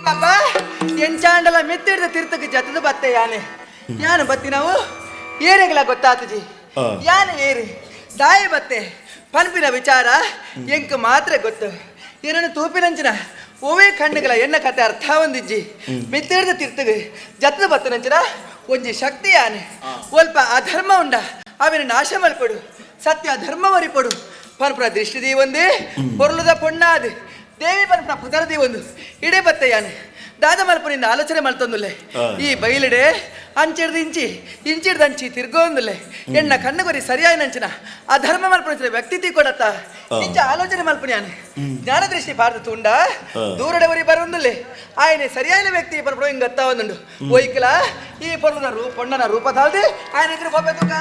ಅಪ್ಪ ಎಂಚಾಂಡಲ ಮೆತ್ತಿಡ್ದ ತಿರ್ತಕ್ಕೆ ಜತದ ಬತ್ತೆ ಯಾನೆ ಯಾನು ಬತ್ತಿ ನಾವು ಏರೆಗಳ ಗೊತ್ತಾತಜಿ ಯಾನೆ ಏರಿ ದಾಯಿ ಬತ್ತೆ ಪನ್ಪಿನ ವಿಚಾರ ಎಂಕ್ ಮಾತ್ರ ಗೊತ್ತು. ಏನನ್ನು ತೂಪಿನಂಚಿನ ಓವೇ ಕಣ್ಣುಗಳ ಎನ್ನ ಕತೆ ಅರ್ಥ ಒಂದಿಜ್ಜಿ. ಮಿತ್ತಿಡ್ದ ತಿರ್ತಗೆ ಜತದ ಬತ್ತನಂಚಿನ ಒಂಜಿ ಶಕ್ತಿ ಯಾನೆ ಒಲ್ಪ ಅಧರ್ಮ ಉಂಡ ಅವಿನ ನಾಶ ಮಲ್ಪಡು ಸತ್ಯ ಧರ್ಮ ವರಿಪಡು ಪನ್ಪುನ ದೃಷ್ಟಿ ದೀ ಒಂದೇ ಪೊರ್ಲುದ ಪೊಣ್ಣಾದ್ ದೇವಿ ಪನ್ಪುನ ಪುದರ ದೀ ಒಂದು ಇಡೇ ಬತ್ತೆ ಯಾನೆ ದಾದ ಮಲ್ಪನಿಂದ ಆಲೋಚನೆ ಮಲ್ತೊಂದುಲ್ಲೆ. ಈ ಬೈಲಿಡೆ ಅಂಚಿಡ್ದು ಇಂಚಿ ಇಂಚಿಡ್ದು ಅಂಚಿ ತಿರ್ಗೋಂದುಲ್ಲೆ ಎಣ್ಣ ಕಣ್ಣುಗೊರಿ ಸರಿಯಾಯಿನಂಚಿನ ಆ ಧರ್ಮ ಮಲ್ಪನ ವ್ಯಕ್ತಿ ಕೊಡತ್ತ ಇಂಚ ಆಲೋಚನೆ ಮಲ್ಪನಿ ಯಾನೆ ಜ್ಞಾನದೃಷ್ಟಿ ಪಾರ್ದ ತುಂಡ ದೂರಡೆ ಒರಿ ಬರೊಂದುಲ್ಲೆ ಆಯನೆ ಸರಿಯಾದ ವ್ಯಕ್ತಿ ಪನ್ಪುನ ಹಿಂಗತ್ತ ಒಂದುಂಡು ಒಯ್ಕಲ ಈ ಪೊಣ್ಣನ ಪೊಣ್ಣನ ರೂಪ ತಾಳ್ದು ಆಯನ ಎದುರು ಬೋಪೆ ತೂಕ.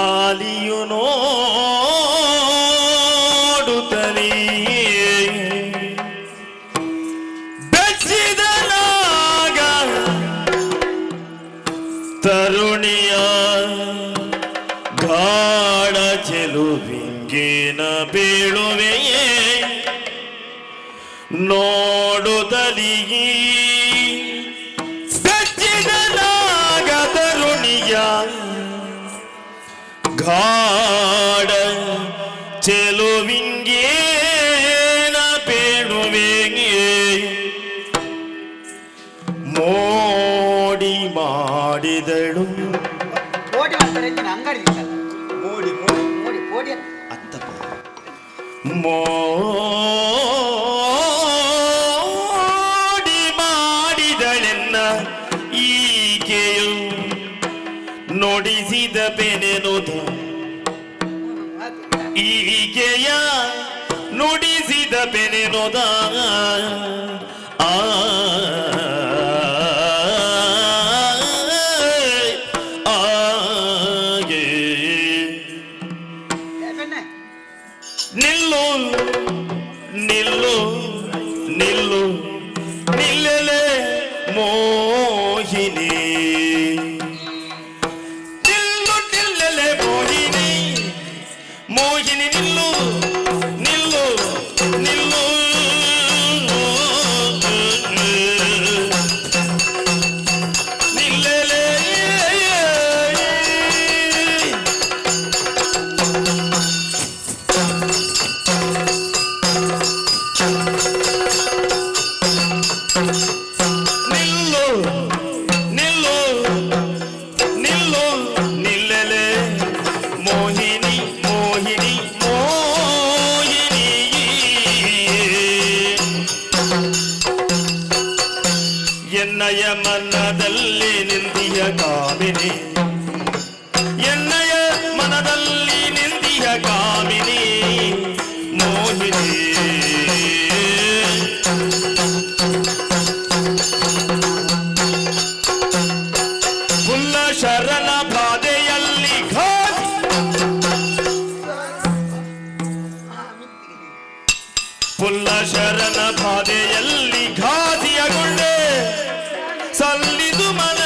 ಆಲಿಯು ನೋಡುತ್ತಲೇ ಬೆಚ್ಚಿದನಾಗ ತರುಣಿಯ ಗಾಢ ಚೆಲುವಿಂಗೇನ ಬೀಳುವೆಯೇ ನೋಡುತ್ತಲೀ ಬೆಚ್ಚಿದನಾಗ ತರುಣಿಯ ಗಾಢ ಚೆಲುವಿಂಗೇನ ಬೇಡುವೆಗೆ ಮೋಡಿ ಮಾಡಿದಳು. ಮೋಡಿ ಮಾಡ್ತಾರೆ ಅಂಗಡಿ ಮೋಡಿ ಮೋಡಿ ಮೋಡಿ ಮೋಡಿ ಅತ್ತಪ್ಪ. ಮೋಡಿ ಮಾಡಿದಳೆನ್ನ ಈಕೆಯು ನೋಡಿಸಿದ ಬೆನೆನುದ ಈಕೆಯ ನುಡಿಸಿದ ಬೆನೆನುದ ಆ ಆಗೆ ನಿಲ್ಲು ನಿಲ್ಲು ನಿಲ್ಲು ನಿಲ್ಲಲೆ ಮೋಹಿನಿ ನಿಲ್ಲು ನಿಲ್ಲಲೆ ಮೋಹಿನಿ ಮೋಹಿನಿ ನಿಲ್ಲು ನಿಲ್ಲು ನಿಲ್ಲು ನಿಲ್ಲಲೆ. ನಿಲ್ಲು ನಿಲ್ಲು ನಿಲ್ಲು ನಿಲ್ಲಲೆ ಮೋಹಿನಿ ಮೋಹಿನಿ ಮೋಹಿನಿ. ಎನ್ನಯ ಮನದಲ್ಲಿ ನಿಂದಿಯ ಕಾಮಿನಿ ಎನ್ನಯ ಮನದಲ್ಲಿ ನಿಂದಿಯ ಕಾಮಿನಿ ಮೋಹಿನಿ. ಪುಲ್ಲ ಶರಣ ಬಾಧೆಯಲ್ಲಿ ಘಾಸಿ ಪುಲ್ಲ ಶರಣ ಬಾಧೆಯಲ್ಲಿ ಘಾಸಿಯಗೊಂಡೆ ಸಲ್ಲಿದು ಮನ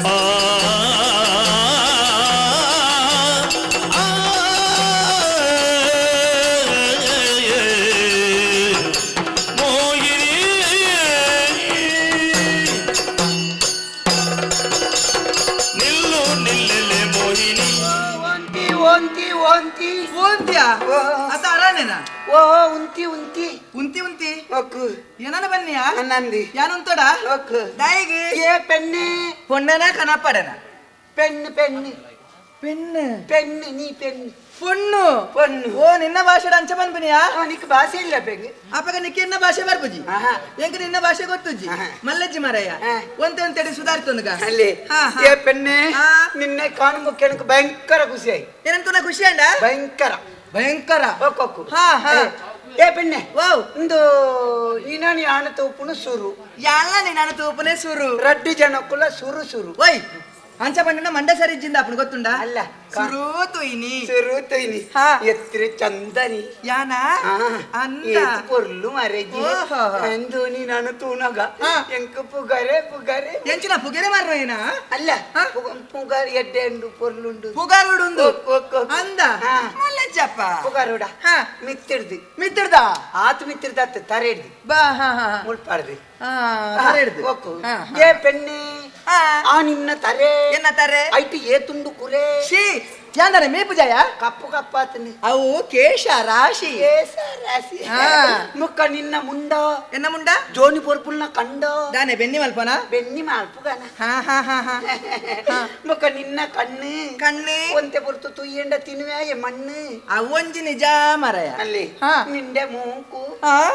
ಆ ಆ, ಮೋಹಿನಿ, ನಿಲ್ಲು ನಿಲ್ಲೆಲೆ ಮೋಹಿನಿ. ಒಂತಿ ಒಂತಿ ಒಂತಿ. ಓಂತಿಯಾ? ಅತ್ತ ಅರಾನೇನಾ? ಓ, ಉಂತಿ ಉಂತಿ. ಉಂತಿ ಉಂತಿ. ಒಕ್ಕು. ಏನನ ಬನ್ನಿಯಾ? ನಂದಿ. ಯಾನುಂತೋಡ? ಒಕ್ಕು. ದಾಯಿಗ್? ಏ ಪೆನ್ನೆ. ಪೊಣ್ಣನ ಕನಪಡನ? Pen pen. ಪೆನ್ನು. ಪೆನ್ನು, ನೀ ಪೆನ್ನು. ಪೊಣ್ಣು. ಪೊಣ್ಣು. ಓ, ನಿನ್ನ ಭಾಷೆ ಅಂಚ ಪನ್ಪಿನಿಯಾ? ನಿಕ್ ಭಾಷೆ ಇಲ್ಲ ಪೆಂಗ್. ಅಪಗ ನಿಕ್ಕೆ ಎನ್ನ ಭಾಷೆ ಬರ್ಪುಜಿ. ಆಹಾ. ಎಂಕ್ ನಿನ್ನ ಭಾಷೆ ಗೊತ್ತುಜ್ಜಿ. ಆಹಾ. ಮಲ್ಲಜ್ಜಿ ಮರಯ್ಯ. ಹಾ. ಒಂತೆ ಒಂತೆಡಿ ಸುಧಾರಿತೊಂದುಗ. ಅಲ್ಲಿ. ಹಾ, ಹಾ. ಏ ಪೆನ್ನೆ. ಆ. ನಿನ್ನೆ ಕಾಣುಮಕ್ಕೆ எனக்கு ಭಯಂಕರ ಖುಷಿ ಆಯ್ತು. ಏನಂತ ಖುಷಿ ಅಂಡ? ಭಯಂಕರ. ಭಯಂಕರ. ಒಕ್ಕೊಕ್ಕು. ಹಾ, ಹಾ. ಏ ಪೆನ್ನೆ. ವಾವ್. ಇಂದು ನೀನಾನಿ ಆಣ ತೂಪುನು ಸುರು. ಯಾಲ್ಲ ನೀನು ತೂಪುನೆ ಸುರು. ರಡ್ಡು ಜನಕ್ಕುಲ ಸುರು ಸುರು. ಓಯ್, ಅಂಚ ಪಂಡ ಮಂಡ ಸರಿ ಇಜ್ಜಿಂದ ಅಪ್ಪನ ಗೊತ್ತುಂಡ? ಅಲ್ಲ. ಸುರು ತುಯ್ನಿ. ಸುರು ತೊಯ್ನಿ. ಹಾ. ಎತ್ತಿರ ಚಂದನಿ. ಯಾನ? ಅಂದ. ಏತ್ ಪೊರ್ಲು ಮರೆಜಿ. ಓಹೋ. ಅಂದು ನೀನು ತೂನಗ ಹಾ. ಎಂಕ್ ಪುಗರೆ ಪುಗರೆ. ಎಂಚಿನ ಪುಗೆರೆ ಮಾರ್ನ ಏನ? ಅಲ್ಲ. ಹಾ? ಪುಗರ್ ಎಡ್ಡೆ ಉಂಡು, ಪೊರ್ಲುಂಡು. ಪುಗಾರುಡುಂದು. ಒಕ್ ಒಕ್ ಒಕ್. ಅಂದ. ಹಾ. ಮಲ್ಲಜ್ಜಪ್ಪ. ಪುಗರುಡ. ಹಾ. ಮಿತ್ತಿಡ್ದು. ಮಿತ್ತಿಡ್ದ. ಆತು ಮಿತ್ತಿಡ್ದತ್ತ ತರೆ ಹಿಡ್ದು. ಬಾ, ಹಾ ಹಾ ಹಾ. ಮುಳ್ಪಾಡ್ದು. ಹಾ, ತರೆ ಹಿಡ್ದು. ಒಕ್ಕು. ಹಾ, ಹಾ. ಏ ಪೆನ್ನೆ. ಹಾ. ಆ ನಿನ್ನ ತರೆ. ಎನ್ನ ತರೆ? ಐಟ್ ಏ ತುಂಡು ಕುರೆ. She, ಯಾಂದನೆ ಮೇಪುಜಾಯ? ಕಪ್ಪು ಕಪ್ಪಾತನೆ. ಅವು ಕೇಶ ರಾಶಿ. ಕೇಶ ರಾಶಿ. ಹಾ. ಮುಕ್ಕ ನಿನ್ನ ಮುಂಡ. ಎನ್ನ ಮುಂಡ? ಜೋನಿ ಪೊರ್ಪುಲ್ನ ಕಂಡ. ದಾನೆ ಬೆನ್ನಿ ಮಲ್ಪನ? ಬೆನ್ನಿ ಮಲ್ಪುಗನ. ಹಾ ಹಾ ಹಾ ಹಾ ಹಾ. ಮುಕ್ಕ ನಿನ್ನ ಕಣ್ಣು. ಕಣ್ಣು. ಒಂತೆ ಪೊರ್ತು ತುಯ್ಯಂಡ ತಿನ್ನುವೆ ಮಣ್ಣು. ಅವೊಂಜಿ ನಿಜ ಮರಯ. ಅಲ್ಲಿ. ಹಾ. ನಿಂಡೆ ಮೂಂಕು. ಹಾ.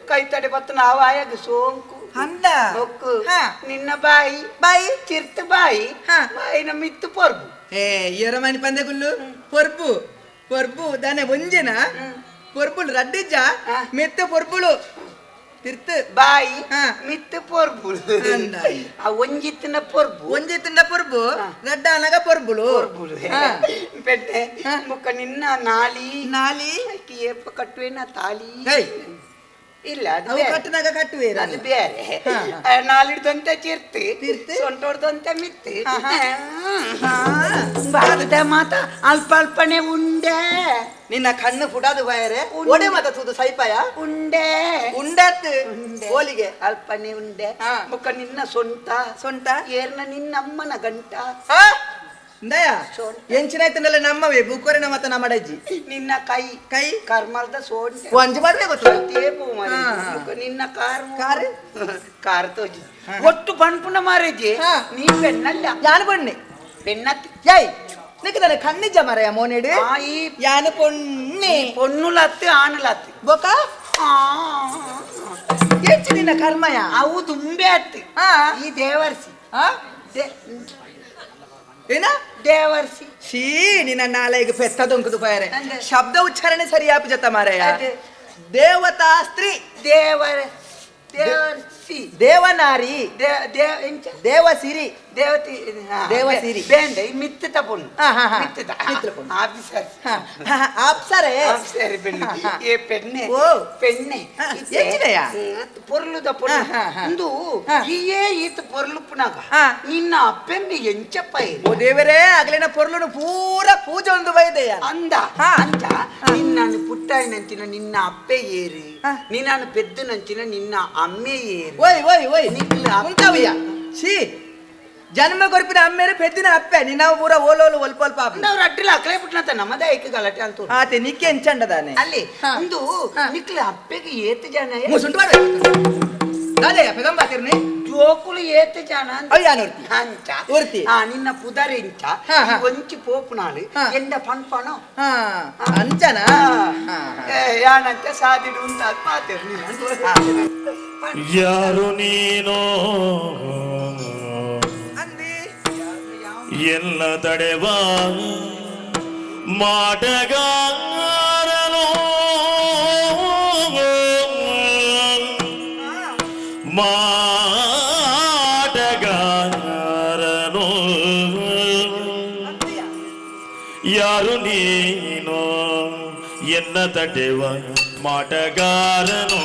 ಕೈ ತಡೆ ಬತ್ತು ನಾವಾಯಗ ಸೋಂಕು. ಅಂದ. ಒಕ್ಕು. ಹಾ. ನಿನ್ನ ಬಾಯಿ. ಬಾಯಿ. ಚಿರ್ತ ಬಾಯಿ. ಹಾ. ಬಾಯಿನ ಮಿತ್ತು ಪೊರ್ಬು. ಏ ಏರ ಮಣಿ ಪಂದೆ ಗುಲ್ಲು ಪೊರ್ಬು ಪೊರ್ಬು ದಾನೆ ಒಂಜೆನ ಪೊರ್ಬುಲು ರಡ್ಡಿಜ್ಜ. ಹಾ. ಮೆತ್ತ ಪೊರ್ಬುಲು ತಿರ್ತು. ಬಾಯಿ. ಹಾ. ಮಿತ್ತು ಪೊರ್ಬು. ಅಂದ. ಆ ಒಂಜಿತ್ತಿನ ಪೊರ್ಬು. ಒಂಜಿ ತಿಂಡ ಪೊರ್ಬು. ಹಾ. ರಡ್ಡ ಅನಗ ಪೊರ್ಬುಲು. ಪೊರ್ಬುಲು. ಹಾ. ಪೆಟ್ಟೆ. ಹಾ. ಮುಕ್ಕ ನಿನ್ನ ನಾಲಿ. ನಾಲಿ. ಆಕಿ ಏಪ ಕಟ್ಟುವೆನ ತಾಲಿ. ಹೇಯ್. ಇಲ್ಲ, ಅದು ಅವು ಬೇರೆ. ಕಟ್ಟುನಾಗ ಕಟ್ಟುವೆ. ಅದು ಬೇರೆ. ಹಾ, ಹಾ. ನಾಲಿಡ್ದಂತೆ ಚಿರ್ತಿ. ಚಿರ್ತಿ. ಸೊಂಟೋಡ್ದಂತೆ ಮಿತ್ತಿ. ಹಾ, ಹಾ. ಹಾ. ಭಾರತ ಮಾತ ಅಲ್ಪ ಅಲ್ಪನೆ ಉಂಡೆ. ನಿನ್ನ ಕಣ್ಣು ಪುಡಾದು ಬಾಯರೆ. ಉಂಡೆ. ಒಡೆ ಮಾತ ತೂದು ಸೈಪಾಯ. ಉಂಡೆ. ಉಂಡಾತ್. ಉಂಡೆ. ಹೋಲಿಗೆ. ಅಲ್ಪನೆ ಉಂಡೆ. ಹಾ. ಮುಕ್ಕ ನಿನ್ನ ಸೊಂಟ. ಸೊಂಟ. ಏರ್ನ ನಿನ್ನಮ್ಮನ ಗಂಟ. ಹಾ ಇಂದಯ. ಸೊಂಟ. ಎಂಚಿನಾಯ್ತನಲ್ಲ ನಮ್ಮವೇ ಬುಕ್ಕೋರೆನ ಮತ ನಮ್ಮಡಜ್ಜಿ. ನಿನ್ನ ಕೈ. ಕೈ. ಕರ್ಮಲ್ದ ಸೋಂಟೆ. ಒಂಜಿ ಮಾಡ್ಬೇಕು ಗೊತ್ತು. ತೇಪು ಮಾರೆ. ಹಾ, ಹಾ. ಮುಕ್ಕ ನಿನ್ನ ಕಾರ್. ಕಾರ್? ಕಾರ್ ತೋಜಿ ಒಟ್ಟು ಪಣ್ಪುನ ಮಾರೇಜಿ. ಹಾ. ನೀ ಪೆನ್ನಲ್ಲ. ಯಾನು ಬಣ್ಣೆ? ಪೆನ್ನತ್ತಿ. ಏಯ್, ನಿಕ್ ನನ್ನ ಕಣ್ಣಿಜ್ಜ ಮರಯ ಮೋನೆಡು. ಆ, ಈ ಯಾನು ಪೊಣ್ಣೆ. ಪೊಣ್ಣುಲತ್ತು ಆಣುಲತ್ತು. ಬೊಕ ಆ, ಹೆಚ್ಚು ನಿನ್ನ ಕರ್ಮಯ. ಅವು ತುಂಬೆ ಅತ್ತು. ಹಾ. ಈ ದೇವರ್ಸಿ. ಹಾ? ಏನ? ದೇವರ್ಸಿ. ಶೀ, ನಿನ್ನ ನಾಲೆಗೆ ಪೆತ್ತ ದೊಂಕುದು ಪಯರೆ. ಅಂದೆ. ಶಬ್ದ ಉಚ್ಚಾರಣೆ ಸರಿಯಾಪು ಜತ ಮಾರಯ. ಅದೇ. ದೇವತಾ ಸ್ತ್ರೀ. ದೇವರ ದೇವರ್ಸಿ. ದೇವನಾರಿ. ಎಂಚ? ದೇವಸಿರಿ. ದೇವತಿ ಹಾ, ದೇವಸಿರಿ. ಬೇಂಡ ಈ ಮಿತ್ತದ ಪೊಣ್ಣು. ಹಾ, ಹಾ, ಹಾ. ಮಿತ್ತದ. ಮಿತ್ತದ ಪೊಣ್ಣು. ಆಫೀಸರ್. ಹಾ, ಹಾ, ಹಾ, ಆಪ್ಸರೇ. ಆಫೀಸರ್ ಪೆಣ್ಣೆ. ಹಾ, ಹಾ. ಏ ಪೆಣ್ಣೆ. ಓ. ಪೆಣ್ಣೆ. ಹಾ, ಇತ್ತೆ, ಎಂಚಿನಯ್ಯ? ಅತ್ ಪೊರ್ಲುದ ಪೊಣ್ಣು. ಹಾ, ಹಾ, ಹಾ. ಇಂದು ಹಾ. ಈಯೇ ಈತ ಪೊರ್ಲುಪುನಾಗ ಹಾ. ನಿನ್ನ ಅಪ್ಪೆಮ್ಮೆ ಎಂಚಪ್ಪ ಇರು? ಓ ದೇವರೇ, ಅಗಲಿನ ಪೊರ್ಲುನು ಪೂರ ಪೂಜೆ ಒಂದು ಬೈದೆಯ. ಅಂದ. ಹಾ. ಅಂಚ ನಿನ್ನನ್ನು ಪುಟ್ಟಾಯಿನಂಚಿನ ನಿನ್ನ ಅಪ್ಪೆ ಏರಿ. ಹಾ. ನಿನ್ನನ್ನು ಪೆದ್ದುನಂಚಿನ ನಿನ್ನ ಅಮ್ಮೆ ಏರಿ. ಓಯ್ ಓಯ್ ಓಯ್. ನಿಕ್ಲು ಅಪ್ಪೆ. ಉಂಟವಯ್ಯ she, ಜನ್ಮ ಕೊರ್ಪಿನ ಅಮ್ಮೇರು ಪೆದ್ದಿನ ಅಪ್ಪೆ ನಿನ್ನ ಪೂರ ಓಲೋಲು ಒಲ್ಪ ಒಲ್ಪ ಆಪು. ಅವ್ರು ಅಡ್ಡಿಲ್ಲ ಅಕ್ಲೇ ಪುಟ್ನತ ನಮ್ಮದ ಐಕ ಗಲಾಟೆ ಅಂತ. ಆತೆ ನಿಕ್ಕೆ ಎಂಚಂಡದಾನೆ. ಅಲ್ಲಿ. ಹಾ. ಒಂದು ಹಾ. ನಿಕ್ಲ ಅಪ್ಪೆಗೆ ಏತ್ ಜನ? ಮುಸುಂಟು ಮಾಡ್ಬೇಕು ದಾದಯ್ಯ ಪೆದಂಬಾತಿರ್ನಿ. ಜೋಕುಲು ಏತ್ ಜನ ಅಂದ? ಅಯ್ಯ ಒರ್ತಿ. ಅಂಚ. ಒರ್ತಿ. ಆ ನಿನ್ನ ಪುದರ್ ಎಂಚ? ಹಾ, ಹಾ. ಒಂಚಿ ಪೋಪುನಾಳು. ಹಾ. ಎಂಡ ಪನ್ಪಣೋ. ಹಾ, ಅಂಚನ ಹಾ, ಹಾ. ಯಾನಂತ ಸಾದಿಡು ಉಂತ ಪಾತಿರ್ನಿ. ಯಾರು ನೀನೋ? ಅಂದಿ. ಎಲ್ಲ ತಡೆವ ಮಾಟಗಾರನು, ಮಾಟಗಾರನು. ಯಾರು ನೀನು ಎನ್ನ ತಡೆವ ಮಾಟಗಾರನು?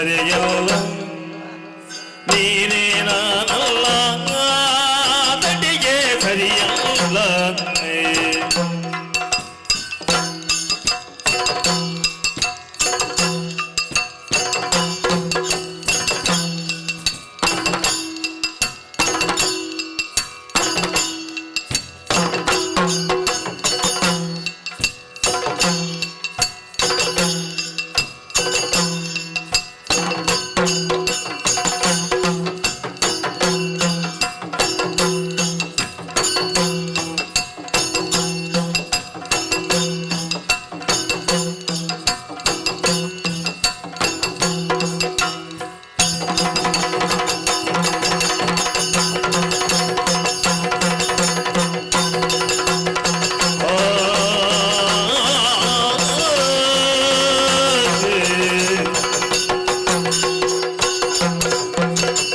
ಸರಿಯಲ್ಲ ನೀನೇ ನಾನಲ್ಲ ತಡಿಗೆ ಸರಿಯಲ್ಲ.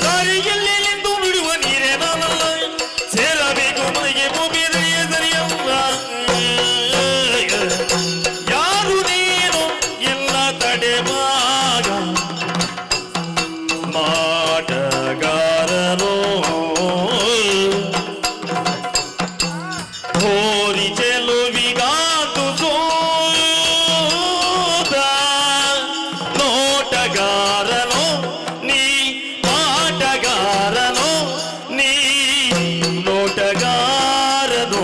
ದಾರಿಯಲ್ಲೆಂದು ಬಿಡುವ ನೀರೇ ನಾನಲ್ಲ, ಸೇರಬೇಕು ಮನೆಗೆ ಭೂಮಿಯದರಿಯೇ ಸರಿಯಲ್ಲ. ಯಾರು ನೀನು ಎಲ್ಲ ತಡೆವಾಗ ಮಾಟಗಾರನು ಹೋರಿ ಚೆಲುವಿಗಾತು ಸೋದ ನೋಟಗಾರನು ನೀ ಮಾಟಗಾರನು ನೀ ನೋಟಗಾರನು.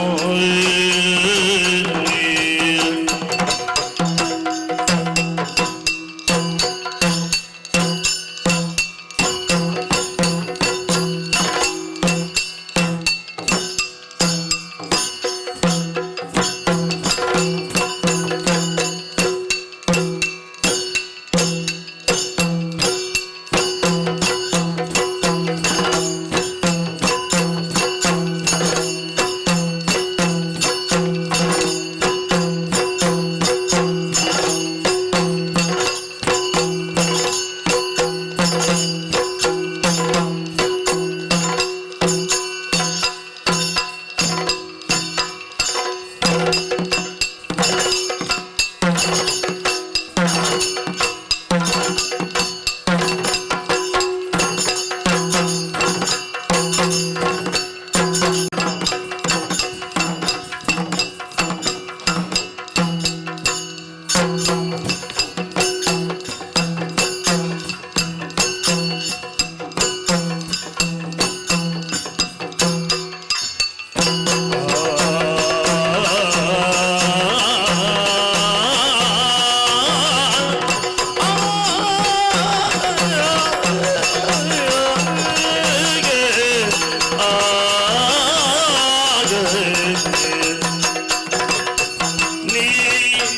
ನೀ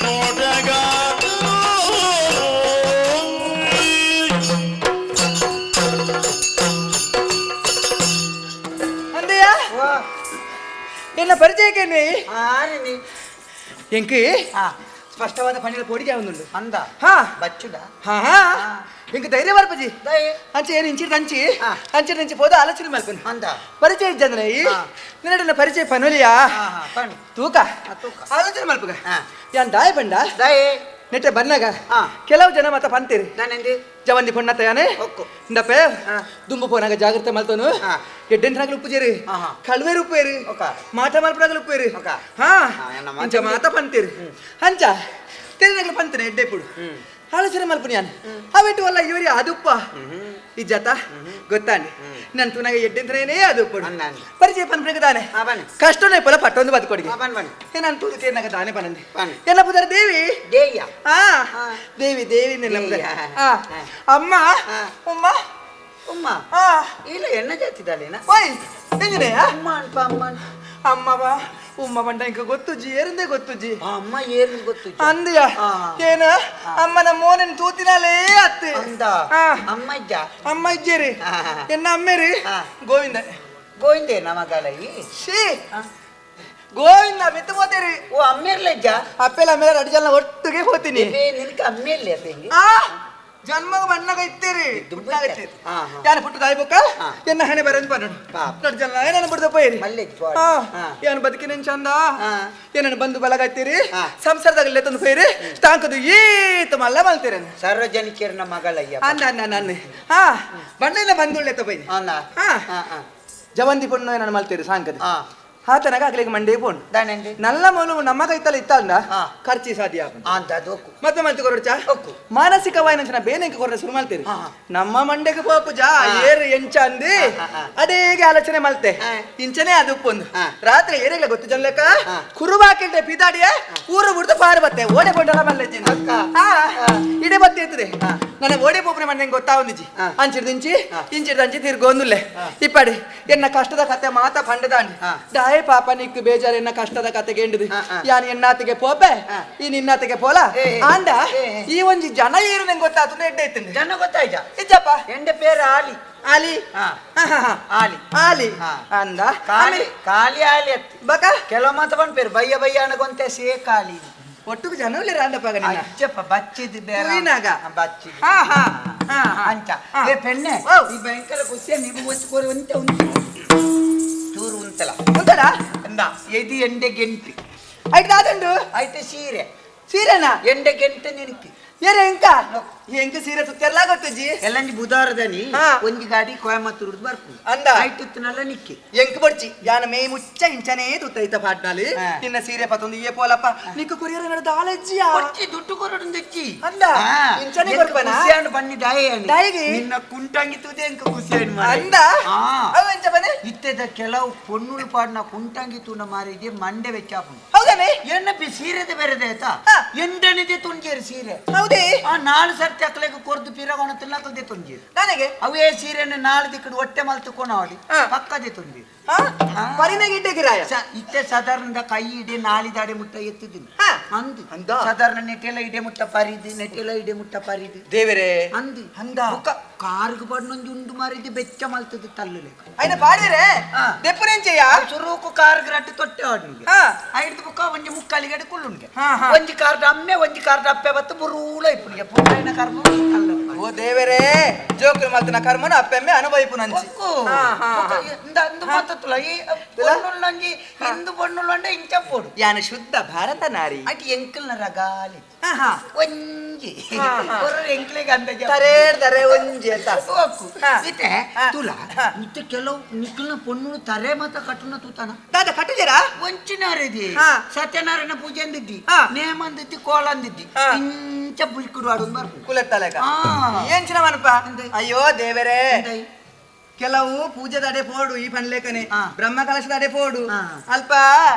ನೋಟಗಾರನು. ಅಂದೆಯ ಓ ಎನ್ನ ಪರಿಚಯಕ್ಕೇನೆ ಆರಿನಿ ಎಂಕಿ ಆ ಸ್ಪಷ್ಟವಾದ ಪಣಿಲ ಪೊಡಿಗೆ ಒಂದುಂಡು. ಅಂದ ಹಾ. ಬಚ್ಚುಡ. ಹಾ ಹಾ, ಇಂಕ ಧೈರ್ಯ ಬರ್ಪಜಿ. ದಯೆ. ಅಂಚೆ ಏನು ಇಂಚಿಡ್ದು ಅಂಚಿ ಹಾ. ಅಂಚಿಡ್ದು ಇಂಚಿ ಪೋದ ಆಲೋಚನೆ ಮಲ್ಪನು. ಅಂದ. ಪರಿಚಯ ಇಜ್ಜಂದ್ರೆ ಈ ಹಾ. ನಿನ್ನಡಿನ ಪರಿಚಯ ಪನೊಲಿಯಾ. ಹಾ ಹಾ ಪಣ್. ತೂಕ. ಹಾ, ತೂಕ. ಆಲೋಚನೆ ಮಲ್ಪುಗ. ಹಾ. ಯಾನ್ ದಾಯ ಪಂಡ ದಯೆ. ನೆಟ್ಟೆ ಬನ್ನಾಗ ಹಾ. ಕೆಲವು ಜನ ಮತ ಪಂತೀರಿ ನಾನೆಂದಿ ಜವಂದಿ ಪೊಣ್ಣತ್ತ ಯಾನೆ ಒಕ್ಕು. ಇಂದಪ್ಪೆ ಹಾ. ದುಂಬು ಪೋನಾಗ ಜಾಗ್ರತೆ ಮಲ್ತೋನು. ಹಾ. ಎಡ್ಡೆಂತನಾಗಲು ಉಪ್ಪುಜೇರಿ ಹಾ, ಹಾ. ಕಳುವೇರು ಉಪ್ಪೇರಿ ಒಕ್ಕ. ಮಾಟ ಮಲ್ಪನಾಗಲು ಉಪ್ಪೇರಿ. ಒಕ್ಕ. ಹಾ. ಹಾ, ಎನ್ನ ಮಾತು ಅಂಚ ಮಾತ ಪಂತೀರಿ ಅಂಚ ತೆರಿನಾಗಲು ಪಂತನೆ ಎಡ್ಡೆ ಪುಡು ಆಲೋಚನೆ ಮಲ್ಪುನಿ ಯಾನ್ ಅವೆಟ್ಟು ಅಲ್ಲ ಇವರಿ ಅದುಪ್ಪ ಇಜ್ಜಾತ ಗೊತ್ತಾಂಡಿ ನನ್ ತುನಾಗ ಎಡ್ಡೆಂತನೇ ಅದು ಉಪ್ಪುಡು. ಅನ್ನ, ಅನ್ನ. ಪರಿಚಯ ಪನ್ಪುನಗ ತಾನೆ ಹಾ, ಬನ್ನಿ. ಕಷ್ಟನೇ ಪೊಲ ಪಟ್ಟೊಂದು ಬದುಕೊಡಿಗೆ. ಹಾ, ಬನ್ನಿ, ಬನ್ನಿ. ನಾನು ತೂದು ತೇರ್ನಾಗ ತಾನೆ ಪನಂದೆ. ಬನ್ನಿ. ಎನ್ನ ಪುದರ್ ದೇವಿ. ದೇಯ. ಆ ಹಾ. ದೇವಿ ದೇವಿ ನಿನ್ನ ಪುದರ್. ದೇವಿಯಾ? ಆ ಹಾ. ಅಮ್ಮ. ಹಾ. ಉಮ್ಮ. ಉಮ್ಮ. ಆ ಇಲ್ಲ ಎಣ್ಣ ಜಾತಿದಾಲೇನಾ? ಓಯ್ ಎಂಜನೆಯ ಅಮ್ಮ ಅನ್ಪ ಅಮ್ಮ ಅನ್ಪ. ಅಮ್ಮವ ಉಮ್ಮ ಬಂಡ ಇಂಕ ಗೊತ್ತುಜ್ಜಿ ಏರಿಂದೆ ಗೊತ್ತುಜ್ಜಿ. ಆ, ಅಮ್ಮ ಏರ್ನ ಗೊತ್ತು. ಅಂದ್ಯ. ಆ. ಏನ ಅಮ್ಮನ ಮೋನನ್ ತೂತಿನಾಲೇ ಅತ್ತೆ. ಅಂದ. ಆ. ಅಮ್ಮ ಇಜ್ಜ? ಅಮ್ಮ ಇಜ್ಜೇರಿ. ಆ. ಎನ್ನ ಅಮ್ಮೇರಿ. ಆ. ಗೋವಿಂದ. ಗೋವಿಂದೆ ನಮಗಾಲಯಿ. ಶೀ ಗೋವಿಂದ ಮಿತ್ತು ಹೋತೇರಿ. ಓ ಅಮ್ಮೇರ್ಲ ಇಜ್ಜ? ಅಪ್ಪೆಲ್ಲ ಅಮ್ಮೇರ ಅಡಿಜಲ್ನ ಒಟ್ಟಿಗೆ ಹೋತೀನಿ. ಇವೇ ನಿನ್ಕ ಅಮ್ಮೇರ್ಲಿ ಅತ್ತ ಹಿಂಗೆ. ಆ ಜನ್ಮಗ ಬಣ್ಣಗ ಇತ್ತೀರಿ. ದುಂಬು ಪುಟ್ಟಾಗ ಇತ್ತೆ. ಇತ್ತೀರಿ. ಹಾ, ಹಾ. ಯಾನ್ ಪುಟ್ಟು ದಾಯ್ಬೊಕ್ಕ ಹಾ. ಎನ್ನ ಹಣೆ ಬರಂದ್ ಪನ್ನಡು. ಪಾಪ. ನಡ್ ಜನ ಏನನ್ನ ಬಿಡ್ದ ಪೋಯಿರಿ. ಮಲ್ಲೆಜ್ ಪಾಡ್. ಹಾ. ಹಾ. ಯಾನ್ ಬದುಕಿನ ಚಂದ. ಹಾ. ಏನನ್ನ ಬಂದು ಬಲಗಾಯ್ತೀರಿ. ಹಾ. ಸಂಸಾರದಾಗಲೇ ತಂದು ಪೋಯಿರಿ. ತಾಂಕದು ಈತ ಮಲ್ಲ ಮಲ್ತೀರ. ಸಾರ್ವಜನಿಕರನ ಮಗಳಯ್ಯ. ಅಂದ ಅಂದ ನನ್ನ ಹಾ ಬಣ್ಣ ಬಂದುಳ್ಳೆ ತಗೋಯ್. ಅಲ್ಲ. ಹಾ. ಹಾ, ಹಾ. ಜವಂತಿ ಪೊಣ್ಣು ಏನನ್ನ ಮಲ್ತೀರಿ ಸಾಂಕದ. ಹಾ. ಆತನಾಗ ಅಗ್ಲಿಗೆ ಮಂಡೆ ಪೋಣು. ದಾನೆಂದೆ? ನಲ್ಲ ಮೊಲು ನಮ್ಮ ಕೈತಲ ಇತ್ತಲ್ಲ ಹಾ. ಖರ್ಚಿ ಸಾಧ್ಯ ಆಪುಂಡು. ಅಂತ ಅದು ಒಕ್ಕು. ಮತ್ತೆ ಮಲ್ತಿ ಕೊರಡ್ಚಾ? ಒಕ್ಕು. ಮಾನಸಿಕವಾಯಿನ ಬೇನೆಂಕ ಕೊರಡ ಶುರು ಮಲ್ತೀರಿ. ಹಾ, ಹಾ. ನಮ್ಮ ಮಂಡೆಗೆ ಪೋಪುಜ ಹಾ. ಏರು ಎಂಚ ಅಂದಿ ಹಾ, ಹಾ, ಹಾ. ಅದೇಗೆ ಆಲೋಚನೆ ಮಲ್ತೆ. ಹಾ. ಇಂಚನೆ ಅದು ಉಪ್ಪೊಂದು. ಹಾ. ರಾತ್ರಿ ಏರಿಗ್ಲ ಗೊತ್ತು ಜನ್ಲೆಕ್ಕ ಹಾ. ಕುರುಬಾಕಿಲ್ದೆ ಪಿದಾಡಿಯ ಊರು ಬಿಡ್ದು ಪಾರು ಬತ್ತೆ ಓಡೆ ಕೊಂಡಲ್ಲ ಮಲ್ಲೆಜ್ಜಿ. ಅಕ್ಕ. ಹಾ. ಹಾ. ಇಡೀ ಬತ್ತೆ ಇರ್ತದೆ. ಹಾ. ನನ್ನ ಓಡೆ ಪೋಪುನ ಮಂಡೆ ಗೊತ್ತಾವಂದಿಜಿ. ಹಾ. ಅಂಚಿಡ್ದಿಂಚಿ ಹಾ. ಇಂಚಿಡ್ದಂಚಿ ತಿರ್ಗೊಂದುಲ್ಲೆ. ಹಾ. ಇಪ್ಪಡಿ ಎನ್ನ ಕಷ್ಟದ ಕತೆ ಮಾತ ಪಂಡದಾಂಡಿ. ಹಾ. ದಾಯೆ ಪಾಪ ನಿಕ್ಕು ಬೇಜಾರು ಎನ್ನ ಕಷ್ಟದ ಕತೆ ಗೆಂಡಿದು. ಹಾ, ಹಾ. ಯಾನ್ ಎನ್ನಾತಿಗೆ ಪೋಪೆ ಹಾ. ಈ ನಿನ್ನಾತಿಗೆ ಪೋಲ ಏ, ಏ. ಆಂಡ ಏ, ಏ. ಈ ಒಂಜಿ ಜನ ಏರು ನಂಗೆ ಗೊತ್ತಾತು ಎಡ್ಡೆ ಐತಂದೆ. ಜನ ಗೊತ್ತಾಯ್ತಾ? ಇಜ್ಜಪ್ಪ. ಎಂಡ ಪೇರು ಆಲಿ. ಆಲಿ. ಹಾ. ಹಾ, ಹಾ, ಹಾ. ಆಲಿ. ಆಲಿ. ಹಾ. ಅಂದ ಕಾಲಿ ಆಮೇಲೆ ಕಾಲಿ ಆಲಿ ಅತ್ತು. ಬಕ ಕೆಲವು ಮಾತ ಪೇರು ಬಯ್ಯ ಬಯ್ಯ ಅಣಗೊಂತೆ ಸೇ ಕಾಲಿ. ಒಟ್ಟುಗು ಜನ ಉಲ್ಲೇರ ಅಂಡಪ್ಪಾಗ ನಿನ್ನ. ಅಜ್ಜಪ್ಪ ಬಚ್ಚಿದ್ ಬೇರೆ. ತೂಯಿನಾಗ. ಹಾ, ಬಚ್ಚಿದ್. ಹಾ, ಹಾ. ಹಾ, ಹಾ. ಅಂಚ. ಹಾ. ಏ ಪೆಣ್ಣೆ. ಓ. ಈ ಭಯಂಕರ ಖುಷಿಯ ನೀವು ಒಂಚೂರು ಉಂಟೆ ಉಂಟು. ಚೂರು ಉಂತಲ. ಉಂಟಡ? ಅಂದ ಎದಿ ಎಂಡೆ ಗೆಂಟಿ. ಐಟ್ ದಾದುಂಡು? ಐತೆ ಸೀರೆ. ಸೀರೆನಾ? ಎಂಡೆ ಗೆಂಟೆ ನಿನಕ್ಕೆ. ಏರೆ ಎಂಕ? ಎಂಕ ಸೀರೆ ಸುತ್ತೆಲ್ಲ ಗೊತ್ತುಜಿ. ಎಲ್ಲಂಜಿ ಬುಧವಾರದನಿ ಹಾ. ಒಂಜಿ ಗಾಡಿ ಕೋಯಂಬತ್ತೂರ್ದು ಬರ್ಪು. ಅಂದ. ಐಟುತ್ತನಲ್ಲ ನಿಕ್ಕಿ. ಎಂಕ್ ಬೊಡ್ಚಿ ಯಾನ ಮೇ ಮುಚ್ಚ ಇಂಚನೇ ತುತ್ತೈತ ಪಾಡ್ನಾಲಿ. ಹಾ. ನಿನ್ನ ಸೀರೆ ಪತ್ತೊಂದು ಏ ಪೋಲಪ್ಪ ನಿಕ್ಕು ಕೊರಿಯರ್ ನಡ ದಾಲಜ್ಜಿಯ. ಕೊಚ್ಚಿ ದುಡ್ಡು ಕೊರಡು ತೆಚ್ಚಿ. ಅಂದ? ಇಂಚನೆ ಕೊರ್ಪನಾ? ಖುಷಿಯಾಣು ಬನ್ನಿ ದಾಯೆ. ದಾಯಿಗೆ? ನಿನ್ನ ಕುಂಟಂಗಿ ತೂದೆ ಎಂಕ ಖುಷಿಯಾಣು ಮಾರ್ರೆ. ಅಂದ? ಹಾ. ಅವ ಎಂಚ ಬನೆ? ಇತ್ತೆದ ಕೆಲವು ಪೊಣ್ಣುಳು ಪಾಡ್ನ ಕುಂಟಂಗಿ ತೂನ ಮಾರಿದೆ ಮಂಡೆ ವೆಚ್ಚಾಪುಂಡು. ಹೌದಾನೆ? ಎನ್ನ ಪಿ ಸೀರೆದ ಬೇರೆದ ಆಯ್ತಾ? ಹಾ. ಎಂಡನಿದೆ ತುಂಜೇರು ಸೀರೆ. ಹೌದೇ? ಆ ನಾಲ್ ಸರ್ತಿ ಅಕ್ಲೆಗ್ ಕೊರ್ದು ಪಿರಗೋಣ ತಿನ್ನಕಲ್ದೆ ತುಂಜೇರು. ನನಗೆ? ಅವೇ ಸೀರೆನ ನಾಲ್ ದಿಕ್ಕಡು ಹೊಟ್ಟೆ ಮಲ್ತುಕೊನವಳಿ ಹಾ. ಪಕ್ಕದೆ ತುಂಜೇರು. ಹಾ? ಹಾ. ಪರಿನಾಗ ಇಟ್ಟೆ ಗಿರಾಯ. ಇತ್ತೆ ಸಾಧಾರಣದ ಕೈ ಇಡೆ ನಾಳಿದಾಡೆ ಮುಟ್ಟ ಎತ್ತಿದ್ದೀನಿ. ಹಾ. ಅಂದು. ಅಂದ? ಸಾಧಾರಣ ನೆಟೆಲ್ಲ ಇಡೆ ಮುಟ್ಟ ಪರಿದು, ನೆಟೆಲ್ಲ ಇಡೆ ಮುಟ್ಟ ಪರಿದು. ದೇವರೇ. ಅಂದು. ಅಂದ? ಬೊಕ್ಕ ಕಾರ್ಗ್ ಬಣ್ಣೊಂಜಿ ಉಂಡು ಮಾರಿದ್ದು ಬೆಚ್ಚ ಮಲ್ತದ ತಲ್ಲುಲೆ. ಐನ ಪಾಡಿರೆ? ಹಾ. ದೆಪ್ಪುನೆಂಚೆಯ? ಸುರುಕು ಕಾರ್ಗ್ ರಟ್ಟು ತೊಟ್ಟೆ ಆಡ್ನಿಗೆ. ಹಾ. ಐದು ಬುಕ್ಕ ಒಂಜಿ ಮುಕ್ಕಾಲಿಗಡೆ ಕುಳ್ಳುಂಗೆ. ಹಾ, ಹಾ. ಒಂಜಿ ಕಾರ್ಡ್ ಅಮ್ಮೆ ಒಂಜಿ ಕಾರ್ಡ್ ಅಪ್ಪೆ ಬತ್ತು ಬುರೂಲ ಇಪ್ಪುನಿಗೆ. ಪುಟ್ಟೈನ ಕರ್ಮ ತಲ್ಲಪ್ಪ. ಓ ದೇವರೇ, ಜೋಕುಲು ಮಲ್ತಿನ ಕರ್ಮನು ಅಪ್ಪೆಮ್ಮೆ ಅನುಭವಿಪು ನಂಚಿ. ಒಕ್ಕು. ಹಾ, ಹಾ, ಬೊಕ್ಕ ಹಾ. ಇಂದ ಅಂದು ಮಾತತ್ತುಲ ಈ ತುಲ? ಪೊಣ್ಣುಲ್ಲೊಂಜಿ ಹಿಂದೂ ಪೊಣ್ಣುಲ್ಲೊಂಡ ಇಂಚ ಪೋಡು. ಯಾನ ಶುದ್ಧ ಭಾರತ ನಾರಿ. ಅಟ್ ಎಂಕಲ್ನ ರಗಾಲಿ. ಹಾ, ಹಾ. ಒಂಜಿ. ಹಾ, ಹಾ. ಹೊರರು ಎಂಕ್ಲೆಗೆ ಅಂದಾಜು. ತರೇ ತರೇ ಒಂಜಿ ಅಂತ. ಒಕ್ಕು. ಹಾ. ಇತ್ತೆ ಹಾ. ತುಲ ಹಾ. ಇತ್ತೆ ಕೆಲವು ನಿಕ್ಕಲ್ನ ಪೊಣ್ಣುಲು ತರೆ ಮಾತ ಕಟ್ಟುನ ತೂತಾನ. ದಾದ ಕಟ್ಟುಜರಾ? ಒಂಚಿನಾರಿದಿ. ಹಾ. ಸತ್ಯನಾರಾಯಣ ಪೂಜೆ ಅಂದಿದ್ದಿ. ಹಾ. ನೇಮ ಅಂದಿದ್ದಿ ಕೋಲ ಅಂದಿದ್ದಿ. ಹಾ. ಇಂಚ ಬುಲ್ಕುಡು ಆಡೋದು ಬರ್ಪು. ಕುಲತ್ತಲೆಕ. ಹಾ. ಏನ್ ಚಿನ್ನವನಪ್ಪ? ಎಂದೆ? ಅಯ್ಯೋ ದೇವರೇ. ಎಂದೆ? ಕೆಲವು ಪೂಜೆದಡೆ ಪೋಡು ಈ ಪನ್ಲೇಖನೆ. ಹಾ. ಬ್ರಹ್ಮ ಕಲಶದಡೆ ಪೋಡು. ಹಾ. ಅಲ್ಪ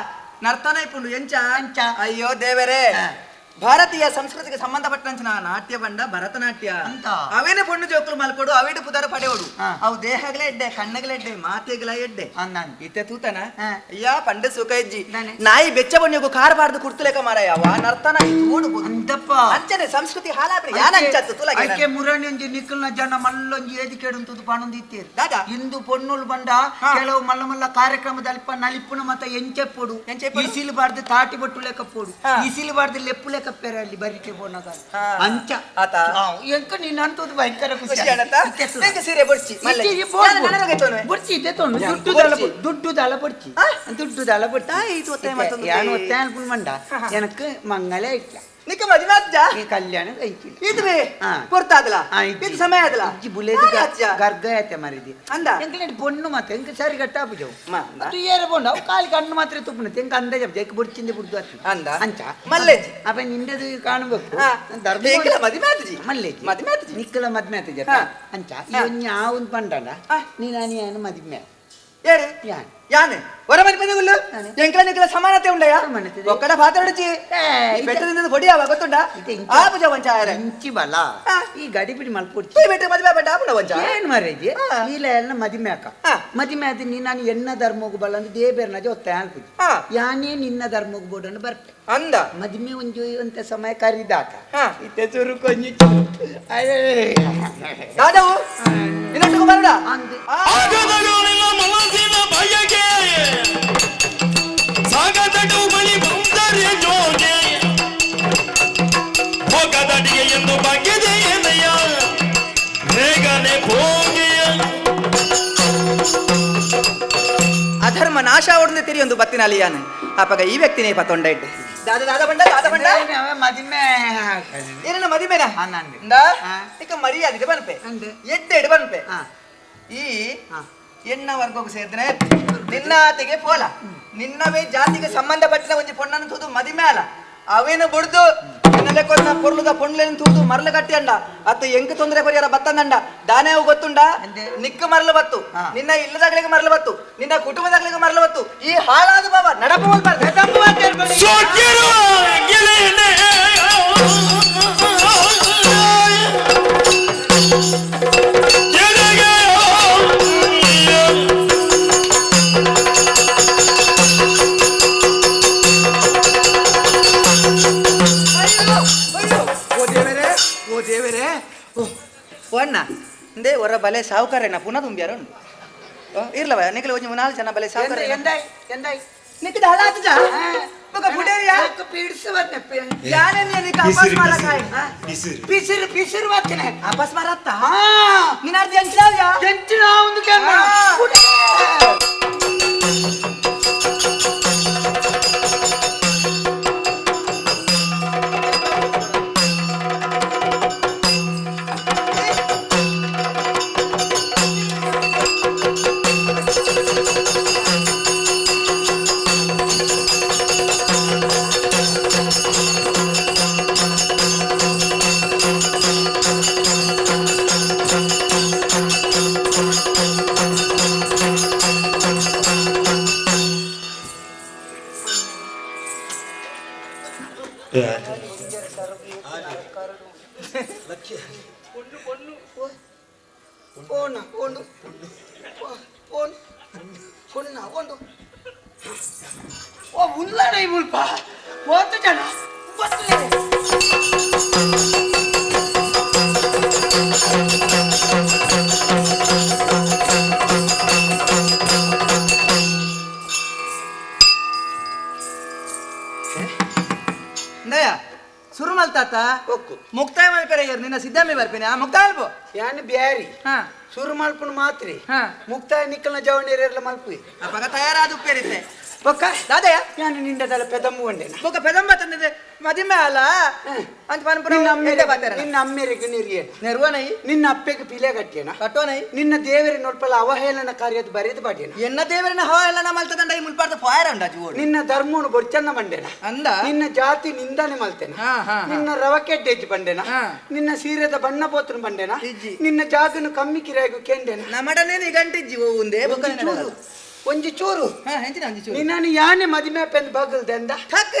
ನರ್ತನ ಇಪ್ಪುಂಡು ಎಂಚ? ಎಂಚ? ಅಯ್ಯೋ ದೇವರೇ. ಹಾ. ಭಾರತೀಯ ಸಂಸ್ಕೃತಿಗೆ ಸಂಬಂಧಪಟ್ಟಂಚಿನ ನಾಟ್ಯ ಬಂಡ ಭರತನಾಟ್ಯ. ಅಂತ? ಅವೇನೆ ಪೊಣ್ಣು ಜೋಕುಲು ಮಲ್ಪೊಡು ಅವೇಡು ಪುದರ ಪಡೆಯೋಡು. ಹಾ. ಅವು ದೇಹಗಳ ಎಡ್ಡೆ ಕಣ್ಣಗಳ ಎಡ್ಡೆ ಮಾತೆಗಳ ಎಡ್ಡೆ. ಅಂದಾನ್. ಇತ್ತೆ ತೂತನ ಹಾ. ಅಯ್ಯ ಪಂಡ ಸುಖ ಇಜ್ಜಿ. ದಾನೆ? ನಾಯಿ ಬೆಚ್ಚ ಬಣ್ಣಿಗೂ ಕಾರ್ ಬಾರ್ದು ಕುರ್ತುಲೇಕ ಮಾರಾಯ ವಾ ನರ್ತನ ಇದು ಅಂತಪ್ಪ. ಅಂಚನೆ ಸಂಸ್ಕೃತಿ ಹಾಲಾಬ್ರಿ ಯಾನ ಅಂಚತ್ತು ತುಲಗೆ ಐಕೆ ಮುರಣಿ ಒಂಜಿ ನಿಕ್ಕಲ್ನ ಜನ ಮಲ್ಲೊಂಜಿ ಏದಿಕೆಡುಂತುದು ಪಣೊಂದು ಇತ್ತೇರು. ದಾದಾ? ಇಂದು ಪೊಣ್ಣುಲು ಬಂಡ ಹಾ. ಕೆಲವು ಮಲ್ಲ ಮಲ್ಲ ಕಾರ್ಯಕ್ರಮದ ಅಲ್ಪ ನಲಿಪುನ ಮತ ಎಂಚೆ ಪೊಡು. ಎಂಚೆ ಪೊಡು? ಇಸಿಲು ಬಾರ್ದು ತಾಟಿ ಬೊಟ್ಟು ಲೆಕ್ಕ ಪೊಡು. ಹಾ. ಇಸಿಲು ಬಾರ್ದು ಲೆಪ್ಪು ಲೆಕ್ಕ ಪೆರ ಅಲ್ಲಿ ಬರಿಕೆ ಪೋನಾಗ. ಹಾ. ಅಂಚ. ಆತ? ಆ, ಎಂಕ ನೀನ್ ಅಂತದ್ದು ಭಯಂಕರ ಖುಷಿ ಖುಷಿ ಆಡತ್ತ? ಇತ್ತೆ ತುಲ. ಎಂಕ ಸೀರೆ ಬೊಡ್ಚಿ, ಮಲ್ಲೆ. ಇತ್ತೆ ಈ ಬೋರ್ಡ್ ನಾನು ನನಗೆ ತೊನ್ವೆ. ಬೊಡ್ಚಿ, ಇತ್ತೆ ತೊನ್ವೆ. ಯಾನ್ ದುಡ್ಡು ದಾಲ ಬೊಡ್ಚಿ. ದುಡ್ಡು ದಾಲ ಬೊಡ್ಚಿ. ಆ? ದುಡ್ಡು ದಾಲ ಬೊಡ್ಚಿ. ತಾಯಿ ಇದು ಒತ್ತಾಯ ಇತ್ತೆ ಮತ್ತೊಂದು ಯಾನ್ ಕೈ. ಒತ್ತಾಯ ಅನ್ಕೊಂಡು ಬಂಡ. ಹಾ, ಹಾ. ಎನಕ್ ಮಂಗಲೇ ಇಟ್ಲ. ನಿಕ್ಕ ಮದುವೆ ಆತ್ಜಾ? ಈ ಕಲ್ಯಾಣ ಐತಿಲ್ಲ. ಇದ್ರಿ ಹಾ. ಪೊರ್ತಾದಲ? ಆ, ಇಜ್ಜಿ. ಇದು ಸಮಯ ಆದಲ? ಇಜ್ಜಿ ಬುಲೇದು ಯಾರ್ ಆತ್ಜಾ? ಗರ್ಗ ಆಯ್ತೆ ಮರಿದಿ. ಅಂದ? ಎಂಕ್ಲೇಟ್ ಪೊಣ್ಣು ಮಾತ್ರ ಎಂಕ್ ಸರಿ ಗಟ್ಟ ಆಪುಜವು. ಮ, ಅಂದ? ಅದು ಏರ ಪೊಣ್ಣು ಅವು ಕಾಲಿ ಕಣ್ಣು ಮಾತ್ರ ತುಪ್ಪುನ ಎಂಕ್ ಅಂದಾಜ್ ಆಪುಜ. ಎಂಕ್ ಬುಡ್ಚಿಂದೆ ಬುಡ್ದು ಆತು. ಅಂದ? ಅಂಚ. ಮಲ್ಲೆಜ್ಜಿ. ಅಪ್ಪ ನಿಂದದು ಕಾಣಬೇಕು. ಹಾ. ಧರ್ಮ ಎಂಕ್ಲ ಮದುವೆ ಆತುಜಿ. ಮಲ್ಲೆಜ್ಜಿ. ಮದುವೆ ಆತುಜಿ. ನಿಕ್ಕಲ ಮದ್ಮೆ ಆತುಜಿ ಹಾ. ಅಂಚ. ಹಾ. ಈ ಒಂಜಿ ಆ ಒಂದು ಪಂಡನ ಹಾ. ನೀನು ಅನಿ ಮದ್ಮೆ. ಏರು? ಯಾನ್. ಯಾನೆ ಹೊರ ಮನೆ ಪಂದಗುಲ್ಲು ಯಾನೆ? ಎಂಕ್ಲ ನಿಕ್ಲ ಸಮಾನತೆ ಉಂಡಯ್ಯ? ಸಮಾನತೆ ಇದೆ. ಒಕ್ಕಡ ಪಾತ್ರೆ ಏ, ಈ ಬೆಟ್ಟದಿಂದ ಹೊಡಿಯಾವ ಗೊತ್ತುಂಡ? ಇತ್ತೆ ಇಂಚ- ಆ ಪೂಜಾ ವಂಚ ಆಯರೆ. ಇಂಚಿ ಬಲ. ಹಾ. ಈ ಗಡಿ ಬಿಡಿ ಮಲ್ಪೊಡ್ಚಿ. ಈ ಬೆಟ್ಟ ಮದುವೆ ಬಡ್ಡ ಆಪುಂಡ ವಂಚ. ಏನ್ ಮಾರೇಜಿ? ಹಾ. ನೀಲ ಎಲ್ಲ ಮದಿಮೆ ಅಕ್ಕ. ಹಾ. ಮದಿಮೆ ಆದ ನೀ ನಾನು ಎನ್ನ ಧರ್ಮಗ್ ಬಲ್ಲ ಅಂದ್ರೆ ದೇಬೇರ್ನಜ ಒತ್ತಾಯ ಅನ್ಪುಜಿ. ಹಾ. ಯಾನೇ ನಿನ್ನ ಧರ್ಮಗ್ ಬೋಡನ್ನು ಬರ್ಪೆ. ಅಂದ? ಮದಿಮೆ ಒಂಜಿ ಅಂತ ಸಮಯ ಕರಿದಾತ. ಹಾ. ಇತ್ತೆ ಸುರು ಕೊಂಜಿ ಅಯ್ಯೋ. ದಾದವು ಇನ್ನೊಟ್ಟಿಗೆ ಬರಡ. ಅಂದು. ಆಗದಗಳಿಲ್ಲ ಮನಸ್ಸಿನ ಬಯಕೆ ಸಾಗದಡು ಬಳಿ ಬಂದರೆ ಜೋಗೆ ಹೋಗದಡಿಗೆ ಎಂದು ಬಗೆದೆ ಏನಯ್ಯ. ಅಧರ್ಮ ನಾಶ ಹೊಡೆದು ತಿರಿಯೊಂದು ಬತ್ತಿನ ಅಲಿಯಾನ ಅಪಗ ಈ ವ್ಯಕ್ತಿನೇ ಪತ್ತೊಂಡ ಇಡ್ಡೆ ದಾದ ದಾದ ಬಂಡ ದಾದ ಬಂಡ ಮದಿಮೆ ಏನೇನ ಮದಿಮೇನ ಇಕ್ಕ ಮರ್ಯಾದೆ ಬನ್ಪೆ ಎಡ್ಡೆ ಎಡ್ ಬನ್ಪೆ ಈ ಎಣ್ಣ ವರ್ಗಕ್ಕೆ ಸೇರಿದ್ರೆ ನಿನ್ನ ಆತೆಗೆ ಪೋಲ ನಿನ್ನವೇ ಜಾತಿಗೆ ಸಂಬಂಧಪಟ್ಟಿನ ಒಂಜಿ ಪೊಣ್ಣನ್ನು ತೂದು ಮದಿಮೆ ಅಲ್ಲ ಅವೇನು ಬುಡ್ದು ನಿನ್ನಲೆ ಕೊನ್ನ ಪೊರ್ಲುದ ಪೊಣ್ಲೆನ್ ತೂದು ಮರಳು ಕಟ್ಟಿ ಅಂಡ ಅತ್ತ ಎಂಕ್ ತೊಂದರೆ ಪರಿಹಾರ ಬತ್ತಂದಂಡ ದಾನೆ ಅವು ಗೊತ್ತುಂಡ ನಿಕ್ಕ ಮರಳು ಬತ್ತು ನಿನ್ನ ಇಲ್ಲದಾಗಲಿಗೆ ಮರಳು ಬತ್ತು ನಿನ್ನ ಕುಟುಂಬದಾಗಲಿಗೆ ಮರಳು ಬತ್ತು ಈ ಹಾಳಾದ ಬಾಬಾ ನಡಪ ಅಣ್ಣ ಇಂದೇ ಹೊರ ಬಲೆ ಸಾವುಕಾರಣ್ಣ ಪುನಃ ತುಂಬ್ಯಾರ ಉಂಡು ಇರ್ಲವ ನಿಖಲ ಒಂಜಿ ನಾಲ್ಕು ಜನ ಬಲೆ ಸಾವುಕಾರ ನಿಕ್ಕದ ಹಳ ಆತಜ ಬೊಕ ಪುಡೇರಿಯಾ ಯಾನೇನ್ ನಿಕ್ಕ ಅಪಸ್ಮಾರ ಕಾಯ್ ಪಿಸಿರು ಪಿಸಿರು ಬರ್ತೇನೆ ಅಪಸ್ಮಾರ ಅತ್ತ ನಿನ್ನ ಅರ್ಧ ಎಂಚಿನಾವ್ಯಾ ಎಂಚಿನ ಒಂದು ಕೇಳ ಸುರುಮಲ್ ತಾತ ಮುಕ್ತಾಯ ಮಲ್ಪೆರೆ ನಿನ್ನ ಸಿದ್ದಮ್ಮಿ ಬರ್ಪಿನ ಮುಕ್ತಾಯ ಅಲ್ಪು ಯಾನ್ ಬ್ಯಾರಿ ಸುರು ಮಲ್ಪುನ ಮಾತ್ರಿ ಮುಕ್ತಾಯ ನಿಕ್ಕಲ್ನ ಜವಣಿಯರೆಲ್ಲ ಮಲ್ಪು ಅಪಗ ತಯಾರಾದ ಉಪ್ಪೇರಿತ್ತೆ ಬೊಕ್ಕ ದಾದಯ್ಯ ಯಾನ್ ನಿಂಡದಲ್ಲ ಪೆದಮ್ಮು వండೇನ ಬೊಕ್ಕ ಪೆದಮ್ಮ ತಂದಿದೆ ಮದಿಮೆ ಅಲ್ಲ ಅಂತ ಪನ್ಪುನ ನಿನ್ನ ಅಮ್ಮೆರಿಗೆ ನೆರಿಯೇನ ನೆರುವನೈ ನಿನ್ನ ಅಪ್ಪೆಗೆ ಪಿಲೆ ಕಟ್ಟಿಯನ ಕಟ್ಟೋನೈ ನಿನ್ನ ದೇವರ ನೋಡ್ಪಲ್ಲ ಅವಹೇಳನ ಕಾರ್ಯದ ಬರೆದು ಬಾಡಿಯನ ಎನ್ನ ದೇವರನ್ನ ಅವಹೇಳನ ಮಲ್ತದಂಡ ಈ ಮುಲ್ಪಾರ್ದ ಫಾಯರ್ ಉಂಡ ಜುವೋಡು ನಿನ್ನ ಧರ್ಮವನ್ನು ಬೊಡ್ಚನ್ನ ಬಂಡೆನ ಅಂದ ನಿನ್ನ ಜಾತಿ ನಿಂದನೆ ಮಲ್ತೇನ ನಿನ್ನ ರವಕೆ ಡೆಜ್ಜಿ ಬಂಡೆನ ನಿನ್ನ ಸೀರೆದ ಬಣ್ಣ ಪೋತನ ಬಂಡೆನ ನಿನ್ನ ಜಾಗನು ಕಮ್ಮಿ ಕಿರಾಯಗು ಕೆಂಡೆನ ನಮಡನೆ ನಿಗಂಟಿಜ್ಜಿ ಒಂದೇ ಒಂಜಿ ಚೂರು ನಿನ್ನನ್ನು ಯಾನೆ ಮದಿಮೆ ಪೆಂದ್ ಬಗಲ್ದೆಂದ ಥಕ್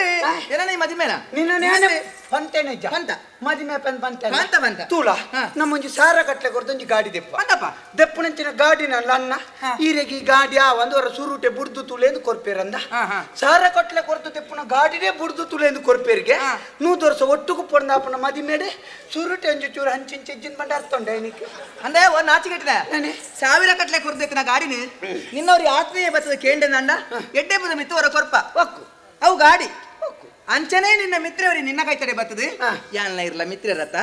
ಏನನ ಮದಿಮೆನ ನಿನ್ನನ್ನು ಯಾನೆ ಪಂತೇನೆ ಪಂತ ಮದಿಮೆ ಪೆಂದ್ ಪಂತೇನೆ ಪಂತ ಪಂತ ತೂಲ ನಮ್ಮೊಂಜಿ ಸಾರ ಕಟ್ಲೆ ಕೊರ್ದೊಂಜಿ ಗಾಡಿ ದೆಪ್ಪ ಪಂತಪ್ಪ ದೆಪ್ಪುನಂಚಿನ ಗಾಡಿನ ಲನ್ನ ಈರೆಗೆ ಈ ಗಾಡಿ ಆ ಒಂದು ವರ ಸುರುಟೆ ಬುಡ್ದು ತುಳೆಂದು ಕೊರ್ಪೇರಂದ ಸಾರ ಕಟ್ಲೆ ಕೊರ್ದು ದೆಪ್ಪುನ ಗಾಡಿನೇ ಬುಡ್ದು ತುಳೆಂದು ಕೊರ್ಪೇರಿಗೆ ನೂದು ವರ್ಷ ಒಟ್ಟುಕು ಪೊಂದ ಅಪ್ಪನ ಮದಿಮೇಡೆ ಸುರುಟೆ ಒಂಜಿ ಚೂರು ಹಂಚಿನ ಚೆಜ್ಜಿನ ಬಂಡ ಅರ್ಥಂಡೆ ಏನಕ್ಕೆ ಅಂದ್ರೆ ಓ ನಾಚಿಗೆಟ್ಟಿನ ಸಾವಿರ ಕಟ್ಲೆ ಕೊರ್ದೆತ್ತಿನ ಗಾಡಿನ ನಿನ್ನವ್ರಿ ಆತ್ಮೀಯ ಬತ್ತದ ಕೇಂದ್ರ ನಂಡ ಎಡ್ಡೆ ಬುದ ಮಿತ್ತು ಹೊರ ಕೊರ್ಪ ಒಕ್ಕು ಅವು ಗಾಡಿ ಅಂಚನೆ ನಿನ್ನ ಮಿತ್ರವರಿ ನಿನ್ನ ಕೈತಡೆ ಬರ್ತದೆ ಯಾನ್ಲ ಇರ್ಲ ಮಿತ್ರರತ್ತ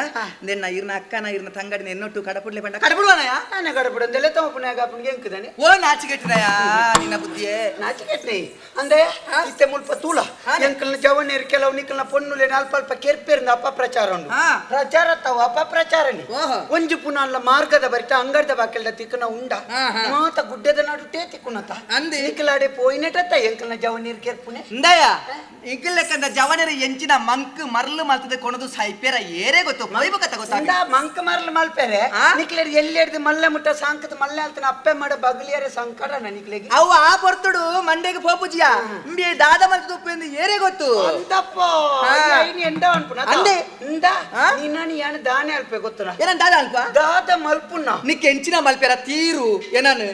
ನಿನ್ನ ಇರ್ನ ಅಕ್ಕನ ಇರ್ನ ತಂಗಡಿನ ಎನ್ನೊಟ್ಟು ಕಡಪುಡ್ಲೆ ಬಂಡ ಕಡಪುಡುವನಯ ನಾನೇ ಕಡಪುಡಂದೆಲ್ಲ ತಮ್ಮ ಪುಣ್ಯಾಗ ಅಪ್ಪನಿಗೆ ಎಂಕುದಾನೆ ಓ ನಾಚಿಗೆಟ್ಟಿದಯ ನಿನ್ನ ಬುದ್ಧಿಯೇ ನಾಚಿಕೆಟ್ನೆ ಅಂದ್ರೆ ಇತ್ತೆ ಮುಲ್ಪ ತೂಲ ಎಂಕಲ್ನ ಜವನೇರು ಕೆಲವು ನಿಕಲ್ನ ಪೊನ್ನುಲೇನ ಅಲ್ಪ ಅಲ್ಪ ಕೆರ್ಪೇರಿಂದ ಅಪಪ್ರಚಾರ ಉಂಡು ಪ್ರಚಾರ ತಾವು ಅಪಪ್ರಚಾರನೆ ಒಂಜಿ ಪುನಃ ಅಲ್ಲ ಮಾರ್ಗದ ಬರಿತ ಅಂಗಡ್ದ ಬಾಕೆಲ್ದ ತಿಕ್ಕನ ಉಂಡ ಮಾತ ಗುಡ್ಡದ ನಡುಟೇ ತಿಕ್ಕುನತ ಅಂದೆ ನಿಕಲಾಡೆ ಪೋಯಿನೆಟತ್ತ ಎಂಕಲ್ನ ಜವನೀರ್ ಕೆರ್ಪುನೆ ಇಂದಯ ಇಂಕಲ್ ಜವನರ ಎಂಚಿನ ಮಂಕ್ ಮರ್ಲು ಮಲ್ತದ ಕೊಣದು ಸೈಪೇರ ಏರೇ ಗೊತ್ತು ಮೈಬಕತ್ತ ಗೊತ್ತಾಗ ಮಂಕ್ ಮರ್ಲು ಮಲ್ಪೇರೆ ನಿಕ್ಲೇರ್ ಎಲ್ಲೆಡ್ದು ಮಲ್ಲೆ ಮುಟ್ಟ ಸಾಂಕದ ಮಲ್ಲೆ ಅಲ್ತನ ಅಪ್ಪೆ ಮಾಡ ಬಗಲಿಯರೆ ಸಂಕಟ ನಿಕ್ಲೆಗೆ ಅವು ಆ ಪೊರ್ತುಡು ಮಂಡೆಗೆ ಪೋಪುಜಿಯ ಇಂಬಿ ದಾದ ಮಲ್ತದ ಉಪ್ಪು ಏರೇ ಗೊತ್ತು ಅಂತಪ್ಪ ಐನಿ ಎಂಡ ಅನ್ಪುನ ಅಂದೆ ಇಂದ ನಿನ್ನನಿ ಯಾನ ದಾನೆ ಅಲ್ಪೆ ಗೊತ್ತನ ಏನನ್ ದಾದ ಅಲ್ಪ ದಾದ ಮಲ್ಪುನ ನಿಕ್ ಎಂಚಿನ ಮಲ್ಪೇರ ತೀರು ಏನನ್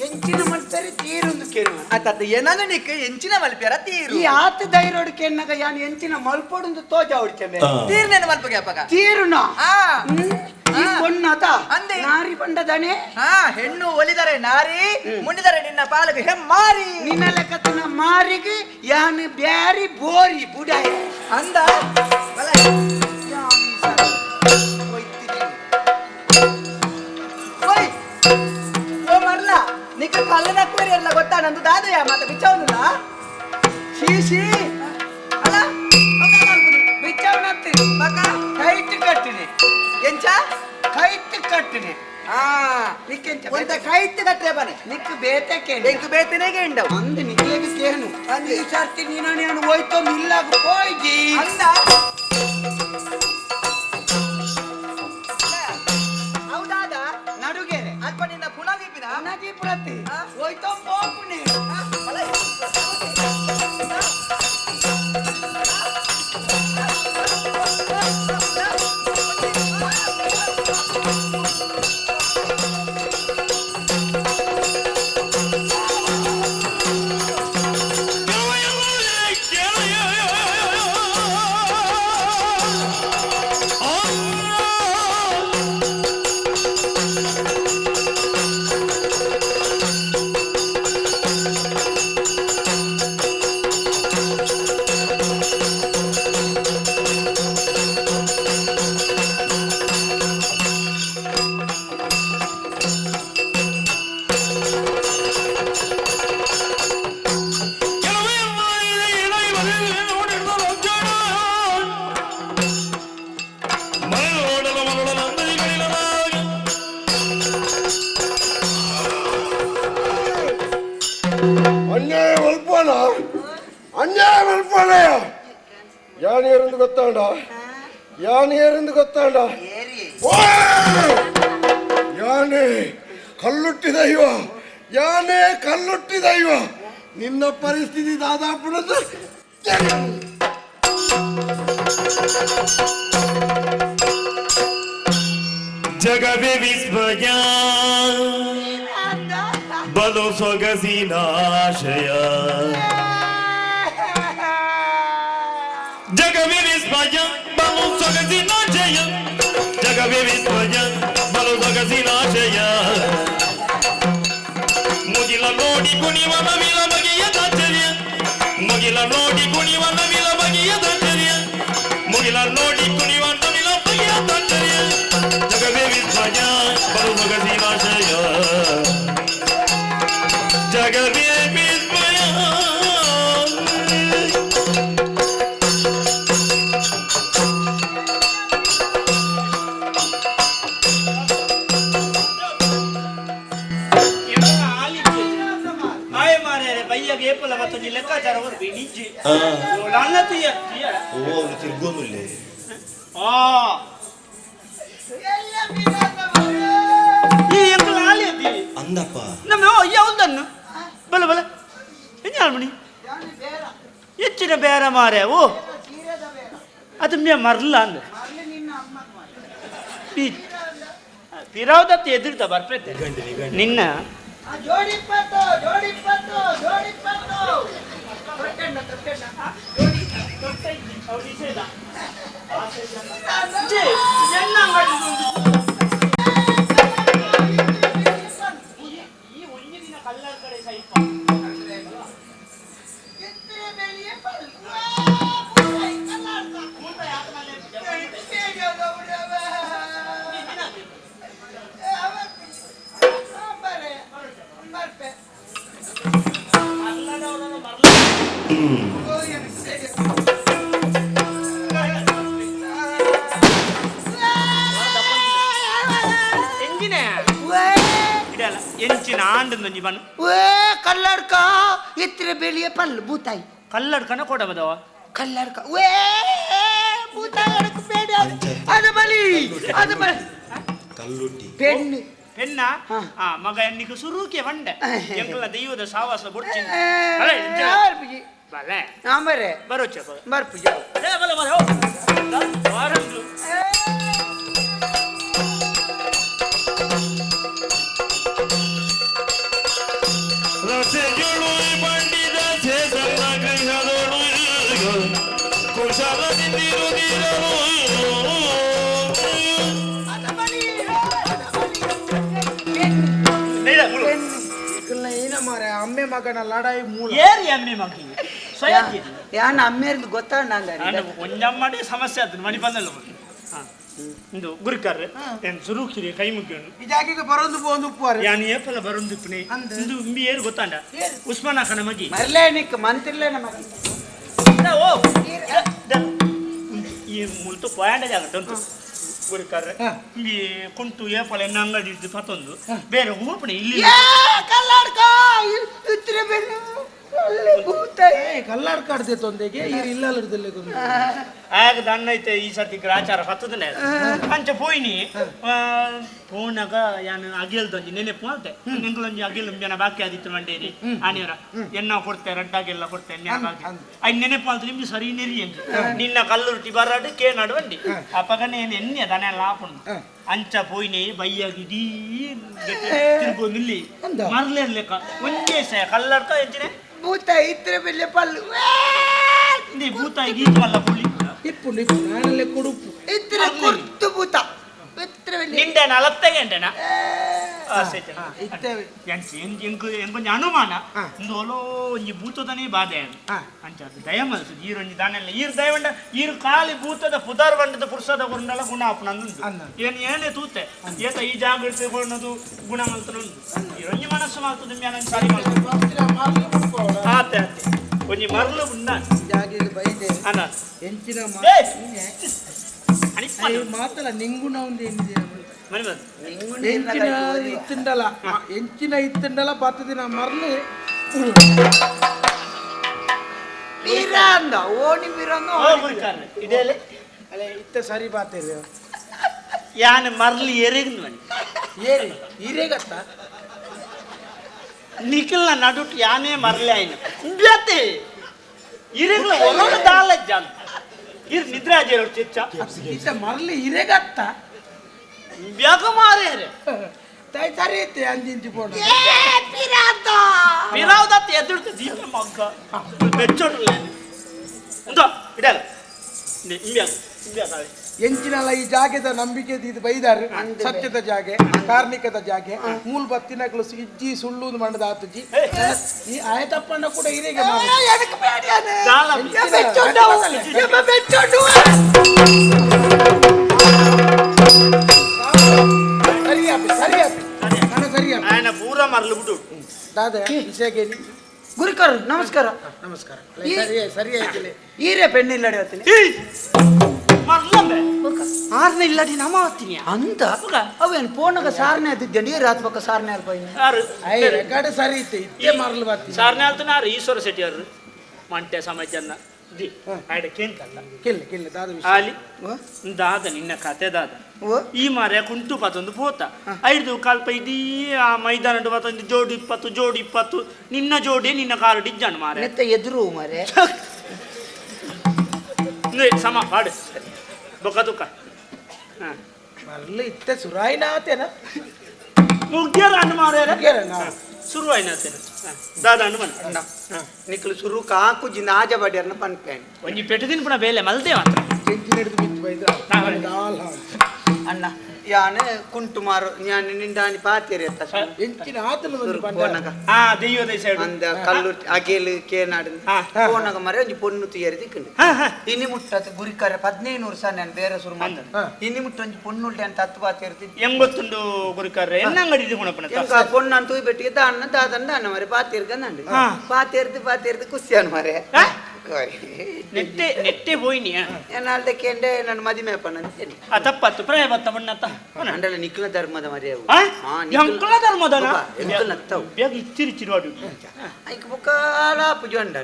ಎಂಚಿನ ಮಲ್ಪೇರೆ ತೀರುಂದು ಕೇಳುವ ಆತತ್ ಏನನ ನಿಕ್ ಎಂಚಿನ ಮಲ್ಪೇರ ತೀರು ಈ ಆತ ಧೈರ್ಯೋಡು ಕೆನ್ನಗ ಯಾನ್ ಎಂಚಿನ ಮಲ್ಪೊಡುಂದು ತೋಜ ಉಡ್ಚೆ ತೀರ್ನೇನು ಮಲ್ಪಗೆ ಅಪ್ಪಗ ತೀರುನ ಈ ಪೊಣ್ಣತ ಅಂದೆ ನಾರಿ ಬಂಡದಾನೆ ಹೆಣ್ಣು ಒಲಿದರೆ ನಾರಿ ಮುನಿದರೆ ನಿನ್ನ ಪಾಲಗ ಹೆಮ್ಮಾರಿ ನಿನ್ನ ಲೆಕ್ಕತನ ಮಾರಿಗೆ ಯಾನ್ ಬ್ಯಾರಿ ಬೋರಿ ಬುಡಾಯ ಅಂದ ಬಲ. ನಂದು ದಾದೆಯ ಮಾತ ಬಿಚ್ಚವನುಲ್ಲ ಶೀ ಶೀ ಅಲ್ಲ ಬಿಚ್ಚವನತ್ತಿ ಮಗ ಕೈಟ್ ಕಟ್ಟಿನಿ ಎಂಚ ಕೈಟ್ ಕಟ್ಟಿನಿ ಆ ನಿಕ್ಕೆಂಚ ಒಂತ ಕೈಟ್ ಕಟ್ಟರೆ ಬನೆ ನಿಕ್ ಬೇತಕ್ಕೆ ಎಂಕ್ ಬೇತನೆಗೆ ಇಂಡವು ಅಂದು ನಿಕ್ಲೇಗ ಕೇನು ಈ ಸರ್ತಿ ನೀನು ನಾನು ಹೋಯ್ತೊಂದು ಇಲ್ಲಾಗ ಹೋಯ್ಜಿ ಅಂದ ಹೌದಾದ ನಡುಗೆರೆ ಅಲ್ಪ ನಿನ್ನ ಪುನಃ ನದಿ ಪ್ರತಿ ಆ? ಹೋಯ್ತೊಂದು ಹೋಗ್ಪುನಿ ಅನ್ಯಾಯ ಮಲ್ಪನ ಅನ್ಯಾಯ ಮಲ್ಪನಯ್ಯ ಯಾನೇರೆಂದು ಗೊತ್ತಾಂಡ ಯಾನೇರೆಂದು ಗೊತ್ತಾಂಡ ಯಾನೇ ಕಲ್ಲುಟ್ಟಿದಯ್ಯೋ ಯಾನೇ ಕಲ್ಲುಟ್ಟಿದಯ್ಯೋ ನಿನ್ನ ಪರಿಸ್ಥಿತಿ ದಾದಾಪುಣದ ಜಗವೇ ವಿಸ್ಮಯ ಬಲು ಸೊಗಸಿನಾಶಯ ಜಗವೇ ವಿಸ್ಮಯ ಬಲು ಸೊಗಸಿನಾಶಯ ಜಗವೇ ವಿಸ್ಮಯ ಬಲು ಸೊಗಸಿನಾಶಯ ಮುಗಿಲ ನೋಡಿ ಕುಣಿವ ನವಿಲ ಬಗೆಯ ದಾಚರ್ಯ ಮುಗಿಲ ನೋಡಿ ಕುಣಿವ ನವಿಲ ಬಗೆಯ ದಾಚರ್ಯ ಮುಗಿಲ ನೋಡಿ ಕುಣಿವ ನವಿಲ ಬಗೆಯ ದಾಚರ್ಯ ಜಗವೇ ವಿಸ್ಮಯ ಬಲು ಸೊಗಸಿನಾಶಯ ಜಗವೇ ವಿಸ್ಮಯ. ಆಯ್ ಮಾರ್ರೆ ಬಯ್ಯಗೆ ಏಪಲ ಮತ್ತೊಂಜಿ ಲೆಕ್ಕಾಚಾರ ಬರ್ಬಿ ನಿಜ್ಜಿ ನನ್ನ ತುಯ್ಯ ತುಯ್ಯ ಓ ಅವ್ರು ತಿರ್ಗೋನುಲ್ಲೇ. ಆ ಈ ಎಂಕುಲ ಆಲಿ ಅತ್ತಿ ಅಂದಪ್ಪ ನಮ್ಮ ಅಯ್ಯ ಒಂದನ್ನು ಬಲ ಬಲ ಎಂಜಾಲ್ ಮಣಿ ಹೆಚ್ಚಿನ ಬೇರೆ ಮಾರೆ ಓ ಅದು ಮೇ ಮರ್ಲ ಅಂದ ಪಿರಾವ್ದತ್ತು ಎದುರ್ತ ಬರ್ಪೈತೆ ನಿನ್ನ ಜೋಡಿಪ್ಪತ್ತು ಜೋಡಿಪ್ಪತ್ತು ಜೋಡಿಪ್ಪತ್ತು ತೊಟ್ಟೆಣ್ಣ ತೊಟ್ಟೆಣ್ಣ ಈ ಒಂಜಿ ದಿನ ಕಲ್ಲರ್ ಕಡೆ ಸೈಪ ಎಂಜಿನ ಇಡಲ್ಲ ಎಂಚಿನ ಆಂಡಂದೊಂಜಿ ಬನ್ ಓ ಕಲ್ಲಡ್ಕ ಇತ್ತಿರ ಬೆಳಿಯ ಪಲ್ಲು ಬೂತಾಯಿ ಕಲ್ಲಡ್ಕನ ಕೊಡಬದವ ಕಲ್ಲಡ್ಕ ಓ ಬೂತಾಯಿ ಅಡಕ ಬೇಡ ಅದು ಬಲಿ ಅದು ಬಲಿ ಕಲ್ಲುಟ್ಟಿ ಪೆಣ್ಣು ಪೆನ್ನ ಹಾ. ಆ ಮಗ ಎನ್ನಿಗೆ ಸುರುಕೆ ಬಂಡೆ ಎಂಕಲ ದೈವದ ಸಾವಾಸ ಬೊಡ್ಚಿ ಬಲೆ ಆಮರೆ ಬರೋಚ ಬರ್ಪುಜ ಬಲೆ ಬಲೆ ಬಲೆ ಹೋ ವಾರಂಗ್ಲು ರಸೆಗಳು ಬಂಡಿದ ಚೇತನ ಗೃಹದೊಳು ಕುಶಲದಿಂದಿರುದಿರಲು ನೈಡ ಮುಳು ಅಮ್ಮೆ ಮಗನ ಲಡಾಯಿ ಮೂಲ ಏರಿ ಅಮ್ಮಿ ಮಗಿ ಸ್ವಯಂ ಯಾನ ಅಮ್ಮೇರ್ದು ಗೊತ್ತಾಂಡ ನಾನು ಒಂಜಮ್ಮಡಿ ಸಮಸ್ಯೆ ಆಯ್ತು ಮಣಿ ಬಂದಲ್ಲ ಇಂದು ಗುರಿಕಾರ್ರೆ ಏನು ಸುರುಕಿರಿ ಕೈ ಮುಗಿಯೋನು ಈ ಜಾಗಿಗೆ ಬರೋದು ಬೋದು ಉಪ್ಪುವಾರೆ ಯಾನು ಏಪಲ ಬರೋದು ಇಪ್ಪನೆ ಇಂದು ಇಂಬಿ ಏರು ಗೊತ್ತಾಂಡ ಉಸ್ಮಾನ ಖಾನ ಮಗಿ ಮರ್ಲೇ ನಿಕ್ ಮಂತಿರ್ಲೇ ನಮ್ಮ ಓ ಈ ಮುಲ್ತು ಪೋಯಾಂಡ ಜಾಗ ಉಂಟು ಗುರಿಕಾರ್ರೆ ಇಂಬಿ ಕುಂಟು ಏಪಲ ಎನ್ನ ಅಂಗಡಿ ಇದ್ದು ಪತ್ತೊಂದು ಬೇರೆ ಹೂಪಣೆ ಇಲ್ಲಿ ಕಲ್ಲಾಡ್ಕ ಇತ್ರ ಬೇರೆ ಕಲ್ಲಾಡ್ಕಾಡ್ದೆ ತೊಂದೆಗೆ ಈರು ಇಲ್ಲಲ್ಲಿರ್ದಿಲ್ಲ ಆಗ ದಣ್ಣ ಐತೆ ಈ ಸರ್ತಿ ಗ್ರಾಚಾರ ಹತ್ತದನೆ ಅಂಚ ಪೋಯಿನಿ ಪೋನಾಗ ಯಾನು ಅಗಿಲ್ದೊಂಜಿ ನೆನೆಪು ಅಂತೆ ನಿಂಗಳೊಂಜಿ ಅಗಿಲ್ ಜನ ಬಾಕಿ ಆದಿತ್ತು ಮಂಡೇರಿ ಆನಿಯವರ ಎನ್ನ ಕೊಡ್ತೆ ರಡ್ಡಾಗೆಲ್ಲ ಕೊಡ್ತೆ ಬಾಕಿ I ನೆನೆಪು ಅಂತ ನಿಮ್ಗೆ ಸರಿ ನೆರಿ ಎಂಕ್ ನಿನ್ನ ಕಲ್ಲುರುಟಿ ಬರಾಡು ಕೇ ನಡು ಬಂಡಿ ಅಪ್ಪಗನೆ ಏನು ಎಣ್ಣೆ ದನ ಎಲ್ಲ ಹಾಕೊಂಡು ಅಂಚ ಪೋಯಿನಿ ಬೈಯಾಗಿ ಇಡೀ ತಿರ್ಗೊಂದು ಇಲ್ಲಿ ಮರ್ಲೇರ್ಲೆಕ್ಕ ಒಂದೇ ಸಹ ಕಲ್ಲಡ್ಕ ಎಂಚಿನೆ ಭೂತ ಇತ್ರ ಬೆಲೆ ಪಲ್ಲು ಭೂತ ಗೀತು ಅಲ್ಲ ಪುಳ್ಳಿ ಇಪ್ಪು ಇಪ್ಪು ನಾನಲ್ಲೇ ಕೊಡುಪ್ಪು ಇತ್ರ ಕುರ್ತು ಭೂತ ಇತ್ರ ಬೆಲೆ ನಿಂಡೆ ನಲತ್ತೆಗೆಂಡೆನ ಇತ್ತೇವೆ ಎಂಕೊಂಜಿ ಅನುಮಾನ ಇಂದು ಒಲೋ ಒಂಜಿ ಭೂತದನೇ ಬಾಧೆ ಅಂಚ ಅದು ದಯ ಮಲ್ತು ಈರೊಂಜಿ ದಾನೆಲ್ಲ ಈರು ದಯವಂಡ ಈರು ಖಾಲಿ ಭೂತದ ಪುದಾರ್ ಬಂಡದ ಪುರುಷದ ಗುಂಡಲ ಗುಣ ಅಪ್ಪನಂದು ಏನು ಏನೇ ತೂತೆ ಏತ ಈ ಜಾಗ ಇಡ್ತುಕೊಳ್ಳೋದು ಗುಣ ಮಲ್ತನುಂಡು ಈರೊಂಜಿ ಮನಸ್ಸು ಮಾಡ್ತದೆ ಮ್ಯಾನ ಸರಿ ಮಲ್ತು ಆತೆ ಆತೆ ಒಂಜಿ ಮರಳು ಉಂಡ ಜಾಗಿಗೆ ಬೈದೆ ಅಲ್ಲ ಎಂಚಿನ ಮಾತಲ್ಲ ನಿಂಗುಣ ಒಂದು ಏನಿದೆ ಎಂಚಿನ ಇತ್ತುಂಡಲ ಎಂಚಿನ ಇತ್ತುಂಡಲ ಬತ್ತದಿನ ಮರಳು ಪಿರಂದ ಓಣಿ ಪಿರಂದ ಇದೆಲ್ಲ ಅಲ್ಲ ಇತ್ತ ಸರಿ ಬಾತೇವೆ ಯಾನ್ ಮರಳು ಎರೆಗ್ ಏರಿ ಹಿರೇಗತ್ತ ನಿಖಲ್ನ ನಡುಟ್ ಯಾನೇ ಮರಲೆ ಆಯ್ನ ಬ್ಯಾತೆ ಇರೆಗ್ಲ ಒಲೋಡ ದಾಲ ಜಾನ್ ಇರ್ ನಿದ್ರೆ ಆಜೇರು ಚಿಚ್ಚ ಇತ್ತ ಮರಲಿ ಹಿರೇಗತ್ತ ಬ್ಯಾಗ ಮಾರೇರೆ ತಾಯಿ ಸರಿ ಇತ್ತೆ ಅಂಜಿಂಚಿ ಪೋಣ ಪಿರಾದ ಪಿರಾವದತ್ತ ಎದುರ್ತ ದೀನ ಮಗ್ಗ ಬೆಚ್ಚೋಡ್ರಲ್ಲ ಉಂಟೋ ಇಡಲ್ಲ ಇಂಬ್ಯಾಗ ಇಂಬ್ಯಾಗ ಎಂಚಿನಲ್ಲ ಈ ಜಾಗೆದ ನಂಬಿಕೆ ಇದು ಬೈದಾರು ಸತ್ಯದ ಜಾಗೆ ಕಾರ್ಣಿಕದ ಜಾಗೆ ಮೂಲ ಬತ್ತಿನಕ್ಲು ಇಜ್ಜಿ ಸುಳ್ಳು ಮಂಡದ ಆತುಜಿ ಈ ಆಯತಪ್ಪಣ್ಣ ಕೂಡ ಹಿರೇಗೆ ಸರಿ ಸರಿ ಸರಿ ಪೂರ ಮರಳು ಬಿಡು ದಾದ ವಿಷಯಕ್ಕೆ ಗುರುಕರ್ ನಮಸ್ಕಾರ ನಮಸ್ಕಾರ ಸರಿ ಸರಿ ಆಯ್ತಿಲ್ಲ ಈರೇ ಪೆಣ್ಣಿಲ್ಲಡಿ ಹೋಗ್ತೀನಿ ಆರ್ನ ಇಲ್ಲಡಿ ನಮ್ಮ ಹೋಗ್ತೀನಿ ಅಂತ ಅವೇನು ಪೋನಗ ಸಾರನೆ ಆದಿದ್ದೆ ನೀರು ಹಾಕ್ಬೇಕ ಸಾರನೆ ಅಲ್ಪ ರೆಕಾರ್ಡ್ ಸರಿ ಇತ್ತು ಇತ್ತೆ ಮರಳು ಬರ್ತೀನಿ ಸಾರನೆ ಆಲ್ತನ ಆರು ಈಶ್ವರ ಶೆಟ್ಟಿ ಅವರು ಮಂಟೆ ಸಮಾಜನ್ನ the ಆಯ್ಡ ಕೇಂಕಲ್ಲ ಕಿಲ್ಲ ಕಿಲ್ಲ ದಾದ ಆಲಿ ದಾದ ನಿನ್ನ ಕತೆ ದಾದ ಈ ಮಾರ್ಯ ಕುಂಟು ಪತ್ತೊಂದು ಪೋತ ಐದು ಕಾಲ್ಪ ಇಡೀ ಆ ಮೈದಾನ ಪತ್ತೊಂದು ಜೋಡಿ 20 ಜೋಡಿ 20 ನಿನ್ನ ಜೋಡಿ ನಿನ್ನ ಕಾರು ಡಿಜ್ಜಾನು ಮಾರೆ ನೆತ್ತ ಎದುರು ಮಾರೆ ಸಮ ಪಾಡು ಬೊಕ್ಕ ತುಕ್ಕ ಮರಳು ಇತ್ತೆ ಸುರಾಯಿನಾತೇನ ಮುಗ್ಯಾರ ಅಣ್ಣ ಮಾರ್ಯಾರ ಸುರುವಾಯಿನಾತೇನ ದಾದ ಅಣ್ಣ ಬಂದ ನಿಕ್ಲು ಸುರು ಕಾಕುಜಿ ನಾಜ ಬಡಿಯರ್ನ ಪನ್ಪೇನ್ ಒಂಜಿ ಪೆಟ್ಟು ದಿನ ಪುನಃ ಬೇಲೆ ಮಲ್ದೆ ಮಾತ್ರ ಕೆಂಚಿ ನಡೆದು ಬಿತ್ತು ಬೈದ ಅಣ್ಣ ಯಾನೆ ಕುಂಟು ಮಾರು ಯಾನೆ ನಿಂಡಾನಿ ಪಾತೇರಿ ಅತ್ತ ಎಂಚಿನ ಆತನ ಪೋನಗ ಆ ದೈವದ ಸೈಡ್ ಅಂದ ಕಲ್ಲು ಅಗೇಲು ಕೇನಾಡು ಪೋನಗ ಮರೆ ಒಂಜಿ ಪೊಣ್ಣು ತುಯರಿ ದಿಕ್ಕಂಡು ಇನಿ ಮುಟ್ಟ ಗುರಿಕಾರ 15 ವರ್ಷ ನಾನು ಬೇರೆ ಸುರು ಮಾತಾಡ ಇನಿ ಮುಟ್ಟ ಒಂಜಿ ಪೊಣ್ಣು ಉಲ್ಟೆ ಅಂತ ಹತ್ತು ಪಾತೇರಿ ಎಂಬತ್ತೊಂದು ಗುರಿಕಾರ ಎನ್ನ ಅಂಗಡಿ ಇದು ಗುಣಪನ ಎಂಕ ಪೊಣ್ಣು ಅಂತ ಬೆಟ್ಟಿಗೆ ದಾನ್ನ ದಾದನ್ ದಾನ ಮರೆ ಪಾತೇರ್ಗ ಪಾತೇರ್ದು ಪಾತೇರ್ದು ಕುಸ್ತಿಯಾನ ಮರೆ ನೆಟ್ಟೆ ನೆಟ್ಟೆ ಹೋಯ್ನಿ ಏನಾಲ್ದೆ ಕೇಂಡೆ ನನ್ನ ಮದಿಮೆ ಪಣ್ಣ ಆ ತಪ್ಪತ್ತು ಪ್ರಾಯ ಬತ್ತ ಬಣ್ಣತ್ತ ಅಂಡಲ ನಿಖಿಲ ಧರ್ಮದ ಮರೆ ಎಂಕುಲ ಧರ್ಮದನ ಎಂಕುಲ ನತ್ತವು ಬೇಗ ಇಚ್ಚಿರಿ ಚಿರುವಾಡು ಐಕ್ ಬುಕ್ಕಾಲ ಆಪುಜೊಂಡ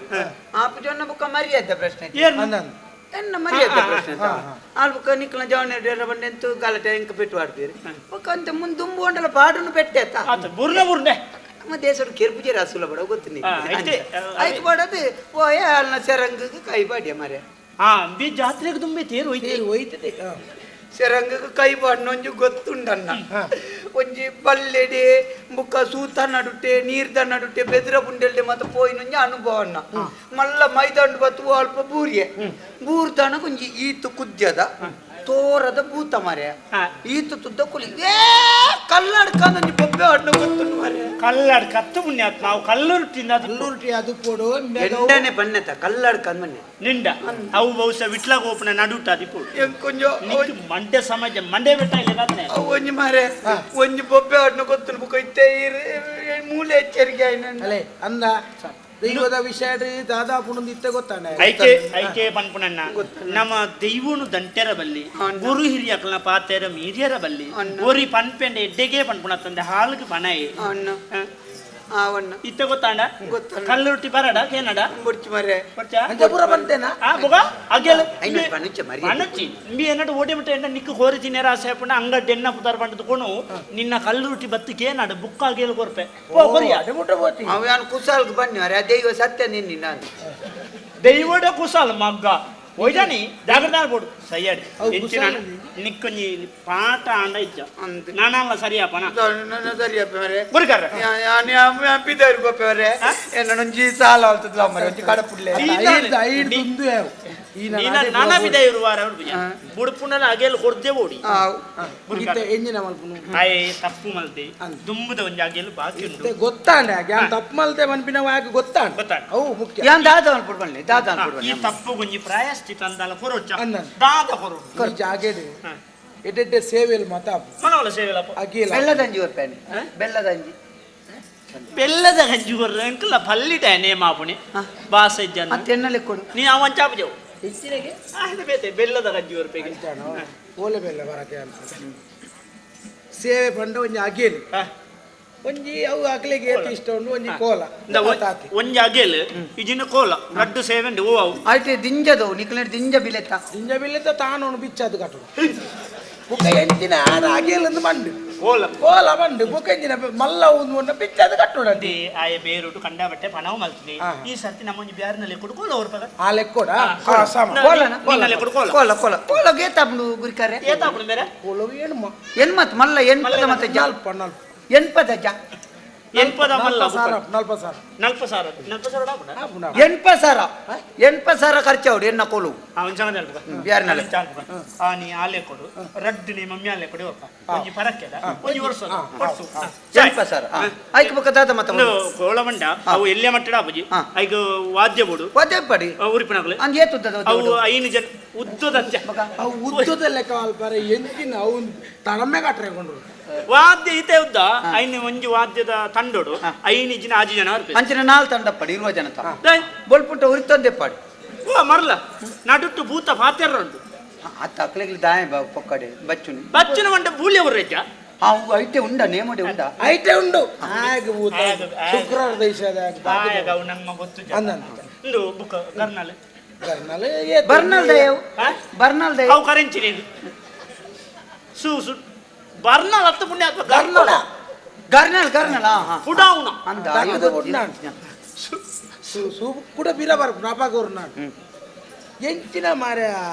ಆಪುಜೊಂಡ ಬುಕ್ಕ ಮರ್ಯಾದ ಪ್ರಶ್ನೆ ಎನ್ನ ಮರ್ಯಾದ ಪ್ರಶ್ನೆ ಆಲ್ ಬುಕ್ಕ ನಿಖಿಲ ಜವನ ಬಂಡೆಂತು ಗಲಾಟೆ ಎಂಕ ಪೆಟ್ಟು ಆಡ್ತೀರಿ ಬುಕ್ಕ ಅಂತ ಮುಂದೆ ದುಂಬು ಒಂಡಲ ಪಾಡುನು ಪೆಟ್ಟೆ ಆತ ಬುರ್ನೆ ಬುರ್ನೆ ನಮ್ಮ ದೇಶದ ಕೆರ್ಪುಜೆ ರಾಸುಲ ಬಡ ಗೊತ್ತು ಐಕ್ ಬಡದು ಓಯ ಅಲ್ನ ಸೆರಂಗ ಕೈ ಬಾಡಿಯ ಮರೆ ಹಾ ಬಿ ಜಾತ್ರೆಗೆ ತುಂಬಿ ತೇರು ಹೋಯ್ತು ಹೋಯ್ತದೆ ಸೆರಂಗ ಕೈ ಬಾಡ್ನೊಂಜು ಗೊತ್ತುಂಡನ್ನ ಒಂಜಿ ಬಲ್ಲೆಡೆ ಬುಕ್ಕ ಸೂತ ನಡುಟೆ ನೀರ್ದ ನಡುಟೆ ಬೆದ್ರ ಬುಂಡೆಲ್ಡೆ ಮತ್ತೆ ಪೋಯಿನೊಂಜಿ ಅನುಭವನ್ನ ಮಲ್ಲ ಮೈದಾಂಡು ಬತ್ತು ಅಲ್ಪ ಬೂರಿಯೆ ಬೂರ್ದಾನ ಒಂಜಿ ಈತು ಕುದ್ಯದ ತೋರದ ಭೂತ ಮಾರ್ಯ ಈತ ತುದ್ದ ಕುಲಿ ಏ ಕಲ್ಲಡ್ಕ ನಂಜಿ ಬೊಬ್ಬೆ ಅಡ್ಡ ಗೊತ್ತುಂಡು ಮಾರ್ಯ ಕಲ್ಲಡ್ ಕತ್ತು ಪುಣ್ಯಾತ್ ನಾವು ಕಲ್ಲುರುಟ್ಟಿಂದ ಕಲ್ಲುರುಟಿ ಅದು ಪೋಡು ಎಂಡನೆ ಬಣ್ಣತ ಕಲ್ಲಡ್ಕ ಬನ್ನೆ ನಿಂಡ ಅವು ಬಹುಶಃ ವಿಟ್ಲಾಗ ಓಪನ ನಡುಟ ಅದಿಪೋಡು కొంచెం ಮಂಡೆ ಸಮಾಜ ಮಂಡೆ ಬೆಟ್ಟ ಇಲ್ಲ ಒಂಜಿ ಮಾರೆ ಒಂಜಿ ಬೊಬ್ಬೆ ಅಡ್ನ ಗೊತ್ತುಂಡು ಬುಕ್ಕ ಇತ್ತೆ ಮೂಲೆ ಎಚ್ಚರಿಕೆ ಆಯ್ನ ಅಲೆ ಅಂದ ದೈವದ ವಿಷಯ ದಾದಾ ಪುಣಂದು ಇತ್ತೆ ಗೊತ್ತಾನೆ ಐಕೆ ಐಕೆ ಪನ್ಪುನಣ್ಣ ನಮ್ಮ ದೈವನು ದಂಟೆರ ಬಲ್ಲಿ ಗುರು ಹಿರಿಯಕಲ್ನ ಪಾತೆರ ಮೀರಿಯರ ಬಲ್ಲಿ ಒರಿ ಪನ್ಪೆಂಡೆ ಎಡ್ಡೆಗೆ ಪನ್ಪುಣ ತಂದೆ ಹಾಲ್ಗೆ ಬನಾಯಿ ಅಣ್ಣ ಆವಣ್ಣ ಇತ್ತೆ ಗೊತ್ತಾಂಡ ಗೊತ್ತ ಕಲ್ಲುರುಟಿ ಬರಡ ಕೇನಡ ಬೊಡ್ಚಿ ಮರೆ ಅಂಚೆ ಪೂರ ಬಂತೇನಾ ಆ ಬೊಗ ಅಗೆಲ್ ಬನುಚ್ಚ ಮರಿ ಬನುಚ್ಚಿ ಇಂಬಿ ಏನಡ ಓಡಿ ಮಟ್ಟ ಎನ್ನ ನಿಕ್ಕು ಕೋರಿ ತಿನ್ನೇರ ಆಸೆ ಪುಣ ಅಂಗಡಿ ಎನ್ನ ಪುದಾರ್ ಬಂಡದು ಕೊನು ನಿನ್ನ ಕಲ್ಲುರುಟಿ ಬತ್ತು ಕೇನಡ ಬುಕ್ಕ ಅಗೆಲ್ ಕೊರ್ಪೆ ಪೋ ಕೊರಿಯ ಮುಟ್ಟ ಹೋತಿ ಅವ ಯಾನ್ ಕುಸಾಲ್ಗೆ ಬನ್ನಿ ಮರೆ ದೈವ ಸತ್ಯ ನಿನ್ನಿ ನಾನು ದೈವಡ ಕುಸಾಲ್ ಮಗ್ಗ ಒಯ್ದಾನಿ ಜಾಗ್ರತೆ ಆಗ್ಬೋದು ಸಯ್ಯಾಡಿ ಹೆಚ್ಚಿನ ನಿಕ್ಕೊಂಜಿ ಪಾಠ ಅಂಡ ಇಜ್ಜ ನಾನಲ್ಲ ಸರಿಯಪ್ಪನ ಸರಿಯಪ್ಪ ಮರೆ ಗುರುಕರ್ರ ಪಿದಾರು ಗೊಪ್ಪೆ ಮರೆ ಏನೊಂಜಿ ಸಾಲ ಆಗ್ತದಲ್ಲ ಮರೆ ಒಂಜಿ ಕಡಪುಡ್ಲೆ ನಾನ ಪಿದಾಯಿರು ವಾರ ಬುಡುಪುನಲ ಅಗೆಲ್ ಕೊಡ್ದೆ ಓಡಿ ಎಂಜಿನ ಮಲ್ಪುನು ಆಯ್ ತಪ್ಪು ಮಲ್ತೆ ದುಂಬುದ ಒಂಜಿ ಅಗೆಲ್ ಬಾಕಿ ಉಂಟು ಗೊತ್ತಾಂಡ ಯಾನ್ ತಪ್ಪು ಮಲ್ತೆ ಮನ್ಪಿನ ಯಾಕೆ ಗೊತ್ತಾಂಡ ಗೊತ್ತಾಂಡ ಅವು ಮುಖ್ಯ ಯಾನ್ ದಾದ ಅನ್ಪುಡ್ ಬನ್ನಿ ದಾದ ಅನ್ಪುಡ್ ಈ ತಪ್ಪು ಒಂಜಿ ಪ್ರಾಯಶ್ಚಿತ ಅಂದಲ ಕೊರೊಚ್ಚ ದಾದ ಕೊರೊಡು ಜಾಗೆಡ್ ಎಡ್ಡೆಡ್ಡೆ ಸೇವೆಲ್ ಮಾತ ಮನವಲ ಸೇವೆಲಪ್ಪ ಅಗಿಲ ಬೆಲ್ಲದಂಜಿ ಕೊರ್ಪೇನೆ ಬೆಲ್ಲದಂಜಿ ಬೆಲ್ಲದ ಗಂಜಿ ಕೊರ್ರ ಅಂಕಲ ಪಲ್ಲಿಟ ನೇಮ ಆಪುಣಿ ಬಾಸ ಇಜ್ಜನ ಮತ್ತೆ ಎನ್ನಲೆ ಕೊಡು ನೀ ಅವಂಚ ಆಪುಜವು ಹೆಚ್ಚಿನಗೆ ಬೇತೆ ಬೆಲ್ಲದ ಗಂಜಿ ಕೊರ್ಪೆಗೆ ಓಲೆ ಬೆಲ್ಲ ಬರಕ್ಕೆ ಅಂತ ಸೇವೆ ಪಂಡ ಒಂಜಿ ಅಗೇಲ್ ಒಂಜಿ ಅವು ಅಗಲಿಗೆ ಏತ್ ಇಷ್ಟ ಉಂಡು ಒಂಜಿ ಕೋಲ ಒಂಜಿ ಅಗೇಲ್ ಇಜಿನ ಕೋಲ ರಡ್ಡು ಸೇವೆ ಓ ಅವು ಆಯ್ತು ದಿಂಜದವು ನಿಕ್ಲೆ ದಿಂಜ ಬಿಲೆತ್ತ ದಿಂಜ ಬಿಲೆತ್ತ ತಾನು ಬಿಚ್ಚದು ಕಟ್ಟು ಬುಕ್ಕ ಎಂಚಿನ ಆನ ಅಗೇಲ್ ಅಂದು ಮಂಡು ಕೋಲ ಕೋಲ ಮಂಡು ಬುಕ್ಕ ಎಂಚಿನ ಮಲ್ಲ ಒಂದು ಬಿಚ್ಚದು ಕಟ್ಟುಡು ಅಂತಿ ಆಯ ಬೇರುಟು ಕಂಡಬಟ್ಟೆ ಪಣವು ಮಲ್ತಿನಿ ಈ ಸರ್ತಿ ನಮ್ಮ ಒಂಜಿ ಬ್ಯಾರಿನಲ್ಲಿ ಕೊಡು ಕೋಲ ಅವ್ರ ಪಗ ಆ ಲೆಕ್ಕೋಡ ಕೋಲನ ನಿನ್ನಲ್ಲಿ ಕೊಡು ಕೋಲ ಕೋಲ ಕೋಲ ಕೋಲ ಗೇತಾಪುಂಡು ಗುರಿಕಾರೆ ಏತಾಪುಂಡು ಬೇರೆ ಕೋಲ ಏನು ಎನ್ ಮತ್ ಮಲ್ಲ ಎನ್ಪದ ಮತ್ತೆ ನಾಲ್ಪ ನಾಲ್ಪ ಎನ್ಪದ ಜ ಎನ್ಪದ ಮಲ್ಲ ನಲ್ಪ ಸಾರ ನಲ್ಪ ಸಾರ ನಲ್ಪ ಸಾರ ಆಪುಂಡ ಎನ್ಪ ಸಾರ ಎನ್ಪ ಸಾರ ಖರ್ಚು ಅವಡು ಎನ್ನ ಕೋಲು ಬ್ಯಾರಿನಲ್ಲಿ ಆ ನೀ ಆಲೆ ಕೊಡು ರಡ್ಡು ನೀ ಮಮ್ಮಿ ಆಲೆ ಕೊಡು ಒಂಜಿ ಪರಕ್ಕೆದ ಒಂಜಿ ವರ್ಷ ಎನ್ಪ ಸಾರ ಐಕ್ ಬೊಕ್ಕ ದಾದ ಮತ್ತೆ ಕೋಳಮಂಡ ಅವು ಎಲ್ಲೇ ಮಟ್ಟಡ ಆಪುಜಿ ಐಕ್ ವಾದ್ಯ ಬೋಡು ವಾದ್ಯ ಪಡಿ ಉರಿಪಿನಕುಲು ಅಂದ್ ಏತುದ್ದದ ಅವು ಐನು ಜನ ಉದ್ದದ ಅವು ಉದ್ದದ ಲೆಕ್ಕ ಅಲ್ಪಾರೆ ಎಂಚಿನ ಅವು ತಡಮೆ ಕಟ್ರೆ ಕೊಂಡ್ರು ವಾದ್ಯ ಇತ್ತೆ ಉದ್ದ ಐನು ಒಂಜಿ ವಾದ್ಯದ ತಂಡೋಡು ಐನು ಜಿನ ಆಜಿ ಜನ ಅಂಚಿನ ನಾಲ್ ತಂಡಪ್ಪಾಡಿ ಇರುವ ಜನತ ಬೊಲ್ಪುಂಟ ಉರಿತಂದೆ ಪಾಡಿ ಓ ಮರ್ಲ ನಡುಟ್ಟು ಭೂತ ಫಾತೆರ ಉಂಟು ಅತ್ತ ಅಕ್ಲೆಗ್ಲಿ ದಾಯ ಪೊಕ್ಕಡೆ ಬಚ್ಚುನಿ ಬಚ್ಚುನ ಮಂಡ ಬೂಲ್ಯ ಉರ್ರೆಜ್ಜ ಅವು ಐಟೆ ಉಂಡ ನೇಮಡೆ ಉಂಡ ಐಟೆ ಉಂಡು ಆಗ ಭೂತ ಶುಕ್ರವಾರ ದೇಶದ ಆಗ ಅವು ನಮ್ಮ ಗೊತ್ತು ಉಂಡು ಬುಕ್ಕ ಗರ್ನಾಲ್ ಗರ್ನಾಲ್ ಬರ್ನಲ್ ದಯವು ಬರ್ನಲ್ ದಯವು ಅವು ಕರೆಂಚಿನಿ ಸು ಸು ಬರ್ನಲ್ ಹತ್ತು ಪುಣ್ಯ ಅಥವಾ ಗರ್ನಲ ಗರ್ನಲ್ ಗರ್ನಲ್ ಹಾ ಪುಡಾವುನ ಅಂದ ಸು ಕೂಡ ಬೀರ ಬರ್ಪು ನಾಪಾಗೋರು ನಾನು ಎಂಚಿನ ಮಾರ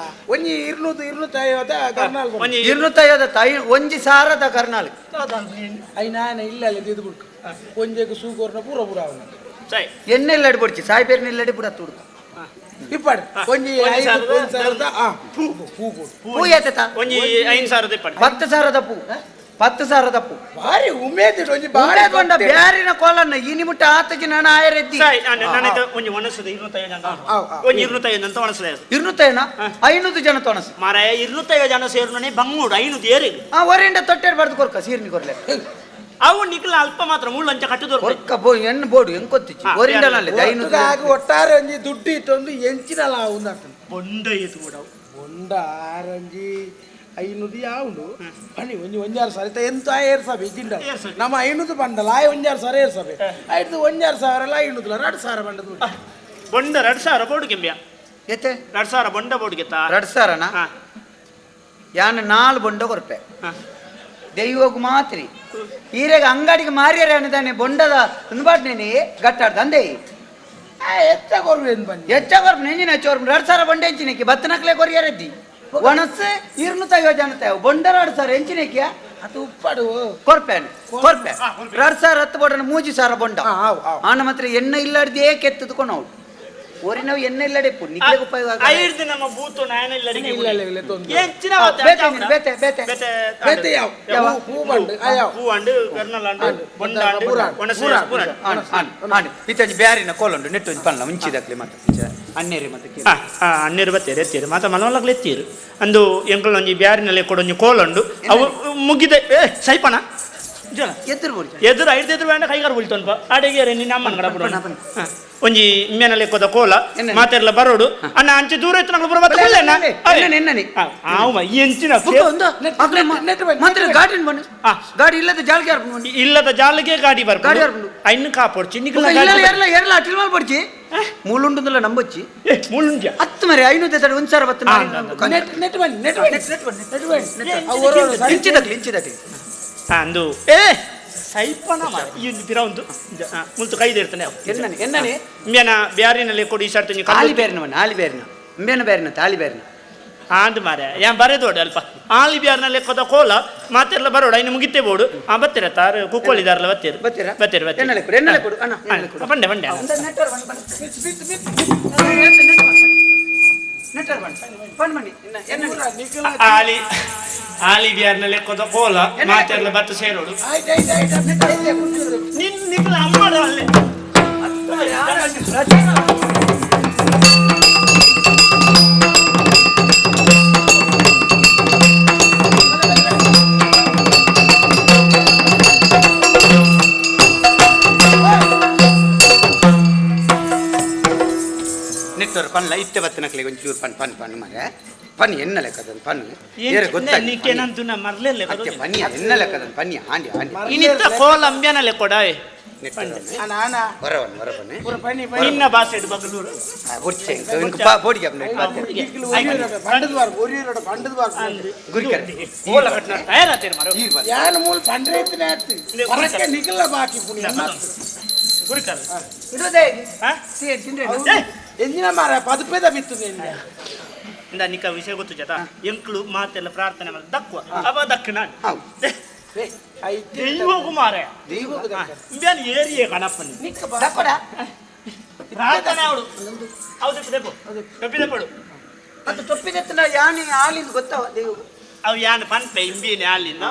ಒಂಜಿ ಇರ್ನೂತು ಇರ್ನೂತ ಐವತ್ತ ಕರ್ನಾಲ್ ಒಂಜಿ ಇರ್ನೂತ ಐವತ್ತ ಒಂಜಿ ಸಾರದ ಕರ್ನಾಲ್ I ನಾನ ಇಲ್ಲ ಅಲ್ಲಿ ಇದು ಬಿಡ್ಕ ಒಂಜೆಗೆ ಸೂಕೋರ್ನ ಪೂರ ಪೂರ ಅವನ ಸರಿ ಎಣ್ಣೆಲ್ಲ ಅಡಿಬಿಡ್ಚಿ ಸಾಯ್ಬೇರ್ನೆಲ್ಲ ಅಡಿಬಿಡ ತುಡ್ಕ ಇಪ್ಪಾಡು ಒಂಜಿ ಐದು ಒಂದು ಸಾವಿರದ ಪೂ ಪೂ ಕೊಡು ಪೂ ಏತ ಒಂಜಿ ಐದು ಸಾವಿರದ ಇಪ್ಪಾಡು 10,000 ಪೂ 10,000 ಪೂ ಭಾರಿ ಉಮೇದ್ ಒಂಜಿ ಭಾರಿ ಕೊಂಡ ಬ್ಯಾರಿನ ಕೋಲನ್ನ ಈ ನಿಮಿಟ ಆತಜಿ ನಾನು ಆಯರೆದ್ದಿ ಸರಿ ನಾನು ಒಂಜಿ ಒಣಸದ 250 ಜನ ಒಂಜಿ 250 ಅಂತ ಒಣಸದ 250 500 ಜನ ತೊಣಸು ಮಾರಾಯ 250 ಜನ ಸೇರ್ನೇ ಬಂಗೂಡು 500 ಏರಿ ಆ ಒರೆಂಡ ತೊಟ್ಟೆಡ್ ಬರ್ದು ಕೊರ್ಕ ಸೀರ್ನಿ ಕೊರ್ಲೆ ಅವು ನಿಕ್ಲ ಅಲ್ಪ ಮಾತ್ರ ಮುಳ್ಳಂಚ ಕಟ್ಟುದೋರು ಕೊರ್ಕ ಬೋ ಎಣ್ಣು ಬೋಡು ಹೆಂಗ್ ಕೊತ್ತಿಚ್ಚಿ ಒರಿಂಡಲಲ್ಲ 500 ಆಗ ಒಟ್ಟಾರೆ ಒಂಜಿ ದುಡ್ಡು ಇಟ್ಟೊಂದು ಎಂಚಿನಲ ಉಂದಾತನ ಬೊಂಡ ಏತು ಕೂಡ ಬೊಂಡ ಆರಂಜಿ 500 ಯಾವುಂಡು ಬನ್ನಿ ಒಂಜಿ ಒಂಜಾರು ಸಾವಿರ ಎಂತ ಏರ್ ಸಭೆ ಇದ್ದಿಂಡ ನಮ್ಮ 500 ಬಂಡಲ ಆಯ್ ಒಂಜಾರು ಸಾವಿರ ಏರ್ ಸಭೆ ಐದು ಒಂಜಾರು ಸಾವಿರ ಅಲ್ಲ 500 2,000 ಬಂಡದು ಬೊಂಡ 2,000 ಬೋಡು ಕೆಂಬ್ಯ ಎತ್ತೆ 2,000 ಬೊಂಡ ಬೋಡುಗೆತ್ತ 2,000 ಯಾನ್ 4 ಬೊಂಡ ಕೊರ್ಪೆ ದೈವಗ್ ಮಾತ್ರಿ ಈರೆಗ ಅಂಗಡಿಗೆ ಮಾರ್ಯಾರ ಅನ್ನದಾನೆ ಬೊಂಡದ ಅಂದ್ಬಾಟ್ನೇನಿ ಗಟ್ಟಾಡ್ದ ಅಂದೇ ಹೆಚ್ಚ ಕೊರ್ವೆ ಬನ್ನಿ ಹೆಚ್ಚ ಕೊರ್ಪು ನೆಂಜಿನ ಹೆಚ್ಚು 2,000 ಬೊಂಡ ಎಂಚಿನಕ್ಕೆ ಬತ್ತನಕ್ಲೆ ಕೊರಿಯರೆದ್ದಿ ಒಣಸು 250 ಜನ ತಾವು ಬೊಂಡರ 2,000 ಎಂಚಿನಕ್ಕಿಯ ಅದು ಉಪ್ಪಾಡು ಕೊರ್ಪೇನು ಕೊರ್ಪೆ 2,000 ಹತ್ತು ಬೋಡನ 3,000 ಬೊಂಡ ಆನ ಮಾತ್ರ ಎಣ್ಣೆ ಇಲ್ಲಾಡ್ದು ಏಕೆ ಎತ್ತದ್ಕೊಂಡು ಅವ್ಳು ಒರಿನವು ಎಣ್ಣೆ ಇಲ್ಲಡೆ ಪು ನಿಕ್ಲೆಗ್ ಉಪಯೋಗ ಆಗಲ್ಲ. ಐರ್ದು ನಮ್ಮ ಬೂತು ನಾಯನ ಇಲ್ಲಡಿಗೆ ಇಲ್ಲ, ಇಲ್ಲ, ಇಲ್ಲ, ತೊಂದ್ರೆ. ಎಂಚಿನ ಆ, ವಾತೆ ಬೇತೆ ಅಂಚ ಬೇತೆ, ಬೇತೆ. ಬೇತೆ ಬೇತೆ ಯಾವ ಯಾವ? ಹೂ ಬಂಡು ಯಾವ ಹೂ ಅಂಡು ಕರ್ನಲ್ ಅಂಡು ಬೊಂಡ ಅಂಡು ಪೂರಾಂಡು, ಒಣಸೆ ಪೂರಾಂಡು. ಪೂರಾಂಡು. ಆಣ್ ಆಣ್ ಆಣ್ ಇತ್ತಂಜಿ ಬ್ಯಾರಿನ ಕೋಲುಂಡು ನೆಟ್ಟು ಒಂಜಿ ಪನ್ಲ ಮುಂಚಿದಾಕ್ಲಿ ಮತ್ತೆ ಅನ್ನೇರಿ ಮತ್ತೆ ಕೇಳು. ಆ, ಆ, ಅನ್ನೇರು ಬತ್ತೇರು ಎತ್ತೀರು ಮಾತ ಮಲಮಲಗ್ಲು ಎತ್ತೀರು ಅಂದು ಎಂಕಲ್ ಒಂಜಿ ಬ್ಯಾರಿನಲ್ಲಿ ಕೊಡೊಂಜಿ ಕೋಲುಂಡು ಅವು ಮುಗಿದೆ ಏ ಸೈಪಣ ಜನ ಎದುರು ಬೋರ್ಚಿ. ಎದುರು ಐದು ಎದುರು ಬೇಡ ಕೈಗಾರ ಬೀಳ್ತೊನ್ಪ ಅಡಿಗೆ ನಿನ್ನ ಅಮ್ಮನ ಕಡ ಬಿಡೋಣ ಬಣ್ಣ, ಒಂಜಿ ಇಮ್ಮೆನಲ್ಲಿ ಕೊದ ಕೋಲ ಎನ್ನನೆ? ಮಾತೆರ್ಲ ಬರೋಡು ಅಣ್ಣ ಅಂಚೆ ದೂರ ಇತ್ತು ನಂಗೆ ಬರೋ ಬಲೆ, ಬಲೆ, ಎನ್ನನೆ, ಎನ್ನನೆ. ಆವು ಎಂಚಿನ ಬುಕ್ಕ ಒಂದು ನೆಟ್ ಅಗ್ರೆ ನೆಟ್ ಬನ್ನಿ, ಮಾತ್ರ ನೆಟ್ ಬನ್ನಿ. ಗಾಡಿ ಬನ್ನಿ ಆ. ಗಾಡಿ ಇಲ್ಲದ ಜಾಲ್ಗೆ ಯಾರು ಬನ್ನಿ ಇಲ್ಲದ ಜಾಲಿಗೆ ಗಾಡಿ ಬರ್ಬೋದು ಗಾಡಿ ಬರ್ಬೋದು. ಐನು ಕಾಪೊಡ್ಚಿ ನಿಗ್ಲ ಇಲ್ಲ ಎರಲ ಎರಲ ಅಟಿಲ್ ಮಾಲ್ ಪಡ್ಚಿ ಮೂಲುಂಡುಂದಲ್ಲ ನಂಬೊಚ್ಚಿ ಏ ಮುಳ್ಳುಂಜ ಹತ್ತು ಮರೆ ಐನೂರು ತಡೆ ಒಂದು ಸಾವಿರ ಬತ್ತು ಆ, ನೆಟ್ ನೆಟ್ ಬನ್ನಿ ನೆಟ್ ಬನ್ನಿ ನೆಟ್ ಬನ್ನಿ, ನೆಟ್ ಬನ್ನಿ ಅವು ಒರೋರು ಸರಿ. ಇಂಚಿದಾಗ್ಲಿ ಇಂಚಿದಾಗ್ಲಿ ಅಂದು ಏ ಸೈಪನ ಮಾರ ಈ ಒಂದು ಪಿರ ಒಂದು ಮುಲ್ತು ಕೈದು ಇರ್ತಾನೆ ಅವು. ಎನ್ನನೆ ಎನ್ನನೆ ಇಂಬ್ಯಾನ ಬ್ಯಾರಿನಲ್ಲಿ ಕೊಡಿ ಈ ಸರ್ತಿ ಆಲಿ ಬೇರಿನ ಬಣ್ಣ ಆಲಿ ಬೇರಿನ ಇಂಬೇನ ಬೇರಿನ ತಾಲಿ ಬೇರಿನ ಆಂದ್ ಮಾರೆ ಯಾನ್ ಬರೆದೋಡು ಅಲ್ಪ ಆಲಿ ಬ್ಯಾರ್ನಲ್ಲಿ ಕೊದ ಕೋಲ ಮಾತೆಲ್ಲ ಬರೋಡು ಇನ್ನು ಮುಗಿತೆ ಬೋಡು ಆ ಬತ್ತೀರ ತಾರು ಕುಕ್ಕೋಳಿದಾರಲ್ಲ ಬತ್ತೀರು ಬತ್ತೀರಾ? ಬತ್ತೀರು ಬತ್ತೀರು ಎನ್ನಲೆ ಕೊಡು ಎನ್ನಲೆ ಕೊಡು ಅಣ್ಣ ಎನ್ನಲೆ ಕೊಡು ಬಂಡೆ ಬಂಡೆ ನೆಟ್ಟರ್ ಬಣ್ಣ ನೆಟ್ಟರ್ ಬಣ್ಣ ಬಣ್ಣ ಬನ್ನಿ ಎನ್ನಲೆ ನಿಖಿಲ ಆಲಿ ಆಲಿ ಬ್ಯಾರ್ನಲ್ಲಿ ಕೊದ ಕೋಲ ಮಾತೆಲ್ಲ ಬತ್ತು ಸೇರೋಡು ಆಯ್ತು ಆಯ್ತು ಆಯ್ತು ನೆಟ್ ಆಯ್ತು, ಕೂತಿದ್ರು. ನಿನ್ ನಿಖಲ ಅಮ್ಮಡು ಅಲ್ಲೇ ನೆಟ್ಟರ್ ಪನ್ಲ ಇತ್ತೆ ಬತ್ತಿನಕ್ಲೆ ಒಂಚೂರು ಪನ್ ಪನ್ ಪನ್ ಮರೆ ಪನ್ ಎನ್ನ ಲೆಕ್ಕದನ್ ಪನ್ ಏರೆ ಗೊತ್ತಾಗಿ ನಿಕ್ಕೇನಂತು ನಾ ಮರ್ಲೆಲ್ಲ ಅತ್ತೆ ಪನ್ನಿ ಎನ್ನ ಲೆಕ್ಕದನ್ ಪನ್ನಿ ಆಂಡಿ ಆಂಡಿ ಇನ್ನಿತ್ತ ಕೋಲ ಅಂಬ್ಯಾನಲ್ಲೇ ಕೊಡಾಯ್ ನೆಟ್ಟರ್ ಅಣ್ಣ ಅಣ್ಣ ಬರವನ್ ಬರವನ್ ಪೂರ ಬನ್ನಿ ಬನ್ನಿ ನಿನ್ನ ಭಾಷೆ ಬಗಲೂರು ಬುಡ್ಚೆ ಇಂಕ ಬೋಡಿಗೆ ನಿಖಿಲ್ ಒರಿಯೂರೋಡ ಬಂಡದ ಬಾರ್ ಒರಿಯೂರೋಡ ಬಂಡದ ಬಾರ್ ಗುರಿಕರ್ ಕೋಲ ಕಟ್ನ ತಯಾರಾತೇರು ಮಾರು ಯಾನ್ ಮೂಲ ಬಂಡ್ರೆ ಇತ್ತನೆ ಆಯ್ತು ಹೊರಕ್ಕೆ ನಿಖಿಲ ಬಾಕಿ ಪುಣ್ಯ ಗುರಿಕರ್ ಇಡೋದೇ ಹಾ ತಿಂದ್ರೆ ಏ ಎಂಜಿನ ಮಾರ ಪದುಪೇದ ಬಿತ್ತು ನಿನ್ನೆ ಇಂದ ನಿಕ್ಕ ವಿಷಯ ಗೊತ್ತು ಜತ ಎಂಕ್ಲು ಮಾತೆಲ್ಲ ಪ್ರಾರ್ಥನೆ ಮಾಡಿ ದಕ್ಕುವ ಅವ ದಕ್ಕ ನಾನು ಹೌದು. ಏ, ಐತಿ ದೈವ ಕುಮಾರ ದೈವಕ್ಕೆ ದಕ್ಕ. ಇಂಬ್ಯಾನ್ ಏರಿಯೇ ಗಣಪನಿ ನಿಕ್ಕ ಬಾ. ದಕ್ಕೊಡ ಪ್ರಾರ್ಥನೆ ಅವಳು ಹೌದು ದೆಪ್ಪು ಟೊಪ್ಪಿ ದೆಪ್ಪಡು ಅದು ತೊಪ್ಪಿದೆತ್ತನ ಯಾನಿ ಆಲಿಂದ ಗೊತ್ತವ ದೇವು ಅವು ಯಾನ್ ಪನ್ಪೆ ಇಂಬಿನ ಅಲ್ಲಿಂದ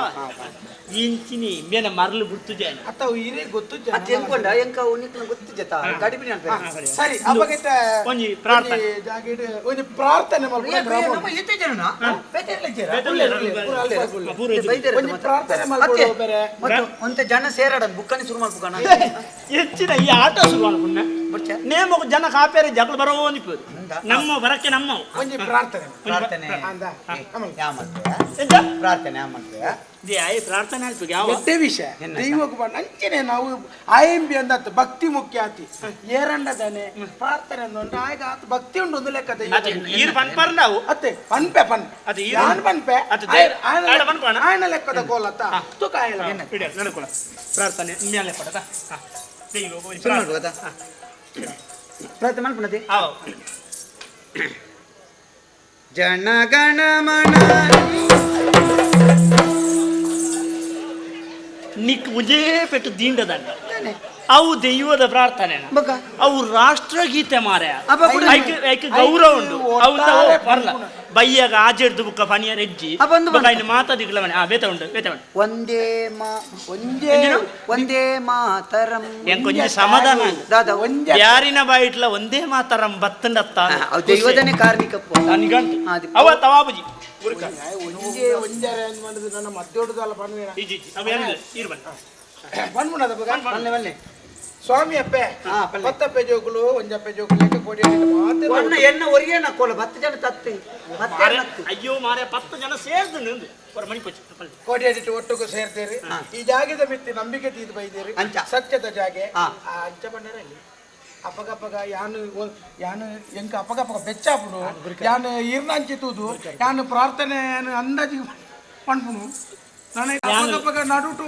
ಇಂಚಿನಿ ಇಂಬಿಯನ ಮರಳು ಬಿಡ್ತು ಜನ ಅತ್ತ ಅವು ಹಿರೇ ಗೊತ್ತು ಜನ. ಅತ್ತೆ ಎಂಕೊಂಡ ಎಂಕ ಉನಿಕ್ಲ ಗೊತ್ತು ಜತ ಗಾಡಿ ಬಿಡಿ ಅನ್ಪೆ ಸರಿ ಅಪ್ಪಗಿತ್ತ ಒಂಜಿ ಪ್ರಾರ್ಥನೆ. ಒಂಜಿ ಜಾಗೆಡ್ ಒಂಜಿ ಪ್ರಾರ್ಥನೆ ಮಲ್ಪುನ ನಮ್ಮ ಈತೆ ಜನನ ಬೇತೆ ಇಲ್ಲ ಜರ ಒಂಜಿ ಪ್ರಾರ್ಥನೆ ಮಲ್ಪೊಡು ಬೇರೆ ಮತ್ತು ಒಂತೆ ಜನ ಸೇರಾಡ ಬುಕ್ಕನಿ ಶುರು ಮಾಡ್ಬುಕಣ ಹೆಚ್ಚಿನ ಈ ಆಟ ಶುರು ಅನ್ಕೊಂಡ ಬುಡ್ಚ ನೇಮకు ಜನ ಕಾಪೇರಿ ಜಗಳ ಬರೋ ಅನಿಪು ನಮ್ಮ ಬರಕ್ಕೆ ನಮ್ಮ ಒಂಜಿ ಪ್ರಾರ್ಥನೆ ಪ್ರಾರ್ಥನೆ ಅಂದ ಯಾ ಮಾಡ್ತೀಯ ಎಂತ ಪ್ರಾರ್ಥನೆ ಯಾ ಮಾಡ್ತೀಯ they ಆಯ್ ಪ್ರಾರ್ಥನೆ ಅಲ್ಪ ಯಾವ ಎಡ್ಡೆ ವಿಷಯ ದೈವಕ್ಕೆ ಬಣ್ಣ ಅಂಚನೆ ನಾವು ಆಯಂಬಿ ಅಂದತ್ತು ಭಕ್ತಿ ಮುಖ್ಯ ಆತಿ ಏರಂಡದಾನೆ ಪ್ರಾರ್ಥನೆ ಅಂದ ಆಗ ಆತ ಭಕ್ತಿ ಉಂಟು ಒಂದು ಲೆಕ್ಕ ದೈವ ಅದೇ ಈರ್ ಪನ್ಪರ್ ನಾವು ಅತ್ತೆ ಪನ್ಪೆ ಪನ್ ಅದು ಈರು- ಯಾನ್ ಪನ್ಪೆ ಅದು ಆಡ ಪನ್ಪಣ? ಆಯನ ಲೆಕ್ಕದ ಕೋಲತ್ತ ತುಕ ಆಯಲ ಇಡ ನಡ್ಕೊಳ ಪ್ರಾರ್ಥನೆ ಮ್ಯಾಲೆ ಕೊಡದ ದೈವ ಶುರು ಮಾಡ್ಬೋದಾ ಪ್ರಾರ್ಥನೆ ಮಾಡ್ಕೊಳದೆ ಆವ್ ಜನಗಣ ಮಣ ನಿಕ್ ಮುಂಜೇ ಪೆಟ್ಟು ದಿಂಡದಂಡ ಅವು ದೈವದ ಪ್ರಾರ್ಥನೆ ಬಗ್ಗ. ಅವು ರಾಷ್ಟ್ರಗೀತೆ ಮಾರ್ಯ ಅಬ್ಬ ಬಿಡು. ಐಕ್ ಐಕ್ ಗೌರವ ಉಂಡು ಅವು ಒಟ್ಟಾರೆ ಬರ್ಲ ಬಯ್ಯಾಗ ಆಜೆಡ್ದು ಬುಕ್ಕ ಪನಿಯರ್ ಹೆಜ್ಜಿ ಅಬ್ಬ ಒಂದು ಬೊಕ್ಕ ಐನು ಮಾತಾದಿಗ್ಲ ಮನೆ ಆ ಬೇತ ಉಂಡು ಬೇತ ಉಂಡು ಒಂದೇ ಮಾ ಒಂಜೇ ಒಂದೇ ಮಾತರಂ ಎಂಕೊಂಜಿ ಸಮಾಧಾನ ಉಂಡು. ದಾದಾ ಒಂಜೆ ಯಾರಿನ ಬಾಯಿಟ್ಲ ಒಂದೇ ಮಾತಾರಂ ಬತ್ತಂಡತ್ತ ಅವು ದೈವದನೇ ಕಾರ್ಣಿಕಪ್ಪ ನಿಗಂಟು ಅದು. ಅವ ತವಾಬುಜಿ ಗುರುಕ ಒಂಜೇ ಒಂಜಾರೆ ಅಂದ್ ಮಾಡಿದ್ ನನ್ನ ಮದ್ದೊಡ್ದಲ್ಲ ಪನ್ವೇನ ಇಜಿ ಇಜಿ ಅವ ಏನಿಲ್ಲ ಇರು ಬನ್ನಿ ಪನ್ಪುಣದ ಬಗ ಪಲ್ಲೆ ಪಲ್ಲೆ ಸ್ವಾಮಿ ಅಪ್ಪೆ ಹಾ, ಪಲ್ಲೆ. ಪತ್ತಪ್ಪೆ ಜೋಕುಲು ಒಂಜಪ್ಪೆ ಜೋಕುಲು ಲೆಕ್ಕ ಕೋಡಿ ಮಾತೆ ಒನ್ನ ಎನ್ನ ಒರಿಯನ ಕೋಲ ಬತ್ತು ಜನ ತತ್ತಿ ಮತ್ತೆ ಮಾರ್ರೆ, ಅಯ್ಯೋ ಮಾರೆ 10 ಜನ ಸೇರ್ದು ನಿಂದು ಹೊರ ಮಣಿ ಪಚ್ಚು ಪಲ್ಲೆ. ಕೋಡಿ ಅಡಿಟ್ಟು ಒಟ್ಟುಗು ಸೇರ್ತೀರಿ ಈ ಜಾಗದ ಬಿತ್ತಿ ನಂಬಿಕೆ ತೀದು ಬೈದಿರಿ ಅಂಚ. ಸತ್ಯದ ಜಾಗೆ ಹಾ. ಆ ಅಂಚ ಬಂಡರಲ್ಲಿ ಅಪಗಪಗ ಯಾನು ಯಾನು ಎಂಕ ಅಪಗಪಗ ಬೆಚ್ಚಾಪುಡು ಯಾನು ಈರ್ನಾಂಚಿ ತೂದು ಯಾನು ಪ್ರಾರ್ಥನೆ ಯಾನು ಅಂದಾಜಿ ಪಣ್ಪುನು ನಾನು ಅಪಗಪಗ ನಡುಟು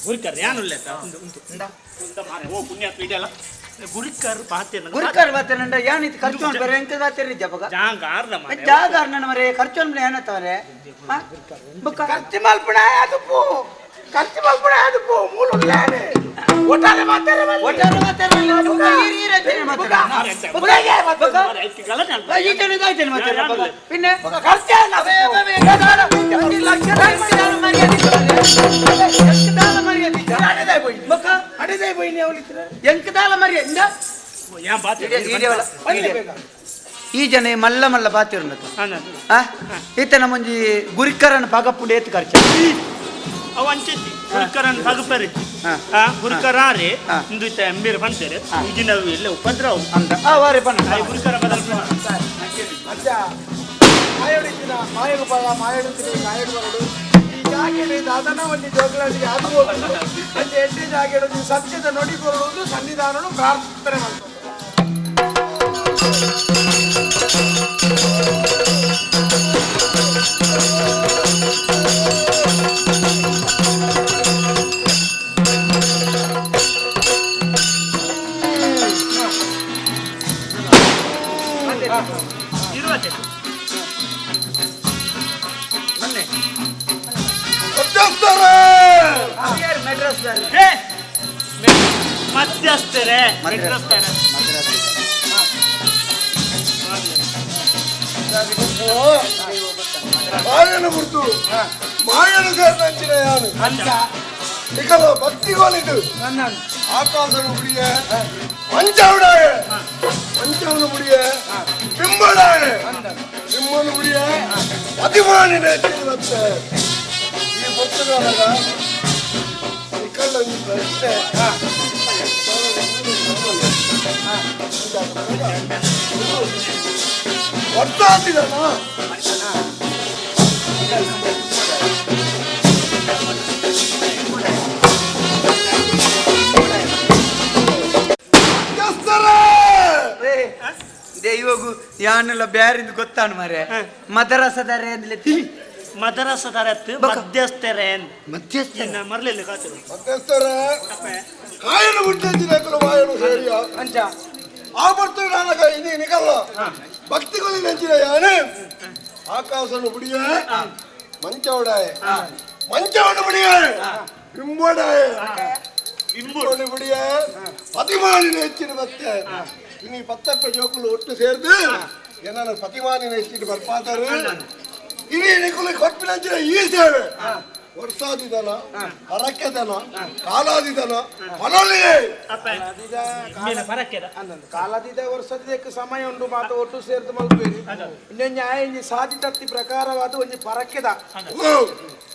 ಗುರಿಕರ್ ಯಾನುಲ್ಲ ಉಂಟು ಉಂಟು ಉಂಟ ಮಾರೆ ಓ ಪುಣ್ಯಾತ್ಮ ಇದೆಯಲ್ಲ ಗುರಿಕರ್ ಪಾತೆ ಗುರುಕರ್ ಬಾತೇನಂಡ ಯಾನ್ ಇದು ಖರ್ಚು ಮಾಡ್ತಾರೆ ಎಂಕ ಬಾತೇರಿ ಜಪಗ ಜಾಂಗ ಆರ್ಲ ಮಾರೆ ಜಾಗ ನನ್ನ ಮರೆ ಖರ್ಚು ಅನ್ಬಿಡ ಏನತ್ತವರೆ ಬುಕ್ಕ ಖರ್ಚು ಮಲ್ಪಣ ಅದು ಪೋ ಖರ್ಚು ಮಲ್ಪಣ ಅದು ಪೋ ಮೂಲ ಉಲ್ಲಾನೆ. ಒಟ್ಟಾರೆ ಮಾತಾರೆ ಒಟ್ಟಾರೆ ಮಾತಾರೆ ಬೊಕ್ಕ ಈರ್ ಈರ್ ಅಂಚನೆ ಮಾತಾರೆ ಬೊಕ್ಕ ಬೊಕ್ಕ ಈ ಜನ ಅಂಚನೆ ಮಾತಾರೆ ಬೊಕ್ಕ ಪಿನ್ನೆ ಖರ್ಚೆ ಅವೇ ಅವೇ ಒಂಜಿ ಲಕ್ಷ ದಾಲ ಮರ್ಯಾದೆ ಎಂಕ್ ದಾಲ ಮರ್ಯಾದೆ ಅಡೆದಾಯ್ ಪೋಯಿ ಬೊಕ್ಕ ಅಡೆದಾಯ್ ಪೋಯಿ ಅವಳಿತ್ರ ಎಂಕ್ ದಾಲ ಮರ್ಯಾದೆ ಇಂದ ಯಾನ್ ಬಾತೆ ಈ ಜನ ಮಲ್ಲ ಮಲ್ಲ ಬಾತಿರುಂಡತ ಈತ ನಮ್ಮೊಂಜಿ ಗುರಿಕರನ ಪಗಪ್ಪುಂಡು ಏತ್ ಖರ್ಚು ಅವು ಅಂಚೆತ್ತಿ ಗುರುಕರನ್ ಪಗಪೆರೆ ಗುರುಕರಾರೆ ಇಂದು ಇತ್ತ ಎಂಬೇರು ಪಂತೇರು ಈಜಿನ ಎಲ್ಲ ಉಪದ್ರವ ಅಂತ ಆ ವಾರೆ ಪನ್ನ ಗುರುಕರ ಬದಲು ಅಜ್ಜ ಮಾಯಡಿತ್ತಿನ ಮಾಯಡು ಪದ ಮಾಯಡುತ್ತಿನ ಕಾಯಡು ಬರಡು ಈ ಜಾಗೆಡು ದಾದನ ಒಂದು ಜೋಗಲಾಟಿಗೆ ಅದು ಹೋಗುದು ಅಂಚೆ ಎಡ್ಡೆ ಜಾಗೆಡು ನೀವು ಸತ್ಯದ ನುಡಿ ಕೊರಡುವುದು ಸನ್ನಿಧಾನನು ಪ್ರಾರ್ಥನೆ ಮಾಡ್ತಾರೆ. ಮಧ್ಯಸ್ಥರೇ ಮಧ್ಯಸ್ಥರೇ ಮಾಯನ ಗುರ್ತು ಮಾಯನ ಸೇರಿದಂಚಿನ ಯಾನು ನಿಕಲ ಭಕ್ತಿಗೋಲಿದು ಆಕಾಶನು ಬಿಡಿಯ ಮಂಚವಡಾಯ ಮಂಚವನು ಬಿಡಿಯ ಬಿಂಬಡಾಯ ಬಿಂಬನು ಬಿಡಿಯ ಅಭಿಮಾನಿ ನೇಚಿರುತ್ತೆ ಈ ಪುಸ್ತಕದಾಗ ನಿಕಲ ಪ್ರಶ್ನೆ ಒಟ್ಟಾತಿದನ ಇವಾಗ ಯಾನೆಲ್ಲ ಬ್ಯಾರಿಂದ ಗೊತ್ತಾನು ಮಾರೆ ಮದರಸದಾರೆ ಅಂದ್ರೆ ಮದರಸದಾರೆ ಮಧ್ಯಸ್ಥರೇ ಮಧ್ಯಸ್ಥರೇ ಮರಲಿಲ್ಲ ಕಾತರು ಮಧ್ಯಸ್ಥರೇ ಕಾಯನು ಗುಡ್ಡೆಂಚಿನ ಮಾಯನು ಸೇರಿಯ ಅಂಚ ಆ ಬರ್ತು ನಾನಕ ಇನಿ ನಿಕಲ್ಲ ಭಕ್ತಿಗಳು ನೆಂಚಿನ ಯಾನೆ ಆಕಾಶನು ಬಿಡಿಯ ಮಂಚವಡಾಯ ಮಂಚವನು ಬಿಡಿಯ ಬಿಂಬೋಡಾಯ ಬಿಂಬೋಡು ಬಿಡಿಯ ಪತಿಮಾನಿನ ಹೆಚ್ಚಿನ ಬತ್ತೆ ಇನಿ ಪತ್ತಪ್ಪ ಜೋಕುಲು ಒಟ್ಟು ಸೇರ್ದು ಏನಾನ ಪತಿಮಾನಿನ ಹೆಚ್ಚಿನ ಬರ್ಪಾತಾರು ಇನಿ ನಿಕುಲು ಕೊಟ್ಪಿನಂಚಿನ ಈ ಸೇವೆ ವರ್ಷಾದಿದನ ಪರಕ್ಕೆದನ ಕಾಲಾದಿದನ ಫಲಲಿಯೇ ಕಾಲಾದಿದ ವರ್ಷದಿದಕ್ಕೆ ಸಮಯ ಉಂಟು ಮಾತ ಒಟ್ಟು ಸೇರ್ದು ಮಲ್ಪೇರಿ ಇನ್ನೊಂಜಿ ಆಯಂಜಿ ಸಾಧಿ ತತ್ತಿ ಪ್ರಕಾರವಾದ ಒಂಜಿ ಪರಕ್ಕೆದ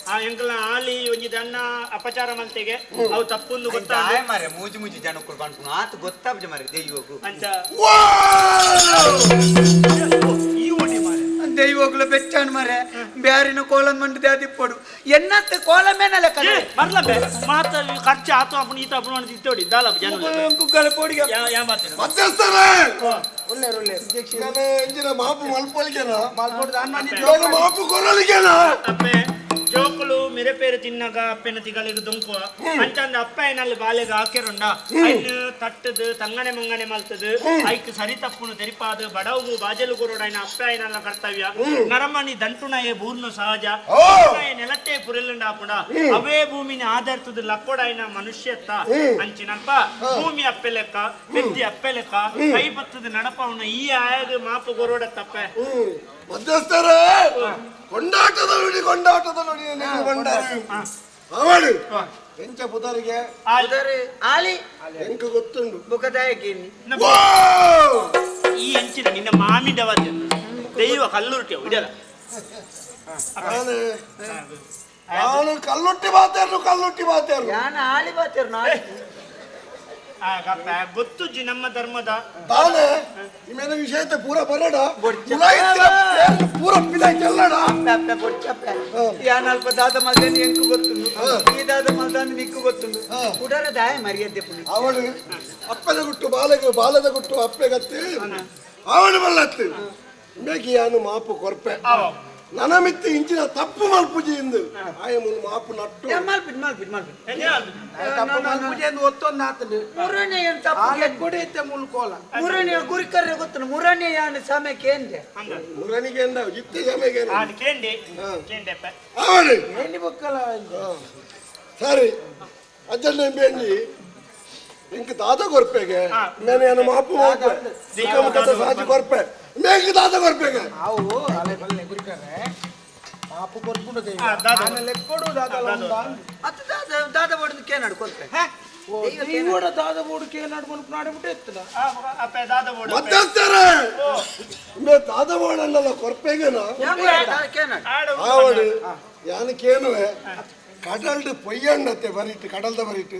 ಆ ಎಂಕಲ್ನ ಆಲಿ ಒಂಜಿ ದಣ್ಣ ಅಪಚಾರ ಮಲ್ತೆಗೆ ಅವು ತಪ್ಪುಂದು ಗೊತ್ತಾಗ ಮಾರೆ ಮೂಜಿ ಮೂಜಿ ಜನಕ್ಕಳು ಪನ್ಪುನು ಆತ ಗೊತ್ತಾಬ್ಜ ಮಾರೆ ದೈವಗು ಅಂಚ ಈ ಓಡಿ ಮಾರೆ ದೈವಗ್ಲ ಬೆಚ್ಚಾನ್ ಮಾರೆ ಬ್ಯಾರಿನ ಕೋಲನ್ ಮಂಡು ದಾದಿಪ್ಪಡು ಎನ್ನತ್ತ ಕೋಲ ಮೇನಲೆ ಕಲೆ ಬರ್ಲ ಬೇ ಮಾತ ಖರ್ಚು ಆತು ಅಪ್ಪನ ಈತ ಅಪ್ಪನ ಇತ್ತೋಡಿ ದಾಲ ಜನ ಕುಕ್ಕಲ ಪೋಡಿಗೆ ಯಾ ಯಾ ಮಾತೇನು ಮಧ್ಯಸ್ಥರೇ ಒಳ್ಳೆ ಒಳ್ಳೆ ನಾನು ಇಂಜಿನ ಮಾಪು ಮಲ್ಪೊಲಿಗೆನ ಮಲ್ಪೊಡು ಅನ್ನ ಮಾಪು ಕೊರಲಿಗೆನ ಅಪ್ಪೆ ಜೋಕುಲು ಮೆರೆ ಪೇರು ತಿನ್ನಾಗ ಅಪ್ಪೆನ ತಿಗಳಿಗೆ ದುಂಕುವ ಅಂಚಂದ ಅಪ್ಪ ಏನಲ್ಲಿ ಬಾಲೆಗ ಹಾಕಿರುಂಡ ಐನ್ ತಟ್ಟದು ತಂಗನೆ ಮಂಗನೆ ಮಲ್ತದು ಐಕ್ ಸರಿ ತಪ್ಪುನು ತೆರಿಪಾದು ಬಡವು ಬಾಜಲು ಗುರುಡೈನ ಅಪ್ಪ ಏನಲ್ಲ ಕರ್ತವ್ಯ ನರಮಣಿ ದಂಟುನಯೇ ಬೂರ್ನು ಸಹಜ ನೆಲಟ್ಟೆ ಪುರಿಲುಂಡಾಪುಂಡ ಅವೇ ಭೂಮಿನ ಆಧರಿತದ ಲಕ್ಕೊಡೈನ ಮನುಷ್ಯತ್ತ ಅಂಚಿನಲ್ಪ ಭೂಮಿ ಅಪ್ಪೆ ಲೆಕ್ಕ ಬೆತ್ತಿ ಅಪ್ಪೆ ಲೆಕ್ಕ ಕೈ ಬತ್ತದ ನಡಪವನ ಈ ಆಯಾಗ ಮಾಪು ಗೊರೋಡ ತಪ್ಪೆ ಮಧ್ಯಸ್ಥರೇ ಕೊಂಡಾಟದ ನುಡಿ ಕೊಂಡಾಟದ ನುಡಿ ಬಂಡಾರು ಅವಳು ಎಂಚ ಪುದರಿಗೆ ಆಲಿ ಎಂಕ ಗೊತ್ತುಂಡು ಬುಕದಾಯಕೇನಿ ಈ ಎಂಚಿನ ನಿನ್ನ ಮಾಮಿಡವಾದ ದೈವ ಕಲ್ಲುರುಟಿ ಇಡಲ್ಲ ನಾನು ಕಲ್ಲುಟ್ಟಿ ಬಾತೇರು ಕಲ್ಲುಟ್ಟಿ ಬಾತೇರು ಯಾನ ಆಲಿ ಬಾತೇರು ಆಗಪ್ಪ ಗೊತ್ತುಜ್ಜಿ ನಮ್ಮ ಧರ್ಮದ ತಾನೇ ನಿಮ್ಮೇನ ವಿಷಯ ಪೂರ ಬರಡ ಪೂರ ಪಿದಾಯ್ ಚೆಲ್ಲಡ ಯಾನ ಅಲ್ಪ ದಾದ ಮಲ್ದಾನಿ ಎಂಕು ಗೊತ್ತುಂಡು ಈ ದಾದ ಮಲ್ದಾನಿ ನಿಕ್ಕು ಗೊತ್ತುಂಡು ಉಡರ ದಾಯ ಮರ್ಯಾದೆ ಪುಲಿ ಅವಳು ಅಪ್ಪದ ಗುಟ್ಟು ಬಾಲಗ ಬಾಲದ ಗುಟ್ಟು ಅಪ್ಪೆಗತ್ತಿ ಅವಳು ಬಲ್ಲತ್ತು ಮೇಕಿ ಯಾನು ಮಾಪು ಕೊರ್ಪೆ ನನಮಿತ್ತು ಇಂಚಿನ ತಪ್ಪು ಮಲ್ಪುಜಿ ಇಂದು ಆಯ ಮುನ್ ಮಾಪು ನಟ್ಟು ಮಲ್ಪಿಟ್ ಮಲ್ಪಿಟ್ ಮಲ್ಪಿಟ್ ತಪ್ಪು ಮಲ್ಪುಜಿ ಎಂದು ಒತ್ತೊಂದು ಆತಂಡು ಮುರನೇ ಏನು ತಪ್ಪು ಆಲೆ ಕೊಡಿ ಇತ್ತೆ ಮುಲ್ಕೋಲ ಮುರನೇ ಗುರಿಕರ್ರೆ ಗೊತ್ತುಂಡು ಮುರನೇ ಯಾನು ಸಮಯಕ್ಕೆ ಏನ್ದೆ ಮುರನಿಗೆ ಎಂದ ಇತ್ತೆ ಸಮಯಕ್ಕೆ ಕೇಂಡಿ ಕೇಂಡೆಪ್ಪ ಅವಳು ಏನಿ ಬೊಕ್ಕಲ ಸರಿ ಅಜ್ಜನ ಬೇಂಜಿ ಇಂಕ್ ದಾದ ಕೊರ್ಪೆಗೆ ಮೇನೆ ಮಾಪು ಮಾಪೆ ಸುಖಮುಖದ ಸಾಜಿ ಕೊರ್ಪೆ ಮೇಂಕ್ ದಾದ ಕೊರ್ಪೆಗೆ ಅವು ಅಲೆ ಬಲ್ಲೆ ಗುರಿಕರೆ ಮಾಪು ಕೊರ್ಪುಂಡು ದೈವ ಆನ ಲೆಕ್ಕೊಡು ದಾದಲ ಉಂಡಾ ಅತ್ತ ದಾದ ದಾದ ಬೋಡು ಕೇನಾಡು ಕೊರ್ಪೆ ಓ ದೈವಡ ದಾದ ಬೋಡು ಕೇನಾಡು ಮನ್ಪು ನಾಡೆ ಬಿಟ್ಟು ಎತ್ತದ ಅಪ್ಪೆ ದಾದ ಬೋಡು ಮಧ್ಯಸ್ಥರೇ ಮೇ ದಾದ ಬೋಡನ್ನಲ್ಲ ಕೊರ್ಪೆಗೆನ ಕೇನಾಡು ಆವಡು ಯಾನು ಕೇನುವೆ ಕಡಲ್ಡು ಪೊಯ್ಯಣ್ಣತ್ತೆ ಬರಿಟ್ಟು ಕಡಲ್ದ ಬರಿಟ್ಟು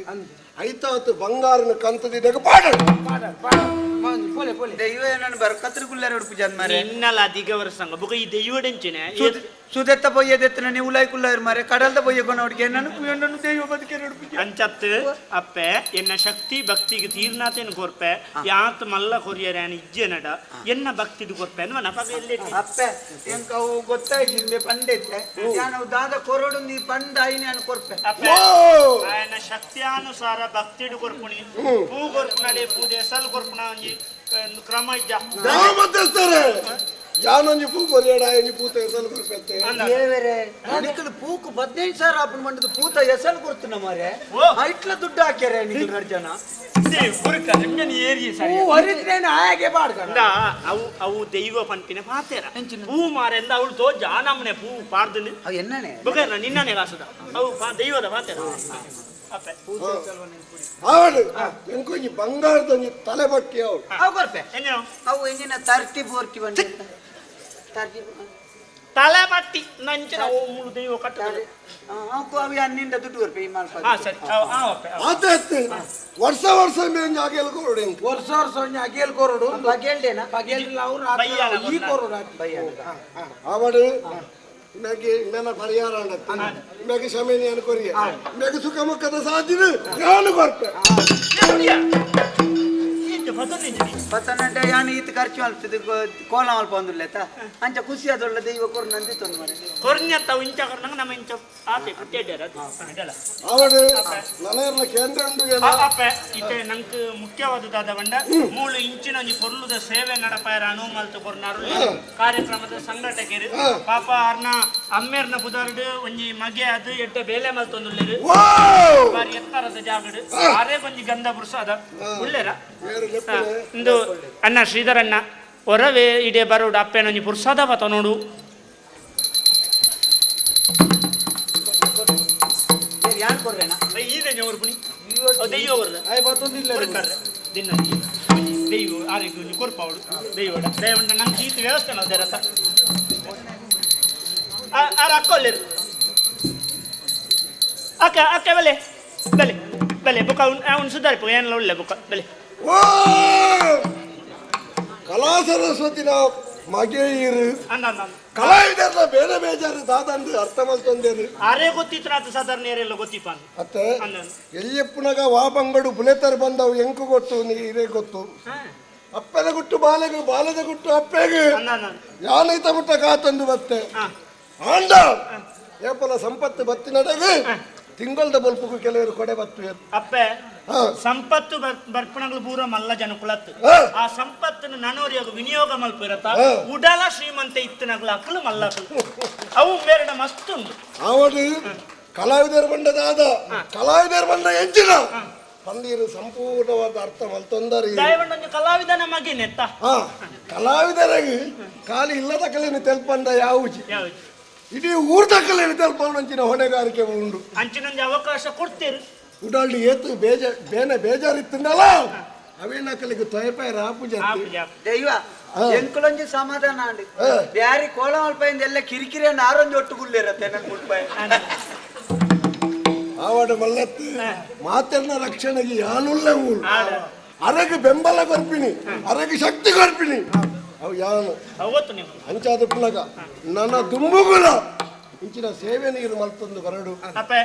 ಐತಾತು ಬಂಗಾರನ ಕಂತದಿದ್ದಾಗ ಪಾಡಡು ಪೋಲೆ ಪೋಲೆ ದೈವ ಏನನ್ನು ಬರ್ಕತ್ರ ಗುಲ್ಲಾರ ಉಡುಪು ಜನ್ ಮಾರೆ ನಿನ್ನಲ ದಿಗವರ ಸಂಘ ಬುಕ ಈ ದೈವಡೆಂಚಿನ ಸುದೆತ್ತ ಪೊಯ್ಯದೆತ್ತನ ನೀವು ಉಲಾಯ್ ಕುಲ್ಲಾರು ಮಾರೆ ಕಡಲ್ದ ಪೊಯ್ಯ ಕೊನವಡಿಗೆ ನಾನು ಕುಯ್ಯಣ್ಣನು ದೈವ ಬದುಕೆ ಉಡುಪು ಅಂಚತ್ ಅಪ್ಪೆ ಎನ್ನ ಶಕ್ತಿ ಭಕ್ತಿಗೆ ತೀರ್ನಾತೇನು ಕೊರ್ಪೆ ಯಾತ್ ಮಲ್ಲ ಕೊರಿಯರೆ ಅನ್ ಇಜ್ಜೆ ನಡ ಎನ್ನ ಭಕ್ತಿದು ಕೊರ್ಪೆ ಅನ್ವ ನಪಗ ಎಲ್ಲೆ ಅಪ್ಪೆ ಎಂಕ ಅವು ಗೊತ್ತಾಯ್ತು ನಿಂಬೆ ಪಂಡೈತೆ ನಾನು ದಾದ ಕೊರಡು ನೀ ಪಂಡ ಐನೆ ಅನ್ ಕೊರ್ಪೆ ಅಪ್ಪೆ ఆయన ಶಕ್ತ್ಯಾನುಸಾರ ಭಕ್ತಿಡು ಕೊರ್ಪುಣಿ ಪೂ ಕೊರ್ಪುನಡೆ ಪೂ ದೇಸಲ್ ಕೊರ್ಪುಣ ಒಂಜಿ ಕ್ರಮ ಇಜ್ಜ ಮಧ್ಯಸ್ಥರೇ ಯಾನೊಂಜಿ ಪೂ ಕೊರಿಯಡ ಒಂಜಿ ಪೂತ ಎಸಲು ಕೊರ್ಪೆತ್ತೆ ದೇವರೇ ನಿಕ್ಕಲು ಪೂಕು 15,000 ಆಪನ್ ಮಂಡದ ಪೂತ ಎಸಲ್ ಕೊಡ್తున్న ಮಾರೆ ಐಟ್ಲ ದುಡ್ಡು ಹಾಕ್ಯಾರೆ ನಿಕ್ಕಲು ನಡ್ ಜನ ಪೂ ಹರಿದ್ರೇನು ಹಾಗೆ ಬಾಡ್ಕಣ ಅವು ಅವು ದೈವ ಪನ್ಪಿನ ಪಾತೆರ ಪೂ ಮಾರೆಂದ ಅವಳು ತೋ ಜಾನಮ್ಮನೆ ಪೂ ಪಾಡ್ದನು ಅವು ಎನ್ನನೆ ಬೊಕ ನಿನ್ನನೆ ಕಾಸುದ ಅವು ದೈವದ ಪಾತೆರ ಅಪ್ಪೆ ಆವಡು ಎಂಕೊಂಜಿ ಬಂಗಾರದ ಒಂಜಿ ತಲೆ ಬಟ್ಟಿ ಅವಳು ಅವು ಕೊರ್ಪೆ ಎಂಜನ ಅವು ಎಂಜಿನ 30 40 ಬಂಡ 30 ತಲೆ ಬಟ್ಟಿ ನಂಚಿನ ಓ ಮುಳು ದೈವ ಕಟ್ಟುತ್ತದೆ ಅವು ಅವು ಅನ್ನಿಂದ ದುಡ್ಡು ಕೊರ್ಪೆ ಈ ಮಾಲ್ಪ ಹಾ ಸರಿ ಆ ಅಪ್ಪೆ ಆತ ವರ್ಷ ವರ್ಷ ಮೇಂಜಿ ಆಗೇಲ್ ಕೊರಡು ಎಂಕ್ ವರ್ಷ ವರ್ಷ ಒಂಜಿ ಅಗೇಲ್ ಕೊರಡು ಬಗೆಲ್ಡೇನಾ ಬಗೆಲ್ ಅವ್ರು ಬಯ್ಯಾನ ಈ ಕೊರಡು ಹಾಕಿ ಆವಡು ಮೇಗೆ ಮೇನ ಪರಿಹಾರ ಅಂಡತ್ತೆ ಮೇಗೆ ಶಮೇನಿ ಅನ್ಕೊರಿಯ ಮೇಗೆ ಸುಖ ಮುಖದ ಸಾಧ್ಯನ ಯಾನು ಕೊರ್ಪೆ ಪತ್ತನಂಟ ಯಾನು ಈತ ಖರ್ಚು ಅಲ್ತದೆ ಕೋಲ ಅಲ್ಪ ಒಂದುಲ್ಲೇತ ಅಂಚ ಖುಷಿ ಅದೊಳ್ಳ ದೈವ ಕೊರು ನಂದಿ ತೊಂದು ಮರೆ ಕೊರ್ನ್ಯತ್ತ ಇಂಚ ಕೊರ್ನಂಗ ನಮ್ಮ ಇಂಚ ಆತೆ ಪುಟ್ಟಿಡ್ಯಾರ ಅದು ಆವಡು ನನರ್ನ ಕೇಂದ್ರ ಉಂಡು ಅಪ್ಪೆ ಇತ್ತೆ ನಂಕ್ ಮುಖ್ಯವಾದದಾದ ಬಂಡ ಮೂಲು ಇಂಚಿನ ಒಂಜಿ ಪೊರ್ಲುದ ಸೇವೆ ನಡಪಾಯರ ಅನುವು ಮಲ್ತು ಕೊರ್ನಾರು ಕಾರ್ಯಕ್ರಮದ ಸಂಘಟಕರು ಪಾಪ ಅರ್ನ ಅಮ್ಮೇರ್ನ ಬುದಾರ್ಡ್ ಒಂಜಿ ಮಗೆ ಅದು ಎಡ್ಡೆ ಬೇಲೆ ಮಲ್ತೊಂದುಲ್ಲೆರು ಬಾರಿ ಎತ್ತರದ ಜಾಗಡು ಆರೇ ಒಂಜಿ ಗಂಧ ಪುರುಷ ಅದ ಉಲ್ಲೆರ ಇಂದು ಅಣ್ಣ ಶ್ರೀಧರಣ್ಣ ಹೊರವೇ ಇಡೇ ಬರೋಡು ಅಪ್ಪೇನೊಂಜಿ ಪುರ್ಸಾದ ಬತ ನೋಡು ಯಾರು ಕೊರ್ರೇನಾ ಈದೆ ಜೋರ್ಪುಣಿ ದೈವ ಬರ್ದ ಆಯ್ ಬತ್ತೊಂದಿಲ್ಲ ದಿನ ದೈವ ಆರಿಗೆ ಒಂಜಿ ಕೊರ್ಪಾವಡು ದೈವಡ ದೈವಂಡ ನಂಗೆ ಈತ ವ್ಯವಸ್ಥೆ ನಾವು ರಸ ಆರ ಅಕ್ಕ ಒಲ್ಲೆರು ಅಕ್ಕ ಅಕ್ಕ ಬಲೆ ಬಲೆ ಬಲೆ ಬುಕ್ಕ ಅವ್ನು ಸುಧಾರಿಪು ಏನೆಲ್ಲ ಒಳ್ಳೆ ಬುಕ್ಕ ಬಲೆ ಓ ಕಲಾ ಸರಸ್ವತಿನ ಮಗೆಯಿರು ಅಂದ ಅಂದ ಕಲಾವಿದರ ಬೇರೆ ಬೇಜಾರು ದಾದಂದು ಅರ್ಥ ಮಲ್ತೊಂದೇರು ಅರೆ ಗೊತ್ತಿತ್ತು ಅದು ಸಾಧಾರಣ ಏರೆಲ್ಲ ಗೊತ್ತಿಪ್ಪ ಅತ್ತೆ ಎಲ್ಲಿಯಪ್ಪನಾಗ ವಾಪಂಗಡು ಬುಲೆತರ್ ಬಂದವು ಎಂಕು ಗೊತ್ತು ನೀರೇ ಗೊತ್ತು ಅಪ್ಪನ ಗುಟ್ಟು ಬಾಲೆಗು ಬಾಲದ ಗುಟ್ಟು ಅಪ್ಪೆಗು ಯಾನೈತ ಮುಟ್ಟ ಕಾತಂದು ಬತ್ತೆ ಆಂಡ ಏಪಲ ಸಂಪತ್ತು ಬತ್ತಿನಡೆಗೆ ತಿಂಗಳದ ಬಲ್ಪುಗು ಕೆಲವರು ಕೊಡೆ ಬತ್ತು ಅಪ್ಪೆ ಸಂಪತ್ತು ಬರ್ಪಣಗಳು ಪೂರ ಮಲ್ಲ ಜನಕುಲತ್ತು ಆ ಸಂಪತ್ತನ್ನು ನನೋರಿಯಾಗ ವಿನಿಯೋಗ ಮಲ್ಪಿರತ್ತ ಉಡಲ ಶ್ರೀಮಂತ ಇತ್ತನಗ್ಲ ಅಕ್ಕಲು ಮಲ್ಲಕಲು ಅವು ಬೇರೆ ಮಸ್ತ್ ಉಂಟು ಅವನು ಕಲಾವಿದರ ಬಂಡದಾದ ಕಲಾವಿದರ ಬಂಡ ಎಂಚಿನ ಪಂದೀರು ಸಂಪೂರ್ಣವಾದ ಅರ್ಥ ಮಲ್ತೊಂದರೆ ಕಲಾವಿದನ ಮಗಿನೆತ್ತ ಕಲಾವಿದರಿಗೆ ಖಾಲಿ ಇಲ್ಲದ ಕಲೆಯನ್ನು ತೆಲ್ಪಂಡ ಯಾವುಜಿ ಇಡೀ ಊರ್ದ ಕಲೆಯನ್ನು ತೆಲ್ಪಂಚಿನ ಹೊಣೆಗಾರಿಕೆ ಉಂಡು ಅಂಚಿನೊಂದು ಅವಕಾಶ ಕೊಡ್ತೀರಿ ಉಡಾಳಿ ಏತು ಬೇಜ ಬೇನೆ ಬೇಜಾರಿತ್ತಂದಲ್ಲ ಅವೇನ ಕಲಿಗೆ ತೊಯಪಾಯ ರಾಪುಜ ದೈವ ಎಂಕುಲೊಂಜಿ ಸಮಾಧಾನ ಅಂడి ಬ್ಯಾರಿ ಕೋಳ ಮಲ್ಪಾಯಿಂದ ಎಲ್ಲ ಕಿರಿಕಿರಿ ಆರೊಂಜಿ ಒಟ್ಟು ಗುಳ್ಳಿರತ್ತೆ ನನ್ ಗುಡ್ಪಾಯ ಆವಾಡ ಮಲ್ಲತ್ತು ಮಾತೆರ್ನ ರಕ್ಷಣೆಗೆ ಯಾನುಲ್ಲ ಊರು ಅರಗೆ ಬೆಂಬಲ ಕೊರ್ಪಿಣಿ ಅರಗೆ ಶಕ್ತಿ ಕೊರ್ಪಿಣಿ ಅವು ಯಾನು ಅಂಚಾದ ಪುನಗ ನನ್ನ ದುಂಬುಗುಲ ಇಂಚಿನ ಸೇವೆ ನೀರು ಮಲ್ತೊಂದು ಬರಡು ಅಪ್ಪೆ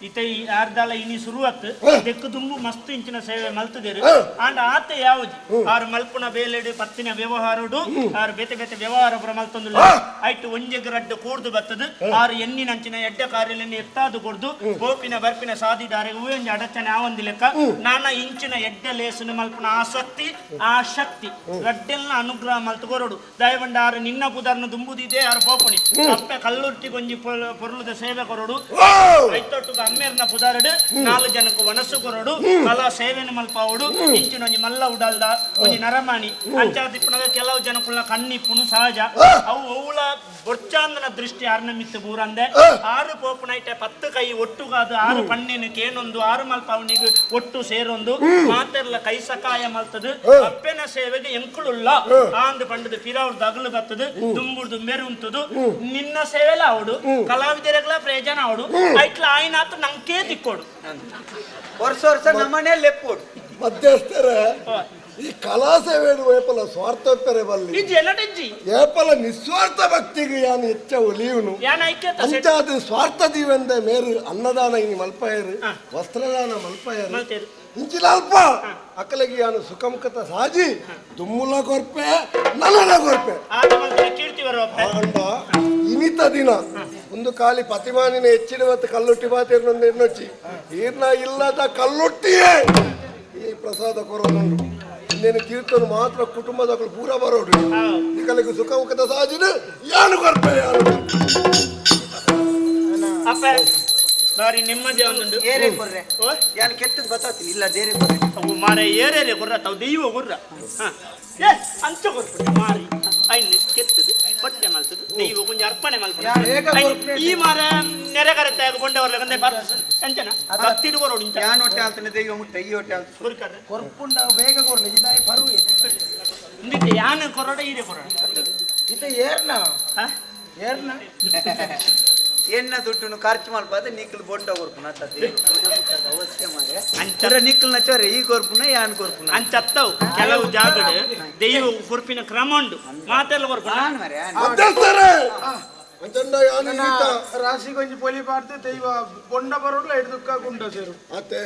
ಇತ್ತೆ ಈ ಆರ್ದಾಲ ಇನಿ ಶುರುವಾತ್ ದೆಕ್ಕು ದುಂಬು ಮಸ್ತ್ ಇಂಚಿನ ಸೇವೆ ಮಲ್ತದೇರು ಆಂಡ ಆತೆ ಯಾವುದು ಆರು ಮಲ್ಪುನ ಬೇಲೆಡು ಪತ್ತಿನ ವ್ಯವಹಾರಡು ಆರು ಬೇತೆ ಬೇತೆ ವ್ಯವಹಾರ ಪುರ ಮಲ್ತೊಂದುಲ್ಲ ಐಟ್ ಒಂಜೆಗ್ ರಡ್ಡು ಕೂಡ್ದು ಬತ್ತದು ಆರು ಎಣ್ಣಿನಂಚಿನ ಎಡ್ಡೆ ಕಾರ್ಯಲೆನ್ ಎತ್ತಾದು ಕೊಡ್ದು ಗೋಪಿನ ಬರ್ಪಿನ ಸಾದಿದಾರೆ ಒಂಜಿ ಅಡಚಣೆ ಆವಂದಿ ಲೆಕ್ಕ ನಾನ ಇಂಚಿನ ಎಡ್ಡೆ ಲೇಸುನು ಮಲ್ಪುನ ಆಸಕ್ತಿ ಆ ಶಕ್ತಿ ರಡ್ಡೆಲ್ನ ಅನುಗ್ರಹ ಮಲ್ತು ಕೊರಡು ದಯವಂಡ ಆರು ನಿನ್ನ ಪುದರ್ನ ದುಂಬುದಿದೆ ಆರು ಪೋಪುಣಿ ಅಪ್ಪೆ ಕಲ್ಲುರ್ಟಿ ಮೂರ್ತಿಗೊಂಜಿ ಪೊರ್ಲುದ ಸೇವೆ ಕೊರಡು ಐತೊಟ್ಟುಗ ಅಮ್ಮೇರ್ನ ಪುದಾರಡು 4 ಜನಕ್ಕೆ ವನಸು ಕೊರಡು ಕಲಾ ಸೇವೆನ ಮಲ್ಪಾವಡು ಇಂಚಿನೊಂಜಿ ಮಲ್ಲ ಉಡಲ್ದ ಒಂಜಿ ನರಮಾಣಿ ಅಂಚಾದಿಪ್ಪುನಗ ಕೆಲವು ಜನಕುಲ್ನ ಕಣ್ಣಿಪ್ಪುನು ಸಹಜ ಅವು ಒವುಳ ಬೊರ್ಚಾಂದನ ದೃಷ್ಟಿ ಆರ್ನಮಿತ್ತು ಬೂರಂದೆ 6 ಪೋಪುನೈಟೆ 10 ಕೈ ಒಟ್ಟುಗಾದು 6 ಪಣ್ಣಿನ ಕೇನೊಂದು 6 ಮಲ್ಪಾವಣಿಗೆ ಒಟ್ಟು ಸೇರೊಂದು ಮಾತೆರ್ಲ ಕೈ ಸಕಾಯ ಮಲ್ತದು ಅಪ್ಪೆನ ಸೇವೆಗೆ ಎಂಕುಳುಲ್ಲ ಆಂದ್ ಪಂಡದು ಫಿರಾವ್ರದ್ದು ಅಗಲು ಬತ್ತದು ದುಂಬುಡ್ದು ಮೆರುಂತದು ನಿನ್ನ ಸೇವೆಲ ಅವಡು ಕಲಾವಿದರೆಗಳ ಪ್ರಯೋಜನ ಅವಡು ಐಟ್ಲ ಆಯ್ನಾತು ನಂಕೇ ದಿಕ್ಕೋಡು ವರ್ಷ ವರ್ಷ ನಮ್ಮನೆ ಲೆಪ್ಪೋಡು ಮಧ್ಯಸ್ಥರ ಈ ಕಲಾ ಸೇವೆ ಏಪಲ ಸ್ವಾರ್ಥ ಬಲ್ಲಿ ಏಪಲ ನಿಸ್ವಾರ್ಥ ಭಕ್ತಿಗೆ ಯಾನು ಹೆಚ್ಚ ಒಲಿಯುನು ಅಂಚಾದ ಸ್ವಾರ್ಥ ದೀವಂದ ಮೇರು ಅನ್ನದಾನ ಇನಿ ಮಲ್ಪಯರು ವಸ್ತ್ರದಾನ ಮಲ್ಪಯರು ಇಂಚಿನ ಅಲ್ಪ ಅಕಲಗಿ ಯಾನು ಸುಖಮುಖತ ಸಾಜಿ ದುಮ್ಮುಲ ಕೊರ್ಪೆ ನಲನ ಕೊರ್ಪೆ ಆಂಡ ಇನಿತ ದಿನ ಒಂದು ಖಾಲಿ ಪತಿಮಾನಿನ ಹೆಚ್ಚಿನ ಮತ್ತು ಕಲ್ಲುಟ್ಟಿ ಬಾತಿರ್ನೊಂದು ಎಣ್ಣೊಚ್ಚಿ ಈರ್ನ ಇಲ್ಲದ ಕಲ್ಲುಟ್ಟಿಯೇ ಈ ಪ್ರಸಾದ ಕೊರೋನುಂಡು ಇನ್ನೇನು ಕೀರ್ತನು ಮಾತ್ರ ಕುಟುಂಬದಗಳು ಪೂರ ಬರೋಡು ನಿಕಲಿಗೆ ಸುಖ ಮುಖದ ಸಾಜಿನ ಯಾನು ಕೊರ್ಪೆ ಯಾನು ಅಪ್ಪ ಬಾರಿ ನೆಮ್ಮದಿ ಒಂದುಂಡು ಏರೇ ಕೊರ್ರೆ ಯಾನು ಕೆತ್ತದ ಗೊತ್ತಾಗ್ತೀನಿ ಇಲ್ಲ ದೇರೆ ಕೊರ್ರೆ ಅವು ಮಾರೆ ಏರೇರೆ ಕೊರ್ರ ತಾವು ದೈವ ಕೊರ್ರ ಏ ಅಂಚ ಕೊರ್ಪುಂಡು ಮಾರಿ ಐನು ಕೆತ್ತದು ಬಟ್ಟೆ ಮಲ್ತದು ದೈವ ಕೊಂಚ ಅರ್ಪಣೆ ಮಲ್ಪುಂಡು ಈ ಮಾರ ನೆರೆಗರತೆ ಕೊಂಡವರ್ಲಗಂದೆ ಅಂಚನ ಭಕ್ತಿಡು ಕೊರೋಡು ಇಂಚ ಯಾನು ಹೊಟ್ಟೆ ಆಲ್ತನೆ ದೈವ ಮುಟ್ಟ ಈ ಹೊಟ್ಟೆ ಆಲ್ತ ಕೊರ್ಕರ್ರೆ ಕೊರ್ಪುಂಡ ಬೇಗ ಕೊರ್ಲೆ ಇದಾಯಿ ಪರುವೆ ಇಂದಿತ್ತೆ ಯಾನು ಕೊರೋಡ ಈರೆ ಕೊರೋಡ ಇತ ಏರ್ನ ಏರ್ನ ಎನ್ನ ದುಡ್ಡನ್ನು ಖರ್ಚು ಮಲ್ಪಾದ ನಿಕ್ಕಲು ಬೊಂಡ ಕೊರ್ಪುನ ಅವಶ್ಯ ಮಾರೆ ಅಂಚರ ನಿಕ್ಕಲ್ನ ಚೊರೆ ಈ ಕೊರ್ಪುನ ಯಾನ್ ಕೊರ್ಪುನ ಅಂಚತ್ತವು ಕೆಲವು ಜಾಗಡ್ ದೈವ ಕೊರ್ಪಿನ ಕ್ರಮ ಉಂಡು ಮಾತೆಲ್ಲ ಕೊರ್ಪುನ ರಾಶಿ ಕೊಂಚ ಪೊಲಿ ಪಾಡ್ದು ದೈವ ಬೊಂಡ ಬರೋಡ್ಲ ಹಿಡಿದುಕ್ಕ ಗುಂಡ ಸೇರು ಅತ್ತೆ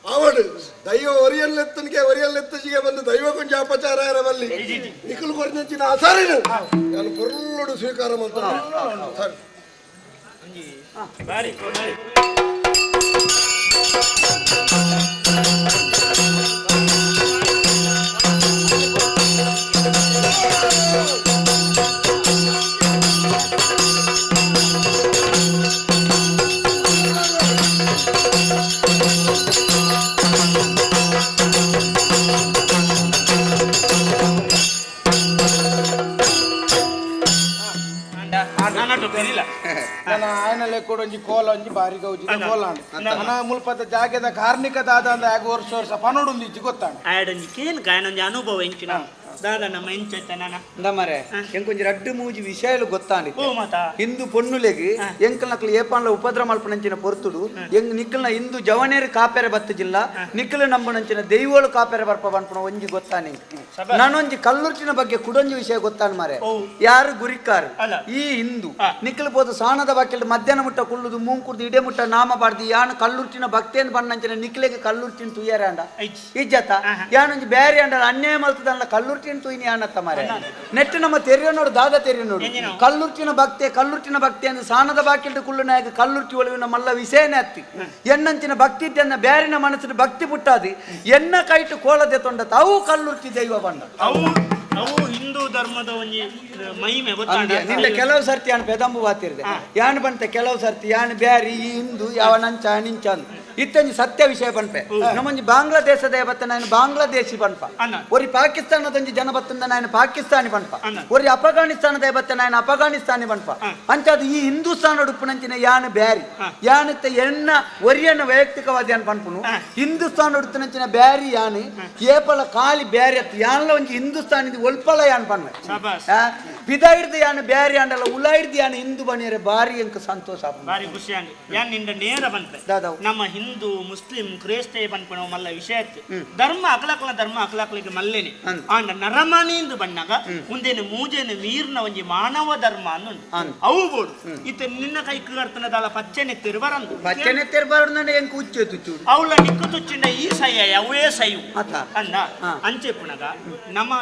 ಅವಡು ದೈವ ಒರಿಯಲ್ಲೆತ್ತನಿಗೆ ಒರಿಯಲ್ಲೆತ್ತಜಿಗೆ ಬಂದು ದೈವ ಕೊಂಚ ಅಪಚಾರ ಬಲ್ಲಿ ನಿಕ್ಕಲು ಕೊರ್ನಂಚಿನ ಆಸಾರಿನ ನಾನು ಪೊರ್ಲುಡು ಸ್ವೀಕಾರ ಮಾಡ್ತಾನೆ ಸರಿ ಬಾರಿ ಬಾರಿ ನನ್ನ ಆಯನಲ್ಲೇ ಕೂಡ ಒಂಜಿ ಕೋಲ ಒಂಜಿ ಬಾರಿ ಗೌಜಿ ಕೋಲ ನನ್ನ ಮುಲ್ಪದ ಜಾಗದ ಕಾರ್ಣಿಕ ದಾದ ಅಂದ ಆಗ ವರ್ಷ ವರ್ಷ ಪನೋಡುಂದು ಇಜ್ಜಿ ಗೊತ್ತಾಂಡ ಆಯಡೊಂಜಿ ಕೇನ್ ಗಾಯನೊಂಜಿ ಅನುಭವ ಎಂಚಿನ ದಾದ ನಮ್ಮ ಎಂಚೈತ ನಾನ ಮರೆ ಎಂಕೊಂಜಿ ರಡ್ಡು ಮೂಜಿ ವಿಷಯಲು ಗೊತ್ತಾಂಡಿ ಓ ಮಾತಾ ಹಿಂದೂ ಪೊನ್ನುಲೆಗ್ ಎಂಕಲ್ ನಕಲು ಏಪಾನ್ಲ ಉಪದ್ರ ಮಲ್ಪನಂಚಿನ ಪೊರ್ತುಡು ಎಂಗ್ ನಿಕ್ಕಲ್ನ ಹಿಂದೂ ಜವನೇರು ಕಾಪೆರೆ ಬತ್ತಜಿಲ್ಲ ನಿಕ್ಕಲು ನಂಬನಂಚಿನ ದೈವೋಳು ಕಾಪೆರೆ ಬರ್ಪ ಬನ್ಪುನ ಒಂಜಿ ಗೊತ್ತಾನೆ ನಾನೊಂಜಿ ಕಲ್ಲುರ್ಟಿನ ಬಗ್ಗೆ ಕುಡೊಂಜಿ ವಿಷಯ ಗೊತ್ತಾನ ಮಾರೆ ಯಾರು ಗುರಿಕಾರು ಈ ಹಿಂದೂ ನಿಕ್ಕಲು ಪೋದು ಸಾಣದ ಬಾಕಿಲ್ ಮಧ್ಯಾಹ್ನ ಮುಟ್ಟ ಕುಳ್ಳುದು ಮೂಂಕುರ್ದು ಇಡೆ ಮುಟ್ಟ ನಾಮ ಬಾರ್ದು ಯಾನು ಕಲ್ಲುರ್ಟಿನ ಭಕ್ತೇನ್ ಬಣ್ಣಂಚಿನ ನಿಕ್ಲೆಗೆ ಕಲ್ಲುರ್ಟಿನ ತುಯ್ಯಾರ ಅಂಡ ಇಜ್ಜತ ಯಾನೊಂಜಿ ಬ್ಯಾರಿ ಅಂಡ ಅನ್ಯಾಯ ಮಲ್ತದಲ್ಲ ಕಲ್ಲುರ್ಟಿನ ತುಯ್ನಿ ಯಾನತ್ತ ಮಾರೆ ನೆಟ್ಟು ನಮ್ಮ ತೆರಿಯ ನೋಡು ದಾದ ತೆರಿಯ ನೋಡು ಕಲ್ಲುರ್ಟಿನ ಭಕ್ತೆ ಕಲ್ಲುರ್ಟಿನ ಭಕ್ತಿ ಅಂದ್ರೆ ಸಾಣದ ಬಾಕಿಲ್ಡು ಕುಳ್ಳು ನಾಯಕ ಕಲ್ಲುರ್ಟಿ ಒಳಗಿನ ಮಲ್ಲ ವಿಷಯನೇ ಅತ್ತಿ ಎನ್ನಂಚಿನ ಭಕ್ತಿ ಇದ್ದನ್ನ ಬ್ಯಾರಿನ ಮನಸ್ಸಿನ ಭಕ್ತಿ ಪುಟ್ಟಾದಿ ಎನ್ನ ಕೈಟು ಕೋಲದೆ ತೊಂಡ ತಾವು ಕಲ್ಲುರ್ಟಿ ದೈವ ಬಣ್ಣ ಅವು ಅವು ಹಿಂದೂ ಧರ್ಮದ ಒಂಜಿ ಮಹಿಮೆ ಗೊತ್ತಾಂಡ ನಿಂದ ಕೆಲವು ಸರ್ತಿ ಯಾನ್ ಪೆದಂಬು ಬಾತಿರ್ದೆ ಯಾನ್ ಬಂತ ಕೆಲವು ಸರ್ತಿ ಯಾನ್ ಬ್ಯಾರಿ ಈ ಹಿಂದೂ ಯಾವ ನಂಚ ನಿಂಚ ಅಂದ್ ಇತ್ತಂಜಿ ಸತ್ಯ ವಿಷಯ ಪನ್ಪೆ ನಮ್ಮೊಂಜಿ ಬಾಂಗ್ಲಾದೇಶದ ಬತ್ತ ನಾನು ಬಾಂಗ್ಲಾದೇಶಿ ಪನ್ಪ ಒರಿ ಪಾಕಿಸ್ತಾನದೊಂಜಿ ಜನ ಬತ್ತಂದ ನಾನು ಪಾಕಿಸ್ತಾನಿ ಪನ್ಪ ಒರಿ ಅಫಘಾನಿಸ್ತಾನದ ಬತ್ತ ನಾನು ಅಫಘಾನಿಸ್ತಾನಿ ಪನ್ಪ ಅಂಚಾದ ಈ ಹಿಂದೂಸ್ತಾನ ಉಡುಪುನಂಚಿನ ಯಾನ್ ಬ್ಯಾರಿ ಯಾನತ್ತ ಎನ್ನ ಒರಿಯನ್ನ ವೈಯಕ್ತಿಕವಾದ ಯಾನ್ ಪನ್ಪುನು ಹಿಂದೂಸ್ತಾನ ಉಡುಪಿನಂಚಿನ ಬ್ಯಾರಿ ಯಾನ್ ಏಪಲ ಖಾಲಿ ಬ್ಯಾರಿ ಅತ್ತು ಯಾನ್ಲ ಒಂಜಿ ಹಿಂದೂಸ್ತಾನಿದ ಒಲ್ಪಲ ಯಾನ್ ಪನ್ವೆ ಪಿದ ಹಿಡ್ದು ಯಾನ್ ಬ್ಯಾರಿ ಅಂಡಲ್ಲ ಉಲ ಹಿಡ್ದು ಯಾನ್ ಹಿಂದೂ ಬನಿಯರೆ ಬಾರಿ ಎಂಕ ಸಂತೋಷ ಬಾರಿ ಖುಷಿ ಆಂಡ್ ಯಾನ್ ನಿಂದ ನೇರ ಪನ್ಪೆ ನಮ್ಮ ಹಿಂದೂ ಮುಸ್ಲಿಂ ಕ್ರೈಸ್ತ ಪನ್ಪಣ ಮಲ್ಲ ವಿಷಯ ಧರ್ಮ ಅಕಲಕಲ ಧರ್ಮ ಅಕಲಕಲಿಗೆ ಮಲ್ಲೇನೆ ಆಂಡ ನರಮನಿಂದು ಬಣ್ಣಗ ಮುಂದೇನು ಮೂಜೇನು ಮೀರ್ನ ಒಂಜಿ ಮಾನವ ಧರ್ಮ ಅನ್ನುಂಡು ಅವು ಬೋಡು ಇತ್ತ ನಿನ್ನ ಕೈ ಕರ್ತನದಾಲ ಪಚ್ಚನೆ ತಿರುಬರಂದು ಪಚ್ಚನೆ ತಿರುಬರಂದು ಎಂಕ ಉಚ್ಚೆ ತುಚ್ಚು ಅವಳ ನಿಕ್ಕು ತುಚ್ಚಿಂಡ ಈ ಸಯ್ಯ ಅವೇ ಸೈವು ಅಂದ ಅಂಚೆ ಪುನಗ ನಮ್ಮ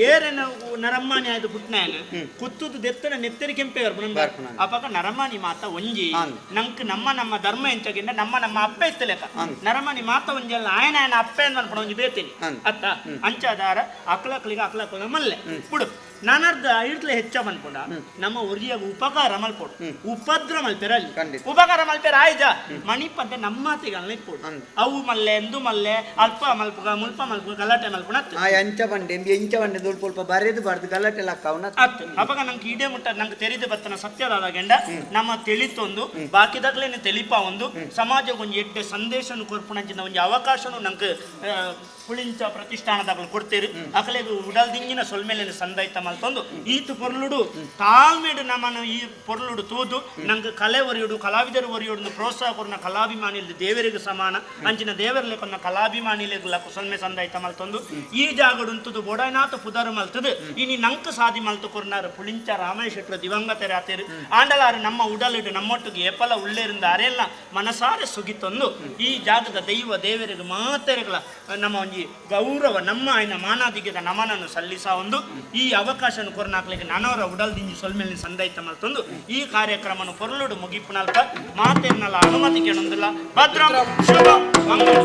ಏರೇನ ನರಮ್ಮಾನಿ ಆಯ್ತು ಪುಟ್ನಾಯನ್ ಕುತ್ತುದು ದೆತ್ತನ ನೆತ್ತರಿ ಕೆಂಪೆ ಬರ್ಪುನ. ಅಪಗ ನರಮಾನಿ ಮಾತ ಒಂಜಿ ಅಂದ್. ನಂಕ್ ನಮ್ಮ ನಮ್ಮ ಧರ್ಮ ಎಂಚಗಿಂದ ನಮ್ಮ ನಮ್ಮ ಅಪ್ಪೆ ಇತ್ತಲೆಕ ಅಂದ್. ನರಮಾನಿ ಮಾತ ಒಂಜಿ ಅಲ್ಲ ಆಯನ ಆಯನ ಅಪ್ಪೆ ಅಂದ್ ಅನ್ಪಣ ಒಂಜಿ ಬೇತೇನಿ ಅಂದ್. ಅತ್ತ ಅಂಚಾದಾರ ಅಕ್ಲಕ್ಲಿಗೆ ಅಕ್ಲಕ್ಲ ಮಲ್ಲೆ ಬಿಡು ನಾನರ್ಧ ಐಡ್ಲೆ ಹೆಚ್ಚ ಮನ್ಪುಂಡ ನಮ್ಮ ಒರಿಯಾಗ ಉಪಕಾರ ಮಲ್ಪೊಡು ಉಪದ್ರ ಮಲ್ಪೆರ ಅಲ್ಲಿ ಖಂಡಿತ. ಉಪಕಾರ ಮಲ್ಪೆರ ಆಯ್ಜ ಮಣಿಪಂತೆ ನಮ್ಮಾತಿಗೆ ಇಪ್ಪೊಡು ಅಂದ್. ಅವು ಮಲ್ಲೆ ಎಂದು ಮಲ್ಲೆ ಅಲ್ಪ ಮಲ್ಪುಗ ಮುಲ್ಪ ಮಲ್ಪುಗ ಗಲಾಟೆ ಮಲ್ಪುಣ ಆ ಎಂಚ ಬಂಡೆ ಎಂಚ ಬಂಡೆ ದೊಲ್ಪ ಸ್ವಲ್ಪ ಬರೆದು ಬಾರ್ದು ಗಲಾಟೆ ಲಕ್ಕ ಅವನ ಅತ್ತು ಅವಾಗ ನಂಗೆ ಇಡೇ ಮುಟ್ಟ ನಂಗೆ ತೆರಿದು ಬತ್ತನ ಸತ್ಯದಾದ ಗೆಂಡ ನಮ್ಮ ತಿಳಿತೊಂದು ಬಾಕಿದಾಗ್ಲೇನೆ ತಿಳಿಪ ಒಂದು ಸಮಾಜಕ್ಕೆ ಒಂಜಿ ಎಡ್ಡೆ ಸಂದೇಶನು ಕೊರ್ಪುಣಂಚಿನ ಒಂಜಿ ಅವಕಾಶನು ನಂಗೆ ಪುಳಿಂಚ ಪ್ರತಿಷ್ಠಾನದಾಗಲು ಕೊಡ್ತೀರಿ ಅಕಲೆಗ್ ಉಡಲ್ದಿಂಗಿನ ಸೊಲ್ಮೇಲಿನ ಸಂದೈತ ಮಲ್ತೊಂದು ಈತ ಪೊರ್ಲುಡು ತಾಳ್ಮೆಡು ನಮ್ಮನ್ನು ಈ ಪೊರ್ಲುಡು ತೂದು ನಂಗೆ ಕಲೆ ಒರಿಯುಡು ಕಲಾವಿದರು ಒರಿಯುಡು ಪ್ರೋತ್ಸಾಹ ಕೊರ್ನ ಕಲಾಭಿಮಾನಿ ದೇವರಿಗೆ ಸಮಾನ ಅಂಚಿನ ದೇವರಲ್ಲಿ ಕಲಾಭಿಮಾನಿಲೆಗ್ ಸೊಲ್ಮೆ ಸಂದೈತ ಮಲ್ತೊಂದು ಈ ಜಾಗಡು ಉಂತುದು ಬೊಡನಾಥ ಪುದರು ಮಲ್ತದು ಇನಿ ನಂಕ್ ಸಾದಿ ಮಲ್ತು ಕೊರ್ನಾರು ಪುಳಿಂಚ ರಾಮಯ್ಯ ಶೆಟ್ರು ದಿವಂಗತರೆ ಆತೇರು ಆಂಡಲಾರು ನಮ್ಮ ಉಡಲಿಡು ನಮ್ಮೊಟ್ಟಿಗೆ ಏಪಲ ಉಳ್ಳೇರಿಂದ ಅರೆಲ್ಲ ಮನಸಾರೆ ಸುಗಿತೊಂದು ಈ ಜಾಗದ ದೈವ ದೇವರಿಗೆ ಮಾತೆರೆಗಳ ನಮ್ಮ ಒಂಜಿ ಗೌರವ ನಮ್ಮ ಆಯ್ನ ಮಾನಾದಿಗೆದ ನಮನನ್ನು ಸಲ್ಲಿಸ ಒಂದು ಈ ಅವಕಾಶನ ಕೊರ್ನಾಕ್ಲಿಗೆ ನಾನವರ ಉಡಲ್ದಿಂಜಿ ಸೊಲ್ಮೇಲಿನ ಸಂದೈತ ಮಲ್ತೊಂದು ಈ ಕಾರ್ಯಕ್ರಮನು ಪೊರ್ಲುಡು ಮುಗಿಪುನಲ್ಪ ಮಾತೆರ್ನಲ ಅನುಮತಿ ಕೇಳೊಂದಿಲ್ಲ. ಭದ್ರಂ ಶುಭ ಮಂಗಳ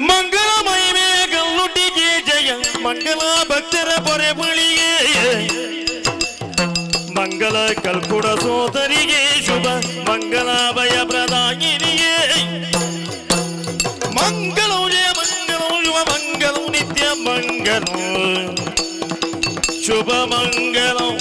ಮಂಗಳಮಯ ಗಲ್ಲುಡಿಗೆ ಜಯ ಮಂಗಳ ಭಕ್ತರ ಪೊರೆ ಬಳಿಯೇ ಮಂಗಳ ಕಲ್ಕುಡ ಸೋದರಿಗೆ ಶುಭ ಮಂಗಳಾಭಯ ಪ್ರದಾಯಿನಿಯೇ ಮಂಗಳಂ ಜಯ ಮಂಗಳಂ ಶುಭ ಮಂಗಳಂ ನಿತ್ಯ ಮಂಗಳಂ ಶುಭ ಮಂಗಳಂ.